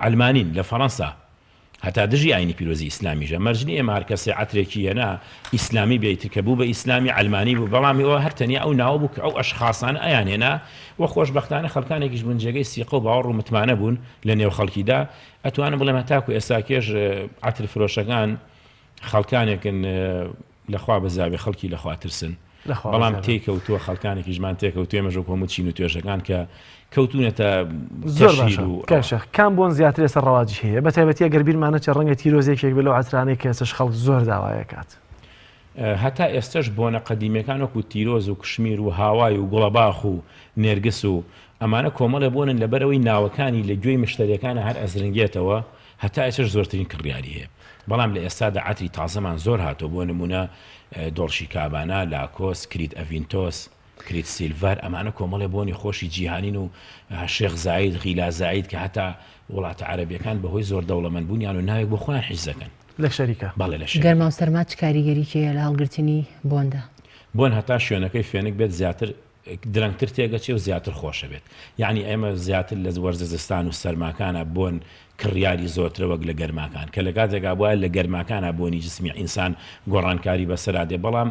عەلمانین لە فەڕەنسا هەتا دژی ئاینی پیرۆزی ئیسلامیشە مەرج نییە ئێمە هەر کەسێ عەترێکی هێنا ئیسلامی بێ ئیتر کە بوو بە ئیسلامی عەلمانی بوو بەڵام ئەوە هەر تەنیا ئەو ناوە بوو کە ئەو ئەشخاصانە ئەیان هێنا و خۆشبەختانە خەڵکانێکیش بوون جێگەی سیقە و باوەڕ و متمانە بوون لە نێو خەڵکیدا ئەتوانم بڵێم هەتاکو ئێستاکێش عەتر فرۆشەکان خەڵکانێکن لەخوا بەزاوێ خەڵکی لەخوا ترسن بەڵام تێکەوتووە خەڵکانێکیشمان تێکەوتوێ مەژۆک هەموو چین و توێژەکان کە کەوتونەتە زۆر کاشخ کام بۆن زیاتر ئێستا ڕەواجی هەیە بە تایبەتی ئەگەر بیرمانە چە ڕەنگە تیرۆزێکێک بێ لەو عەترانەی کە ئێستاش خەڵک زۆر داوایەکات. هەتا ئێستەش بۆنە قەدیمیەکان وەکو تیرۆز و کشمیر و هاوای و گوڵەباخ و نێرگس و ئەمانە کۆمەڵێ بۆنن لەبەرئەوەی ناوەکانی لە گوێی مشتەریەکانا هەر ئەزرنگێتەوە هەتا ئێستەش زۆرترین کڕیاری هەیە بەڵام لە ئێستادا عەتری تازەمان زۆر هاتووە بۆ نمونە دۆڵشی کابانا، لاکۆس، کریت ئەڤینتۆس، کریت سیلڤەر ئەمانە کۆمەڵێ بۆنی خۆشی جیهانین و شێخ زاید، غیلا زاید کە هەتا وڵاتە عەرەبیەکان بەهۆی زۆر دەوڵەمەند بوونیان و ناوێک بۆ خۆیان حیز دەکەن. لە شەریکە؟ بەڵێ لە شەریکە. گەرما و سەرما چ کاریگەریی هەیە لە هەڵگرتنی بۆندا؟ بۆن هەتا شوێنەکەی فێنک بێت زیاتر درەنگتر تێگەچێ و زیاتر خۆشەبێت یەعنی ئێمە زیاتر لە وەرزە زستان و سەرماکانا بۆن کڕیاری زۆرترە وەک لە گەرماکان کە لە کاتێکا بوایە لە گەرماکانا بۆنی جسمی ئینسان گۆڕانکاری بەسەرا دێ بەڵام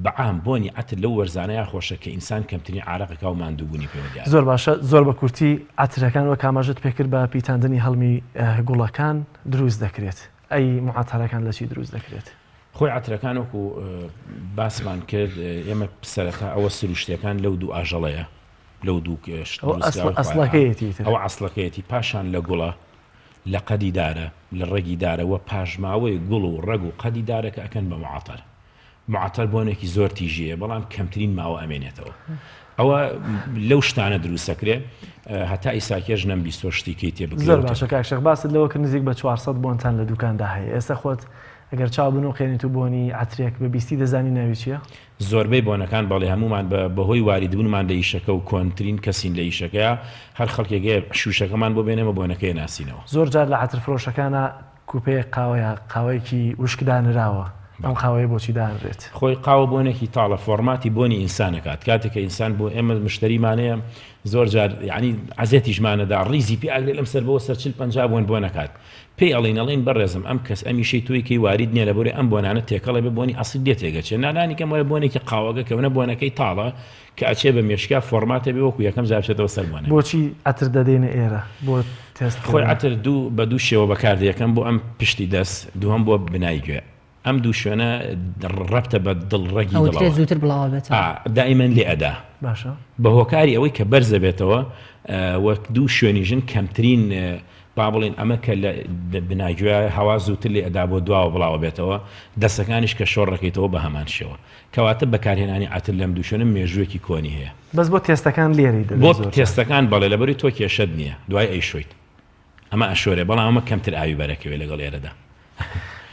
بە عام بۆنی عەتر لەو وەرزانەیا خۆشە کە ئینسان کەمترین عارەق ئەکا و ماندووبوونی پێوە دیارە. زۆر باشە زۆر بە کورتی عەترەکان وەک ئاماژەت پێکرد بە پیتاندنی هەڵمی گوڵەکان دروست دەکرێت ئەی موعەتەرەکان لە چی دروست دەکرێت؟ خۆی عەترەکان وەکو باسمان کرد ئێمە سەرەتا ئەوە سروشتیەکان لەو دوو ئاژەڵەیە لەو دوو شت ئەوە دروستکراوەی خۆیان. ئەسڵەکەیەتی ئیتر. ئەوە ئەسڵەکەیەتی پاشان لە گوڵە لە قەدی دارە لە ڕەگی دارە وە پاشماوەی گوڵ و ڕەگ و قەدی دارەکە ئەکەن بە معەتەر. معەتەر بۆنێکی زۆر تیژی هەیە بەڵام کەمترین ماوە ئەمێنێتەوە. ئەوە لەو شتانە دروست ئەکرێ هەتا ئیساکێش نەمبیستوە شتی کەی تێ بکرێ زۆر باشە کاک شێخ باست لەوە کرد نزیک بە 400 بۆنتان لە دوکاندا هەیە ئێستا خۆت ئەگەر چاو بنوقێنیت و بۆنی عەترێک ببیستی دەزانی ناوی چییە؟ زۆربەی بۆنەکان بەڵێ هەموومان بە بەهۆی واریدبوونمان لە ئیشەکە و کۆنترین کەسین لە ئیشەکەیا هەر خەڵکێک هەیە شووشەکەمان بۆ بێنێ ئێمە بۆنەکەی ناسینەوە. زۆر جار لە عەتر فرۆشەکانا کوپەیەک قاوە یا قاوەیەکی وشک دانراوە، ئەم قاوەیە بۆچی دانرێت؟ خۆی قاوە بۆنێکی تاڵە فۆڕماتی بۆنی ئینسان ئەکات کاتێک کە ئینسان بۆ ئێمە مشتەریمان هەیە زۆر جار یانی عەزێتیشمان ئەدا ڕیزی پێ ئەگرێ لەم سەر بۆ سەر چل پەنجا بۆن بۆن ئەکات پێی ئەڵێین ئەڵێین بەڕێزم ئەم کەس ئەمیشەی تۆی کەی وارید نیە لەبەرئ ئەم بۆنانە تێکەڵە بێ بۆنی ئەسڵی لێ تێگەچێ نا لانی کەم وەرە بۆنێکی قاوەگە کەونە بۆنەکەی تاڵە کە ئەچێ بە مێشکا فۆڕماتە بێ وەکو یەکەم جار بچێتەوە سەر بۆنەکە. بۆچی عەتر دەدەینە ئێرە بۆ تێست خۆی کردن؟ عەتر دوو بە دوو شێوە بەکاردێ یەکەم بۆ ئەم پشتی دەست دووهەم بۆ بنای گوێ ئەم دوو شوێنە ڕەبتە بە دڵ ڕەگی ئەوترێت دڵەوە زووتر بڵاوە بێتەوە. ئا دائیمەن لێ ئەدا باشە. بە هۆکاری ئەوەی کە بەرزەبێتەوە وەک دوو شوێنی ژن کەمترین با بڵێین ئەمە کە لە بناگوێ هەوا زووتر لێ ئەدا بۆ دواوە بڵاوە بێتەوە دەسەکانیش کە شۆڕ دەکەیتەوە بە هەمان شێوە کەواتە بەکارهێنانی عەتر لەم دوو شوێنە مێژوویەکی کۆنی هەیە. بەس بۆ تێستەکان لێرەی دەبێت بۆ زۆر جار. تێستەکان بەڵێ لەبەری تۆ کێشەت نییە دوای ئەیشۆیت ئەمە ئەشۆرێ بەڵام ئەمە کەمتر ئاوی بەرەکەوێ لەگەڵ ئێرەدا.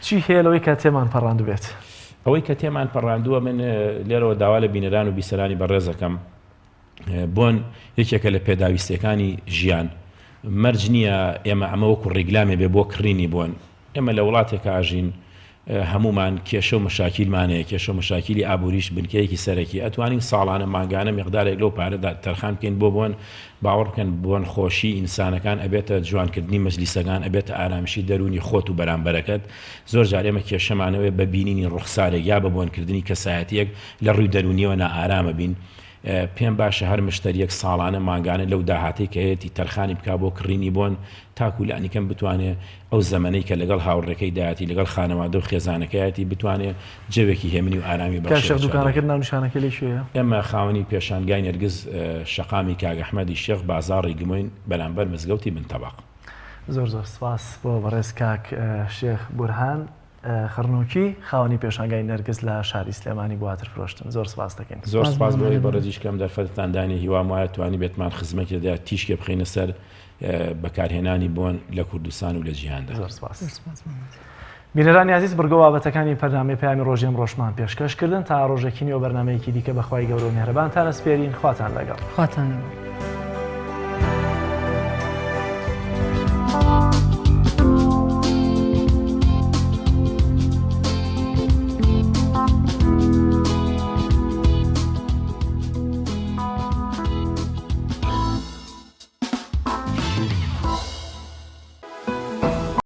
چی هەیە لەوەی کە تێمان پەڕاندبێت؟ ئەوەی کە تێمان پەڕاندووە من لێرەوە داوا لە بینەران و بیسەرانی بەڕێزەکەم بۆن یەکێکە لە پێداویستیەکانی ژیان مەرج نییە ئێمە ئەمە وەکو ڕیگلامێ بێ بۆ کڕینی بۆن ئێمە لە وڵاتێکا ئەژین هەموومان کێشە و مەشاکیلمان هەیە، کێشە و مەشاکیلی ئابووریش بنکەیەکی سەرەکی، ئەتوانین ساڵانە مانگانە میقدارێک لەو پارەدا تەرخان بکەین بۆ بۆن، باوەڕ بکەن بۆن خۆشی ئینسانەکان ئەبێتە جوانکردنی مەجلیسەکان، ئەبێتە ئارامشی دەروونی خۆت و بەرامبەرەکەت، زۆر جار ئێمە کێشەمان ئەوەیە بە بینینی ڕوخسارێک یا بە بۆنکردنی کەسایەتییەک لە ڕووی دەروونییەوە نائارامە بین، پێم باشە هەر مشتەریەک ساڵانە مانگانە لەو داهاتەی کە هەیەتی تەرخانی بکا بۆ کڕینی بۆن تاکو لانیکەم بتوانێ ئەو زەمەنەی کە لەگەڵ هاوڕێکەی دایەتی لەگەڵ خانەوادە و خێزانەکەیەتی بتوانێ جەوێکی هێمنی و ئارامی کاک بەخشێ شێخ بە دوکانەکەت چواردەوری. ناونیشانەکەی لە کوێیە؟ ئێمە خاوەنی پێشانگای نێرگز شەقامی کاک ئەحمەدی شێخ بازاڕی گمۆین بەرامبەر مزگەوتی بن تەبەق. زۆر زۆر سپاس بۆ بەڕێز کاک شێخ بورهان. خڕنوکی، خاوەنی پێشانگای نەرگس لە شاری سلێمانی بۆ عەتر فرۆشتن زۆر سپاست دەکەین. زۆر سپاس بۆ ئێوەی بەڕێزیش کە ئەم دەرفەتەتان داینێ هیوام وایە توانیبێتمان خزمەتێ دا تیشکێ بخەینە سەر بەکارهێنانی بۆن لە کوردستان و لە جیهاندا. زۆر سپاس. بینەرانی ئازیز بڕگە و بابەتەکانی پەرنامەی پەیامی ڕۆژی ئەمڕۆشمان پێشکەش کردن تا ڕۆژێکی نوێ و بەرنامەیەکی دیکە بە خوای گەورە و میهرەبانتان ئەسپێرین خواتان لەگەڵ. خواتان لەگەڵ.